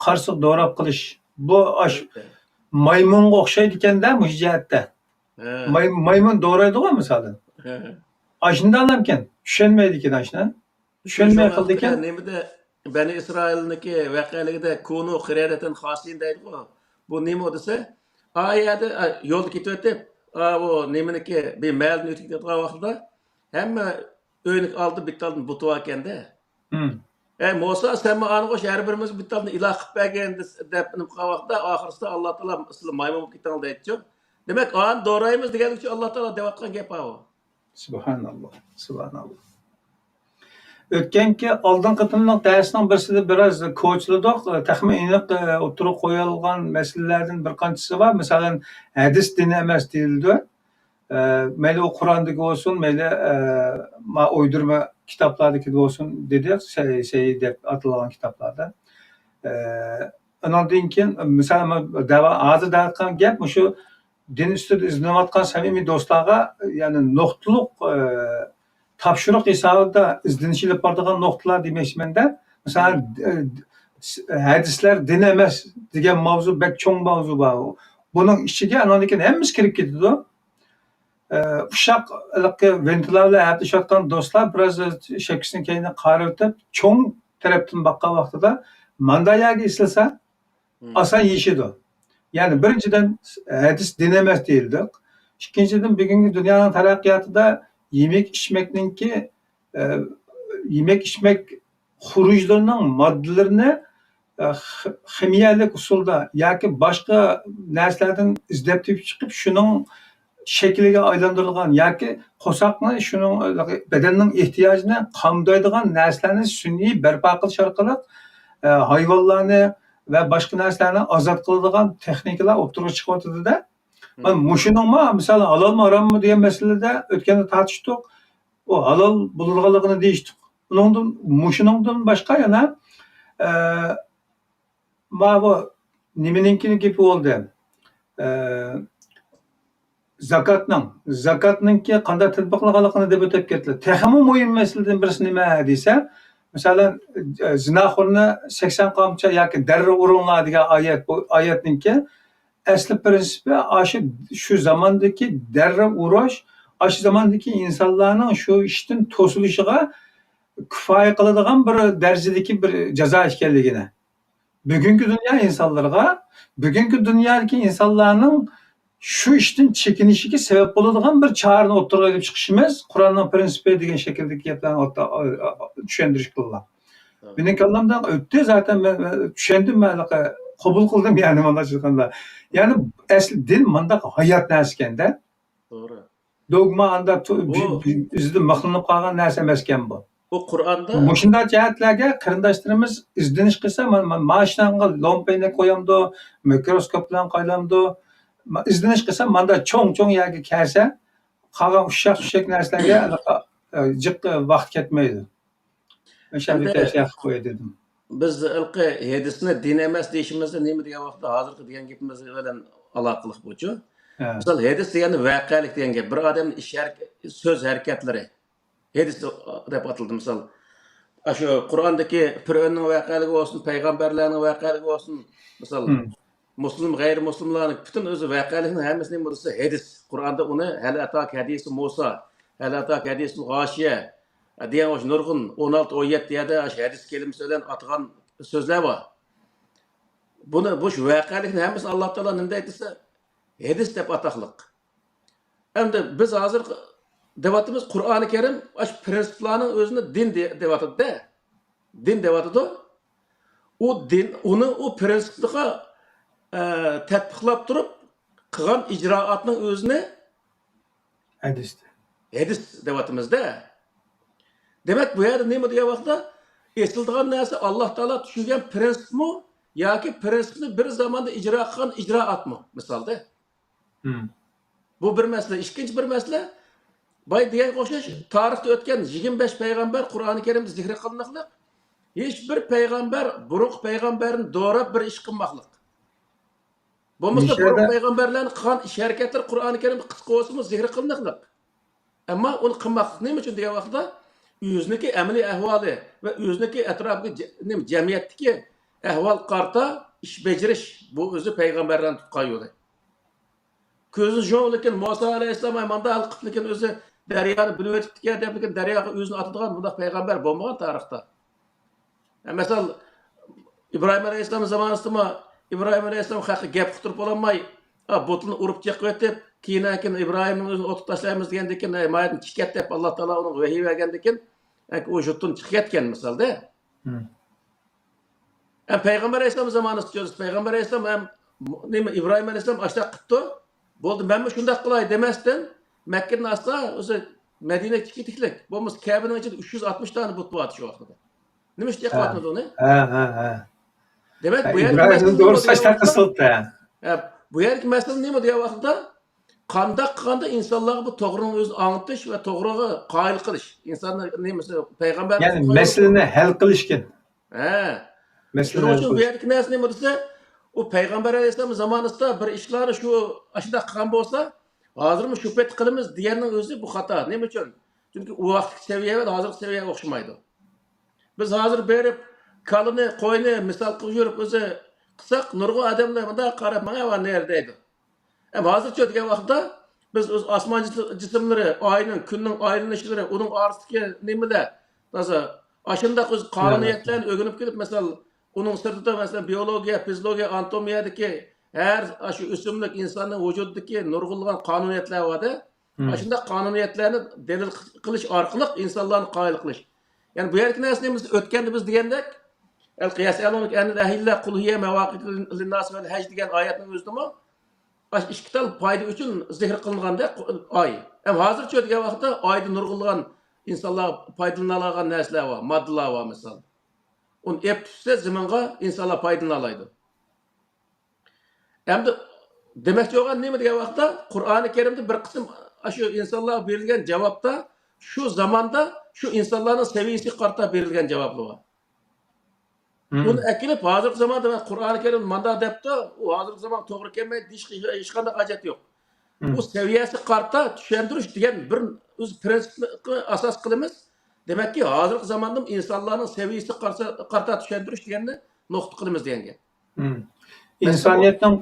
قارىسا دوراپ قېلىش. بۇ ئاشۇ مايمۇنغا ئوخشايدىكەن-دە مۇشۇ جەھەتتە. ھە. ماي-، مايمۇن دورايدىغۇ مىسالەن. ھە. ئاشۇنداقلامكەن. چۈشەنمەيدىكەن ئاشۇنى. چۈشەنمەي شۇ قىلىدىكەن. ۋاقىتتا نېمىدە، بەنى ئىسرائىلنىڭكى ۋەقەلىكىدە كۇنۇ قىرەدەتەن خاسىئىن دەيدىغۇ. بۇ نېمە دېسە، ئا يەردە، ئا، يولدا كېتىۋېتىپ، ئا، ئۇ نېمىنىڭكى بىر مەھەللىدىن ئۆتۈپ كېتىۋاتقان ۋاقتىدا ھەممە ئۆينىڭ ئالدىدا بىتتالدىن بۇت باركەن-دە. مم. ئەي موسا، سەنمۇ ئانىغۇ ھەر بىرىمىزگە بىتتالدىن ئىلاھ قىلىپ بەرگىن دەپ نېمە قىلغان ۋاقتىدا، ئاخىرسىدا ئاللا تائالا سىلەر مايمۇن بولۇپ كېتىڭلار دەيدىچۇ. دېمەك، ئانى دورايمىز دېگەنلىكچە ئاللا تائالا دەۋاتقان گەپ ئاۋۇ. سۇبھاناللا، سۇبھاناللا. ئۆتكەنكى ئالدىنقى قېتىملىق دەرسنىڭ بىرسىدە بىراز كوچىلىدۇق. تېخىمۇ ئېنىق، ئە، ئوتتۇرىغا قويۇلغان مەسىلىلەردىن بىر قانچىسى بار. مىسالەن، ھەدىس دىن ئەمەس دېيىلىدۇ. ئە، مەيلى ئۇ قۇراندىكى بولسۇن، مەيلى، ئە، ما ئويدۇرما كىتابلاردىكى بولسۇن دېدى، سەي-، سەيي دەپ ئاتىلغان كىتابلاردا. ئە، ئۇنىڭدىن كېيىن، مىسالەن، ما دەۋا-، ھازىر دەۋاتقان گەپ مۇشۇ دىن ئۈستىدە ئىزدىنىۋاتقان سەمىمىي دوستلارغا، يەنى نۇقتىلىق، ئە، تاپشۇرۇق ھېسابىدا ئىزدىنىش ئېلىپ بارىدىغان نۇقتىلار دېمەكچىمەن-دە. مىسالەن، ئە، ھەدىسلەر دىن ئەمەس دېگەن ماۋزۇ بەك چوڭ ماۋزۇ بار. بۇنىڭ ئىچىگە ئانىڭدىن كېيىن ھەممىسى كىرىپ كېتىدۇ. ئە، ئۇششاق ھېلىقى ۋىنتىلار بىلەن ھەپىلىشىۋاتقان دوستلار بىراز شەپكىسىنى كەينىگە قايرىۋېتىپ، چوڭ تەرەپتىن باققان ۋاقتىدا ماندا يەرگە ئېسىلسا، مم. ئاسان يېشىدۇ. يەنى بىرىنچىدىن، ھەدىس دىن ئەمەس دېيىلدۇق. ئىككىنچىدىن، بۈگۈنكى دۇنيانىڭ تەرەققىياتىدا يېمەك ئىچمەكنىڭكى، ئە، يېمەك ئىچمەك خۇرۇجلىرىنىڭ ماددىلىرىنى، ئە، خ-، خىمىيەلىك ئۇسۇلدا ياكى باشقا نەرسىلەردىن ئىزدەپ تېپىپ چىقىپ، شۇنىڭ شەكلىگە ئايلاندۇرۇلغان ياكى قورساقنى شۇنىڭ، بەدەننىڭ ئېھتىياجىنى قامدايدىغان نەرسىلەرنى سۈنئىي بەرپا قىلىش ئارقىلىق، ئە، ھايۋانلارنى ۋە باشقا نەرسىلەرنى ئازاد قىلىدىغان تېخنىكىلار ئوتتۇرىغا چىقىۋاتىدۇ-دە. مانا مۇشۇنىڭمۇ، مىسالەن، ھالالمۇ، ھاراممۇ دېگەن مەسىلىدە ئۆتكەندە تارتىشتۇق. ئۇ ھالال بولىدىغانلىقىنى دېيىشتۇق. ئۇنىڭدىن، مۇشۇنىڭدىن باشقا يەنە، ئە، ماۋۇ نېمىنىڭكىنى گېپى بولدى؟ ئە، زاكاتنىڭ، زاكاتنىڭكى قانداق تەتبىقلىغانلىقىنى دەپ ئۆتۈپ كەتتى. تېخىمۇ مۇھىم مەسىلىدىن بىرسى نېمە دېسە، مىسالەن، ئە، زىناخورنى سەكسەن قامچا ياكى دەررە ئۇرۇڭلار دېگەن ئايەت، بۇ ئايەتنىڭكى ئەسلى پىرىنسىپى ئاشۇ، شۇ زاماندىكى دەررە ئۇرۇش، ئاشۇ زاماندىكى ئىنسانلارنىڭ شۇ ئىشتىن توسۇلۇشىغا كۇپايە قىلىدىغان بىر دەرىجىدىكى بىر جازا ئىكەنلىكىنى. بۈگۈنكى دۇنيا ئىنسانلىرىغا، بۈگۈنكى دۇنيادىكى ئىنسانلارنىڭ شۇ ئىشتىن چېكىنىشىگە سەۋەب بولىدىغان بىر چارىنى ئوتتۇرىغا ئېلىپ چىقىشىمىز قۇرئاننىڭ پىرىنسىپى دېگەن شەكىلدىكى گەپلەرنى ئوتتا-، ئا-، ئا-، چۈشەندۈرۈش قىلغان. مېنىڭ كاللامدىن ئۆتتى زاتەن، مەن، مەن چۈشەندىم، مەن ھېلىقى قوبۇل قىلدىم، يەنى مانا شۇنداق. يەنى ئەسلى دىن مۇنداق ھايات نەرسىكەن-دە. توغرا. دوگما ئانداق ئىزىدىن مىخلىنىپ قالغان نەرسە ئەمەسكەن بۇ. ئۇ قۇرئاندا مۇشۇنداق جەھەتلەرگە قېرىنداشلىرىمىز ئىزدىنىش قىلسا، ما-، ما-، ماشىناڭغا لومپەينەك قويامدۇ، مىكروسكوپ بىلەن قايلامدۇ، ما-، ئىزدىنىش قىلسا، ماندا چوڭ-چوڭ يەرگە كەلسە، قالغان ئۇششاق-چۈششەك نەرسىلەرگە، ئە، جىق، ئە، ۋاقىت كەتمەيدۇ. ئەمدى شەرھى قوياي دېدىم. بىز ھېلىقى ھەدىسنى دىن ئەمەس دېيىشىمىزدە نېمە دېگەن ۋاقىتتا، ھازىرقى دېگەن گېپىمىز بىلەن ئالاقىلىق بۇچۇ. ھە. مىسال، ھەدىس دېگەندە ۋەقەلىك دېگەن گەپ. بىر ئادەمنىڭ ئىش ھەرىكە-، سۆز ھەرىكەتلىرى. ھەدىس دەپ ئاتىلىدۇ. مىسال، ئاشۇ قۇرئاندىكى پىرئەۋننىڭ ۋەقەلىكى بولسۇن، پەيغەمبەرلەرنىڭ ۋەقەلىكى بولسۇن. مىسال، مۇسلىم، غەيرىي مۇسلىملارنىڭ پۈتۈن ئۆزى ۋەقەلىكنىڭ ھەممىسى نېمە دېسە، ھەدىس. قۇرئاندا ئۇنى ھەل ئاتاكە ھەدىسۇ مۇسا، ھەل ئاتاكە ھەدىسۇل غاشىيە دېگەن ئوخشاش نۇرغۇن ئون ئالتە، ئون يەتتە يەردە ئاشۇ ھەدىس كەلىمىسى بىلەن ئاتىغان سۆزلەر بار. بۇنى، بۇ ۋەقەلىكنىڭ ھەممىسىنى ئاللا تائالا نېمە دەيدۇ دېسە، ھەدىس دەپ ئاتاقلىق. ئەمدى بىز ھازىر دەۋاتىمىز، قۇرئانى كەرىم ئاشۇ پىرىنسىپلارنىڭ ئۆزىنى دىن دە-، دەۋاتىدۇ-دە. دىن دەۋاتىدۇ. ئۇ دىن، ئۇنى ئۇ پىرىنسىپلىققا، ئە، تەتبىقلاپ تۇرۇپ قىلغان ئىجرائاتنىڭ ئۆزىنى ھەدىس. ھەدىس دەۋاتىمىز-دە. دېمەك، بۇ يەردە نېمە دېگەن ۋاقىتتا، ئېسىلىدىغان نەرسە ئاللا تائالا چۈشۈرگەن پىرىنسىپمۇ ياكى پىرىنسىپنى بىر زاماندا ئىجرا قىلغان ئىجرائاتمۇ؟ مىسالدا. بۇ بىر مەسىلە. ئىككىنچى بىر مەسىلە، بايا دېگەنگە ئوخشاش، تارىختا ئۆتكەن يىگىرمە بەش پەيغەمبەر قۇرئانى كەرىمدە زىكرى قىلىنىقلىق، ھېچ بىر پەيغەمبەر بۇرۇنقى پەيغەمبەرنى دوراپ بىر ئىش قىلماقلىق. بولمىسا بۇرۇن پەيغەمبەرلەرنىڭ قىلغان ئىش ھەرىكەتلىرى قۇرئانى كەرىمدە قىسقا بولسىمۇ زىكىر قىلىنىقلىق. ئەمما ئۇنى قىلماسلىق نېمە ئۈچۈن دېگەن ۋاقىتتا، ئۆزىنىكى ئەمەلىي ئەھۋالى ۋە ئۆزىنىكى ئەتراپىدىكى جە-، نېمە، جەمئىيەتتىكى ئەھۋالغا قارىتا ئىش بېجىرىش، بۇ ئۆزى پەيغەمبەرلەرنىڭ تۇتقان يولى. كۆزىنى يۇمۇپ، لېكىن مۇسا ئەلەيھىسسالام مانداق ھەل قىپتۇ، لېكىن ئۆزى دەريانى بىلىۋېتىپتىكەن دەپ، لېكىن دەرياغا ئۆزىنى ئاتىدىغان بۇنداق پەيغەمبەر بولمىغان تارىختا. مەسىلەن، ئىبراھىم ئەلەيھىسسالام زامانىسىدىمۇ ئىبراھىم ئەلەيھىسسالام خەققە گەپ ئۇقتۇرۇپ بولالماي، ئا، بۇتىنى ئۇرۇپ چېقىۋېتىپ، كېيىن كېيىن ئىبراھىمنىڭ ئۆزىنى ئوتقا تاشلايمىز دېگەندىن كېيىن، ئەي، مايەدىن چىقىپ كەت دەپ، ئاللا تائالا ئۇنىڭغا ۋەھىي بەرگەندىن كېيىن، ئۇ يۇرتتىن چىقىپ كەتكەن مىسالدا. ھە، پەيغەمبەر ئەلەيھىسسالام زامانىسىدا كۆرسىتىپ، پەيغەمبەر ئەلەيھىسسالام ھەم نېمە، ئىبراھىم ئەلەيھىسسالام ئاشۇنداق قىپتۇ، بولدى، مەنمۇ شۇنداق قىلاي دېمەستىن، مەككىدىن ئاستا ئۆزى مەدىنىگە چىقىپ كېتىكلىك. بولمىسا كەبىنىڭ ئىچىدە ئۈچ يۈز ئاتمىش دانە بۇت بار شۇ ۋاقىتتا. نېمە ئۈچۈن ھە. ياقلاتمىدى ئۇنى؟ ھە، ھە، ھە. دېمەك، ھە، بۇ يەردىكى ئىبراھىم مەسىلە نېمە توغرىسىدا دېگەن ئاشۇنداق ۋاقىتتا، قىلسىلىپتۇ. ھە، بۇ يەردىكى مەسىلە نېمە دېگەن ۋاقىتتا، قانداق قىلغاندا ئىنسانلارغا بۇ توغرىنىڭ ئۆزىنى ئاڭلىتىش ۋە توغرىغا قايىل قىلىش. ئىنساننى نېمىسى، پەيغەمبەر يەنى مەسىلىنى ھەل قىلىشكەن. ھە. مەسىلىنى شۇنىڭ ھەل ئۈچۈن بۇ قىلىش. يەردىكى نەرسە نېمە دېسە، ئۇ پەيغەمبەر ئەلەيھىسسالام زامانىسىدا بىر ئىشلارنى شۇ، ئاشۇنداق قىلغان بولسا، ھازىرمۇ شۇ پېتى قىلىمىز دېگەننىڭ ئۆزى بۇ خاتا. نېمە ئۈچۈن؟ چۈنكى ئۇ ۋاقىتتىكى سەۋىيە بىلەن ھازىرقى سەۋىيە ئوخشىمايدۇ. بىز ھازىر بېرىپ، كالىنى، قوينى مىسال قىلىپ يۈرۈپ ئۆزى قىلساق، نۇرغۇن ئادەملەر مۇنداق قاراپ، ماڭا ۋا نېرى دەيدۇ. ئەمما ھازىرچۇ دېگەن ۋاقىتتا بىز ئۆز ئاسمان جىس-، جىسىملىرى، ئاينىڭ، كۈننىڭ ئايلىنىشلىرى، ئۇنىڭ ئارىسىدىكى نېمىلەر، تازا ئاشۇنداق ئۆز قانۇنىيەتلەرنى ئۆگىنىپ كېلىپ، مەسىلەن، ئۇنىڭ سىرتىدا، مەسىلەن، بىيولوگىيە، فىزىولوگىيە، ئاناتومىيەدىكى ھەر ئاشۇ ئۆسۈملۈك ئىنساننىڭ ۋۇجۇدىدىكى نۇرغۇنلىغان قانۇنىيەتلەر بار-دە. مم. ئاشۇنداق قانۇنىيەتلەرنى دەلىل قىلىش ئارقىلىق ئىنسانلارنى قايىل قىلىش. يەنى بۇ يەردىكى نەرسە نېمە؟ ئۆتكەندە بىز دېگەندەك، يەسئەلۇنەكە ئەنىل ئەھىللە قۇل ھىيە مەۋاقىتۇ لىنناسى ۋەل ھەج دېگەن ئايەتنىڭ ئۆزىدىمۇ ئاشۇ ئىككى تال پايدا ئۈچۈن زىكىر قىلىنغاندەك ئاي. ھەم ھازىرچۇ دېگەن ۋاقىتتا ئايدا نۇرغۇنلىغان ئىنسانلار پايدىلىنالايدىغان نەرسىلەر بار، ماددىلار بار مىسال. ئۇنى ئېلىپ چۈشسە زېمىنغا ئىنسانلار پايدىلىنالايدۇ. ئەمدى دېمەكچى بولغان نېمە دېگەن ۋاقىتتا، قۇرئانى كەرىمدە بىر قىسىم ئاشۇ ئىنسانلارغا بېرىلگەن جاۋابتا شۇ زاماندا شۇ ئىنسانلارنىڭ سەۋىيىسىگە قارىتا بېرىلگەن جاۋابلار بار. مم. ئۇنى ئەكېلىپ، ھازىرقى زاماندا مەن قۇرئانى كەرىم مانداق دەپتۇ، ئۇ ھازىرقى زامانغا توغرا كەلمەيدۇ دېيىشكە ھېچقانداق ھاجەت يوق. مم. ئۇ سەۋىيەسىگە قارىتا چۈشەندۈرۈش دېگەن بىر ئۆز پىرىنسىپنى ئاساس قىلىمىز. دېمەككى، ھازىرقى زاماندا ئىنسانلارنىڭ سەۋىيىسىگە قارىسا-، قارىتا چۈشەندۈرۈش دېگەننى نۇقتا قىلىمىز دېگەن گەپ. مم. مەسىلەن، بۇ ئىنسانىيەتنىڭ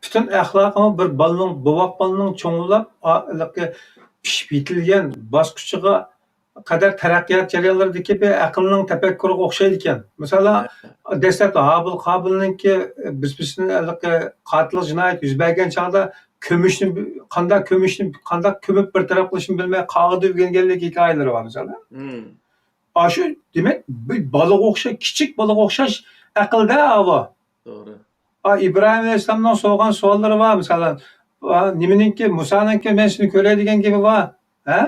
پۈتۈن ئەخلاقىمۇ بىر بالىنىڭ، بوۋاق بالىنىڭ چوڭلاپ، ئا-، ھېلىقى پىشىپ يېتىلگەن باسقۇچىغا قەدەر تەرەققىيات جەريانلىرىدىكى بىر ئەقىلنىڭ تەپەككۇرىغا ئوخشايدىكەن. مىسالەن، ھە. دەسلەپتە ھابىل قابىلنىڭكى بىر-بىرسىنى ھېلىقى قاتىللىق جىنايەت يۈز بەرگەن چاغدا كۆمۈشنى، قانداق كۆمۈشنى، قانداق كۆمۈپ بىر تەرەپ قىلىشنى بىلمەي قاغىدا ئۆگەنگەنلىك ھېكايىلىرى بار مىسالەن. مم. ئاشۇ، دېمەك، بىر بالىغا ئوخشاش، كىچىك بالىغا ئوخشاش ئەقىلدە ئاۋۇ. توغرا. ئا، ئىبراھىم ئەلەيھىسسالامنىڭ سورىغان سوئاللىرى بار، مىسالەن، ئا، نېمىنىڭكى، مۇسانىڭكى مەن سېنى كۆرەي دېگەن گېپى بار. ھە؟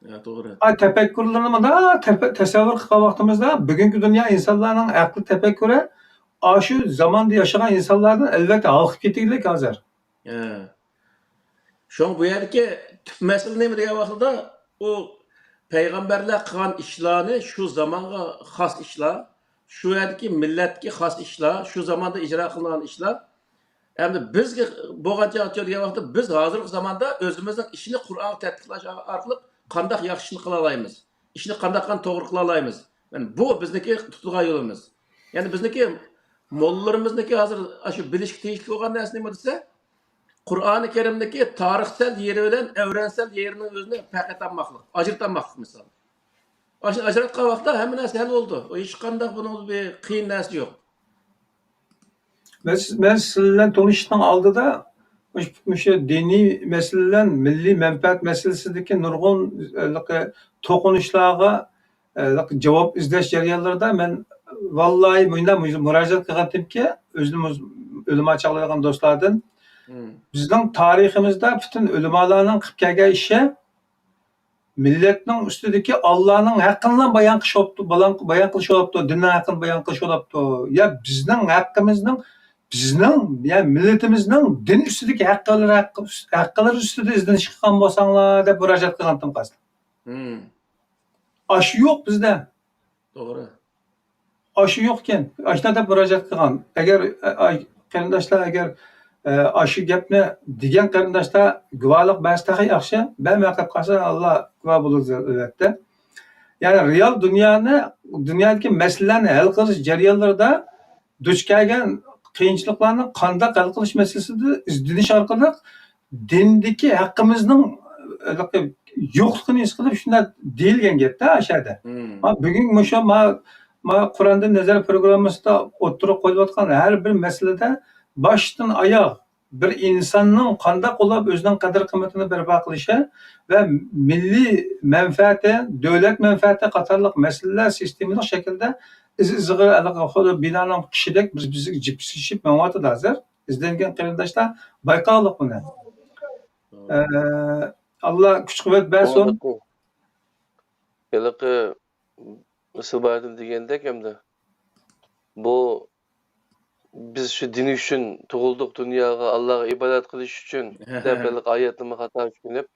ھە، توغرا. ئا، تەپەككۇرلىرىنى مۇنداق تەپ-، تەسەۋۋۇر قىلغان ۋاقتىمىزدا، بۈگۈنكى دۇنيا ئىنسانلارنىڭ ئەقلى تەپەككۇرى ئاشۇ زاماندا ياشىغان ئىنسانلاردىن ئەلۋەتتە ھالقىپ كېتىگلىك ھازىر. ھە. شۇڭا بۇ يەردىكى تۈپ مەسىلە نېمە دېگەن ۋاقتىدا، ئۇ پەيغەمبەرلەر قىلغان ئىشلارنى، شۇ زامانغا خاس ئىشلار، شۇ يەردىكى مىللەتكە خاس ئىشلار، شۇ زاماندا ئىجرا قىلىنغان ئىشلار. ئەمدى بىزگە بولغان چاغچە دېگەن ۋاقىتتا، بىز ھازىرقى زاماندا ئۆزىمىزنىڭ ئىشىنى قۇرئانغا تەتبىقلاش ئارقىلىق قانداق ياخشى ئىشنى قىلالايمىز؟ ئىشنى قانداق قىلغان توغرا قىلالايمىز؟ يەنى بۇ بىزنىكى تۇتىدىغان يولىمىز. يەنى بىزنىكى موللىلىرىمىزنىكى ھازىر ئاشۇ بىلىشكە تېگىشلىك بولغان نەرسە نېمە دېسە، قۇرئانى كەرىمدىكى تارىخسەل يېرى بىلەن ئەۋرەنسەل يېرىنىڭ ئۆزىنى پەرق ئېتەلماسلىق، ئاجرىتالماسلىق مىسال. ئاشۇنى ئاجراتقان ۋاقىتتا ھەممە نەرسە ھەل بولىدۇ. ھېچقانداق بۇنىڭدا بىر قىيىن نەرسە يوق. مەن سىز، مەن سىز بىلەن تونۇشۇشنىڭ ئالدىدا مۇشۇ، مۇشۇ دىنىي مەسىلە بىلەن مىللىي مەنپەئەت مەسىلىسىدىكى نۇرغۇن، ھېلىقى، توقۇنۇشلارغا، ھېلىقى، جاۋاب ئىزدەش جەريانلىرىدا مەن ۋاللاھى مۇنداق مۇ-، مۇراجىئەت قىلغانتىمكى، ئۆزىنى مۇز-، ئۆلىما چاغلايدىغان دوستلاردىن، مم. بىزنىڭ تارىخىمىزدا پۈتۈن ئۆلىمالارنىڭ قىلىپ كەلگەن ئىشى، مىللەتنىڭ ئۈستىدىكى ئاللانىڭ ھەققىنىلا بايان قىلىش بوپتۇ، بايان، بايان قىلىش بوپتۇ، دىننىڭ ھەققىنى بايان قىلىش بوپتۇ. يا بىزنىڭ ھەققىمىزنىڭ، بىزنىڭ، يا مىللىتىمىزنىڭ دىن ئۈستىدىكى ھەققىلىرى، ھەققى، ھەققىلىرى ئۈستىدە ئىزدىنىش قىلغان بولساڭلار دەپ مۇراجىئەت قىلغانتىم قاستىن. مم. ئاشۇ يوق بىزدە. توغرا. ئاشۇ يوقكەن. ئاشۇنداق دەپ مۇراجىئەت قىلغان. ئەگەر، ئاي، قېرىنداشلار، ئەگەر، ئە، ئاشۇ گەپنى دېگەن قېرىنداشلار گۇۋاھلىق بەرسە تېخى ياخشى. بەرمەي قېلىپ قالسا، ئاللا گۇۋاھ بولىدۇ، ئەلۋەتتە. يەنى رېئال دۇنيانى، دۇنيادىكى مەسىلىلەرنى ھەل قىلىش جەريانلىرىدا دۇچ كەلگەن قىيىنچىلىقلارنى قانداق ھەل قىلىش مەسىلىسىدە ئىزدىنىش ئارقىلىق دىندىكى ھەققىمىزنىڭ ھېلىقى يوقلۇقىنى ھېس قىلىپ، شۇنداق دېيىلگەن گەپتە ئاشۇ يەردە. مم. ما بۈگۈنكى مۇشۇ ما، ما قۇراندىن نەزەر پروگراممىسىدا ئوتتۇرىغا قويۇلۇۋاتقان ھەر بىر مەسىلىدە باشتىن ئاياغ بىر ئىنساننىڭ قانداق بولۇپ ئۆزىنىڭ قەدىر-قىممىتىنى بەرپا قىلىشى ۋە مىللىي مەنپەئەتى، دۆلەت مەنپەئەتى قاتارلىق مەسىلىلەر سىستېمىلىق شەكىلدە ئىز-ئىزىغا ھېلىقى خۇددى بىنانىڭ قىشىدەك بىز-، بىزگە جىپسىلىشىپ مېڭىۋاتىدۇ ھازىر. ئىزدەنگەن قېرىنداشلار بايقاغانلىق بۇنى. ئە، ئاللا كۈچ-قۇۋۋەت بەرسۇن. ھېلىقى، ھېلىقى سىبايىدىن دېگەندەك ئەمدى بۇ بىز شۇ دىن ئۈچۈن تۇغۇلدۇق دۇنياغا، ئاللاغا ئىبادەت قىلىش ئۈچۈن دەپ ھېلىقى ئايەتنىمۇ خاتا چۈشىنىپ،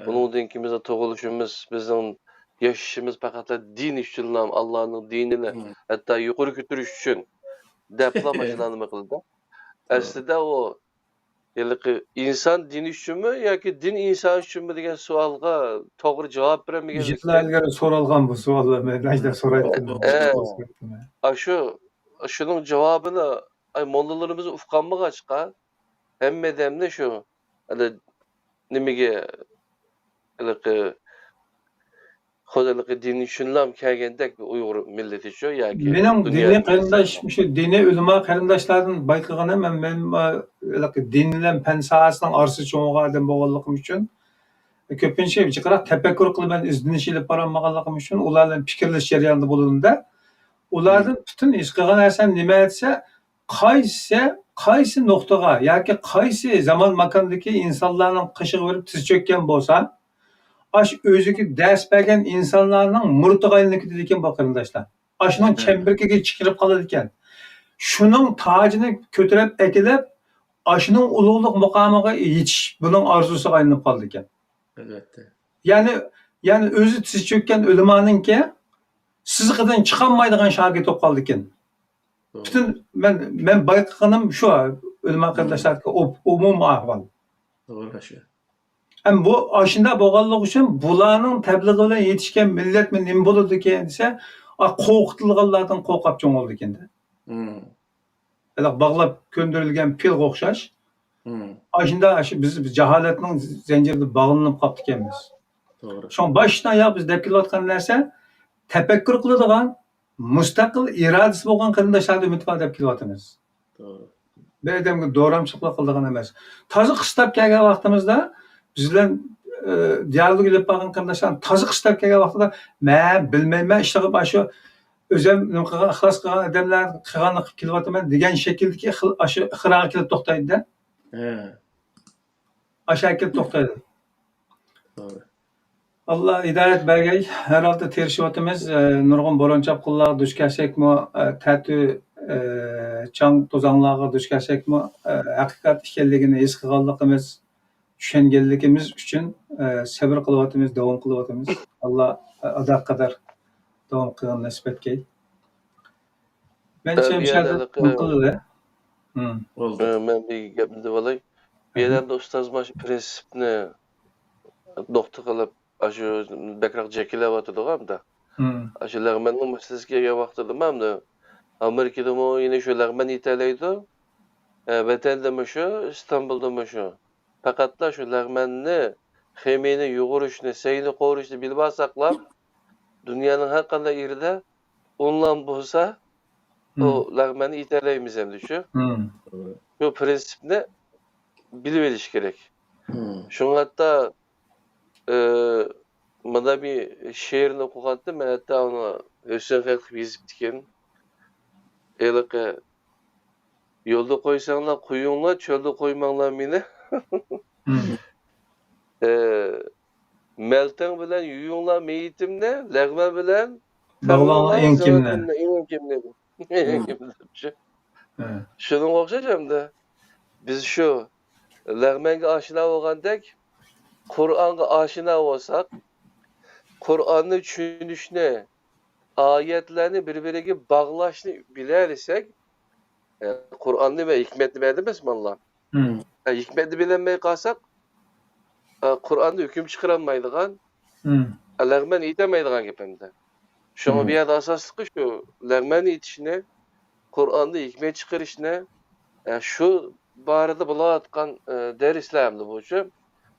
بۇنىڭدىن كېيىن بىزنىڭ تۇغۇلۇشىمىز، بىزنىڭ ياشىشىمىز پەقەتلا دىن ئۈچۈنلا، ئاللانىڭ دىنىنى ھەتتا يۇقىرى كۆتۈرۈش ئۈچۈن دەپلا ماشۇنداق نېمە قىلدى. ئەسلىدە ئۇ ھېلىقى ئىنسان دىن ئۈچۈنمۇ ياكى دىن ئىنسان ئۈچۈنمۇ دېگەن سوئالغا توغرا جاۋاب بېرەلمىگەن. يىللار ئىلگىرى سورالغان بۇ سوئاللار، مەن ئاشۇنداق سورايتتىم. ئاشۇ، شۇنىڭ جاۋابىنى، ئاي، موللىلىرىمىز ئۇقالمىغاچقا، ھەممە ئادەمنى شۇ، ھەدە، نېمىگە، ھېلىقى، خۇددى ھېلىقى دىن ئۈچۈنلا كەلگەندەك بىر ئۇيغۇر مىللىتىچۇ ياكى مېنىڭ دىنىي قېرىنداش، مۇشۇ دىنىي ئۆلىما قېرىنداشلاردىن بايقىغىنىم، مەن، مەن، ئە، ھېلىقى دىن بىلەن پەن ساھەسىنىڭ ئارىسى چوڭ بولغان ئادەم بولغانلىقىم ئۈچۈن، كۆپىنچە جىقراق تەپەككۇر قىلىمەن، ئىزدىنىش ئېلىپ بارالمىغانلىقىم ئۈچۈن ئۇلار بىلەن پىكىرلىشىش جەريانىدا بولدۇم-دە، ئۇلاردىن پۈتۈن ھېس قىلغان نەرسەم نېمە دېسە، قايسى، قايسى نۇقتىغا ياكى قايسى زامان ماكاندىكى ئىنسانلارنىڭ قېشىغا بېرىپ تىز چۆككەن بولسا، ئاشۇ ئۆزىگە دەرس بەرگەن ئىنسانلارنىڭ مۇرىتىغا ئايلىنىپ كېتىدىكەن بۇ قېرىنداشلار. ئاشۇنىڭ چەمبىرىكىگە چىقىرىپ قالىدىكەن. شۇنىڭ تاجىنى كۆتۈرۈپ ئەكېلىپ، ئاشۇنىڭ ئۇلۇغلۇق مۇقامىغا يېتىش بۇنىڭ ئارزۇسىغا ئايلىنىپ قالىدىكەن. ئەلۋەتتە. يەنى، يەنى ئۆزى تىز چۆككەن ئۆلىمانىڭكى سىزىقىدىن چىقالمايدىغان شاگىرت بولۇپ قالىدىكەن. پۈتۈن مەن، مەن بايقىغىنىم شۇ، ئۆلىما قېرىنداشلاردىكى ئوب-، ئومۇمىي ئەھۋال. توغرا شۇ. ھەم بۇ ئاشۇنداق بولغانلىقى ئۈچۈن بۇلارنىڭ تەبلىغى بىلەن يېتىشكەن مىللەتمۇ نېمە بولىدىكەن دېسە، ئا، قورقۇتۇلغانلاردىن قورقۇپ چوڭ بولىدىكەن-دە. ھېلىقى باغلاپ كۆندۈرۈلگەن پىلغا ئوخشاش. ئاشۇنداق، ئاشۇ بىز، بىز جاھالەتنىڭ زەنجىرىدە باغلىنىپ قاپتىكەنمىز. توغرا. شۇڭا باشتىن ئاياغ بىز دەپ كېلىۋاتقان نەرسە، تەپەككۇر قىلىدىغان، مۇستەقىل ئىرادىسى بولغان قېرىنداشلاردا ئۈمىد بار دەپ كېلىۋاتىمىز. توغرا. بىر ئادەمگە دورامچىلىقلا قىلىدىغان ئەمەس. تازا قىستاپ كەلگەن ۋاقتىمىزدا بىز بىلەن، ئە، دىيالوگ ئېلىپ بارغان قېرىنداشلار تازا قىستاپ كەلگەن ۋاقتىدا، مەن بىلمەيمەن، ئىشلىغىپ ئاشۇ ئۆزۈم نېمە قىلغان، ئىخلاس قىلغان ئادەملەر قىلغاننى قىلىپ كېلىۋاتىمەن دېگەن شەكىلدىكى خىل-، ئاشۇ ئىقرارغا كېلىپ توختايدۇ-دە. ھە. ئاشۇ ئەكىلىپ توختايدۇ. توغرا. ئاللا ھىدايەت بەرگەي. ھەر ھالدا تىرىشىۋاتىمىز. ئە، نۇرغۇن بوران-چاپقۇنلارغا دۇچ كەلسەكمۇ، ئە، تەتۈ، ئە، چاڭ-توزانلارغا دۇچ كەلسەكمۇ، ئە، ھەقىقەت ئىكەنلىكىنى ھېس قىلغانلىقىمىز، چۈشەنگەنلىكىمىز ئۈچۈن، ئە، سەۋر قىلىۋاتىمىز، داۋام قىلىۋاتىمىز. ئاللا، ئە، ئاداققەدەر داۋام قىلغىنى نېسىپ ئەتكەي. مەن بۇ يەردە ھېلىقى، قىلدى. بولدى. ئە، مەن بىر گەپنى دېۋالاي. بۇ يەردە ئۇستاز مانا شۇ پرىنسىپنى نۇقتا قىلىپ، ئاشۇ بەكرەك جەكىلەۋاتىدىغۇ ئەمدى. ئاشۇ لەغمەننىڭ مەسىلىسىگە كەلگەن ۋاقتىدا ئەمدى ئامېرىكىدىمۇ يەنە شۇ لەغمەن يېتەلەيدۇ. ئە، ۋەتەندىمۇ شۇ، ئىستانبۇلدىمۇ شۇ. پەقەتلا شۇ لەغمەننى، خېمىينى يۇغۇرۇشنى، سەينى قورۇشنى بىلىۋالساقلا، دۇنيانىڭ ھەر قانداق يېرىدە ئۇنلام بولسا، ئۇ لەغمەننى ئېيتەلەيمىز ئەمدى شۇ. شۇ پرىنسىپنى بىلىۋېلىش كېرەك. شۇڭا ھەتتا، ئى، مانا بىر شېئىرنى ئوقۇغانتىم، مەن ھەتتا ئۇنى ھۈسەن خەت قىلىپ يېزىپتىكەن. ھېلىقى، يولدا قويساڭلار قويۇڭلار، چۆلدە قويماڭلار مېنى. ئى، مەلتەڭ بىلەن يۇيۇڭلار مېيىتىمنى، لەغمەن بىلەن باغلاڭلار ئېڭىكىمنى. ئېڭىكىمنى. شۇنىڭغا ئوخشاش ئەمدى. بىز شۇ لەغمەنگە ئاشنا بولغاندەك، قۇرئانغا ئاشنا بولساق، قۇرئاننى چۈشىنىشنى، ئايەتلەرنى بىر-بىرىگە باغلاشنى بىلەلىسەك، ئە، قۇرئاننى ۋە ھېكمەتنى بەردى بىز ماللا. ھىم. ئە، ھېكمەتنى بىلەلمەي قالساق، ئە، قۇرئاندا ھۆكۈم چىقىرالمايدىغان، ھىم. ئە، لەغمەن ئېيتالمايدىغان گەپ ئەمدى. شۇڭا ھىم. بۇ يەردە ئاساسلىقى شۇ، لەغمەن ئېيتىشنى، قۇرئاندا ھېكمەت چىقىرىشنى، ئە، شۇ بارىدا بولۇۋاتقان، ئە، دەرسلەر ئەمدى بۇ شۇ.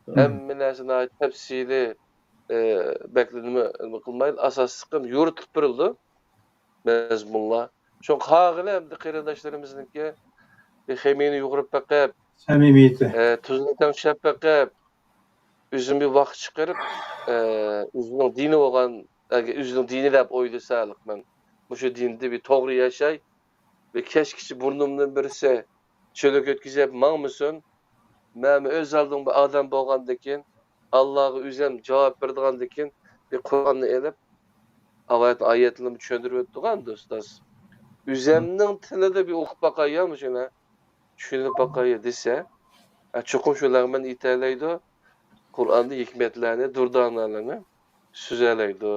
ھىم. ھەممە نەرسە ناھايىتى تەپسىلىي، ئە، بەكلا نېمە، نېمە قىلمايلى، ئاساسلىقى يورۇتۇلۇپ بېرىلىدۇ مەزمۇنلار. شۇڭا قالغىنى ئەمدى قېرىنداشلىرىمىزنىڭكى بىر خېمىرنى يۇغۇرۇپ بېقىپ، سەمىمىيىتى. ئە، تۇزىنى تەڭشەپ بېقىپ، ئۆزىدىن بىر ۋاقىت چىقىرىپ، ئە، ئۆزىنىڭ دىنى بولغان، ئەگەر ئۆزىنىڭ دىنى دەپ ئويلىسا، مەن مۇشۇ دىندا بىر توغرا ياشاي، بىر كەچكىچە بۇرنۇمدىن بىرسى چۆلەك ئۆتكۈزۈپ ماڭمىسۇن، مەنمۇ ئۆز ئالدىمغا بىر ئادەم بولغاندىكىن، ئاللاغا ئۆزۈم جاۋاب بېرىدىغاندىكىن، بىر قۇرئاننى ئېلىپ، ئايەت، ئايەتلىرىنى چۈشەندۈرۈپ ئۆتىدىغان ئۇستاز. ئۆزۈمنىڭ تىلىدا بىر ئوقۇپ باقاي يا مۇشۇنى، چۈشىنىپ باقاي دېسە، ئە، چوقۇم شۇ لەغمەن ئېيتەلەيدۇ، قۇرئاندا ھېكمەتلەرنى، دۇردانىلەرنى سۆزلەيدۇ.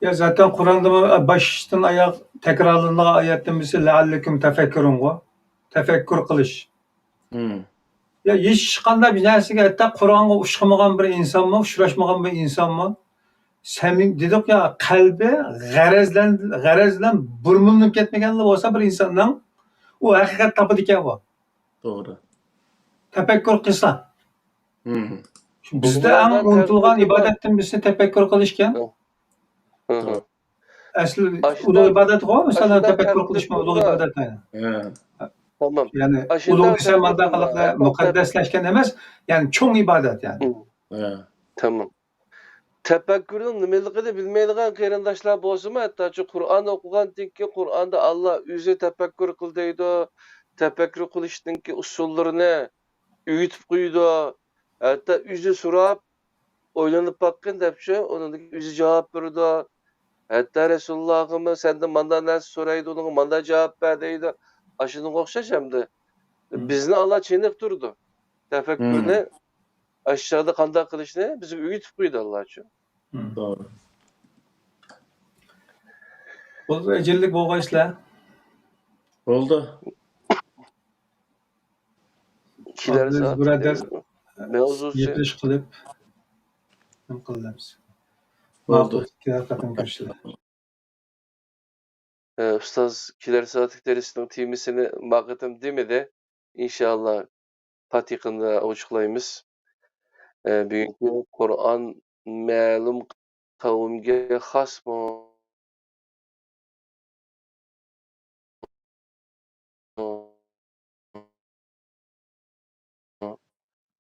يا، زاتەن قۇرئاندا باشتىن ئاياغ تەكرارلىنىدىغان ئايەتتىن بىرسى لەئەللىكۇم تەفەككۇرۇنغۇ، تەپەككۇر قىلىش. ھىم. يا، ھېچقانداق بىر نەرسىگە، ھەتتا قۇرئانغا ئوخشىمىغان بىر ئىنسانمۇ، ئۇچراشمىغان بىر ئىنسانمۇ، سەمىم، دېدۇق يا، قەلبى غەرەز بىلەن، غەرەز بىلەن بۇرمىلىنىپ كەتمىگەنلا بولسا بىر ئىنساننىڭ، ئۇ ھەقىقەت تاپىدىكەن بۇ. توغرا. تەپەككۇر قىلسا. ھىم. شۇ بىزدە ئەڭ ئۇنتۇلغان ئىبادەتتىن بىرسى تەپەككۇر قىلىشكەن. ھىم. ھىم. ئەسلى ئۇلۇغ ئىبادەتغۇ، مىسالەن، تەپەككۇر قىلىشمۇ ئۇلۇغ ئىبادەت، يەنى. ھە. تامام. يەنى ئۇلۇغ دېسەم، مۇنداق قىلىپ مۇقەددەسلەشكەن ئەمەس، يەنى چوڭ ئىبادەت، يەنى. ھە. تامام. تەپەككۇرنىڭ نېمىلىكىنى بىلمەيدىغان قېرىنداشلار بولسىمۇ، ھەتتا شۇ قۇرئان ئوقۇغاندىن كېيىن، قۇرئاندا ئاللا ئۆزى تەپەككۇر قىل دەيدۇ، تەپەككۇر قىلىشنىڭكى ئۇسۇللىرىنى ئۆگىتىپ قويىدۇ، ھەتتا ئۆزى سوراپ، ئويلىنىپ باققىن دەپچۇ، ئۇنىڭدىن كېيىن ئۆزى جاۋاب بېرىدۇ. ھەتتا رەسۇلۇللاغىمۇ سەندىن مانداق نەرسە سورايدۇ، ئۇنىڭغا مانداق جاۋاب بەر دەيدۇ. ئاشۇنىڭغا ئوخشاش ئەمدى. مم. بىزنى ئاللا چېنىقتۇرىدۇ. تەپەككۇرنى، مم، ئاشۇ چاغدا قانداق قىلىشنى بىزگە ئۆگىتىپ قويدى ئاللاچۇ. مم. توغرا. بولدى، ئەجەللىك بولغايسىلەر. بولدى. كېلەر سائەت بۇرادەر مەۋزۇسى. يېتىش قىلىپ نېمە قىلىمىز؟ بولدى. ماقۇل، كېلەر قېتىم كۆرۈشىلى. ئە، ئۇستاز كېلەر سائەتلىك دەرسنىڭ تېمىسىنى ما قېتىم دېمىدى. ئىنشائاللا، پات يېقىندا ئوچۇقلايمىز. ئە، بۈگۈنكى قۇرئان مەلۇم قەۋمگە خاسمۇ؟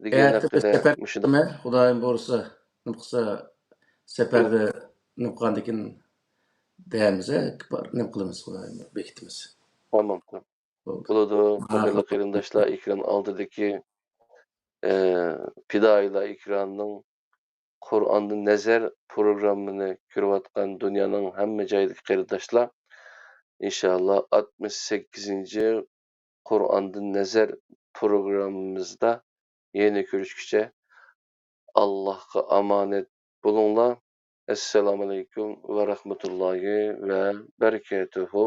دېگەن ھەققىدە مۇشۇنداق. خۇدايىم بۇيرۇسا، نېمە قىلسا، سەپەردە نېمە قىلغاندىكىن دەيمىز، نېمە قىلىمىز، خۇدايىم بېكىتىمىز. تامام. بولدى. بولىدۇ. قەدىرلىك قېرىنداشلار، ئېكران ئالدىدىكى، ئە، پىدائىيلار ئېكرانىنىڭ قۇرئاندىن نەزەر پروگراممىنى كۆرۈۋاتقان دۇنيانىڭ ھەممە جايىدىكى قېرىنداشلار، ئىنشائاللا، ئاتمىش سەككىزىنچى قۇرئاندىن نەزەر پروگراممىمىزدا يەنە كۆرۈشكىچە، ئاللاھقا ئامانەت بولۇڭلار. ئەسسالامۇئەلەيكۇم ۋە رەھمەتۇللاھى ۋە بەرىكاتۇھۇ.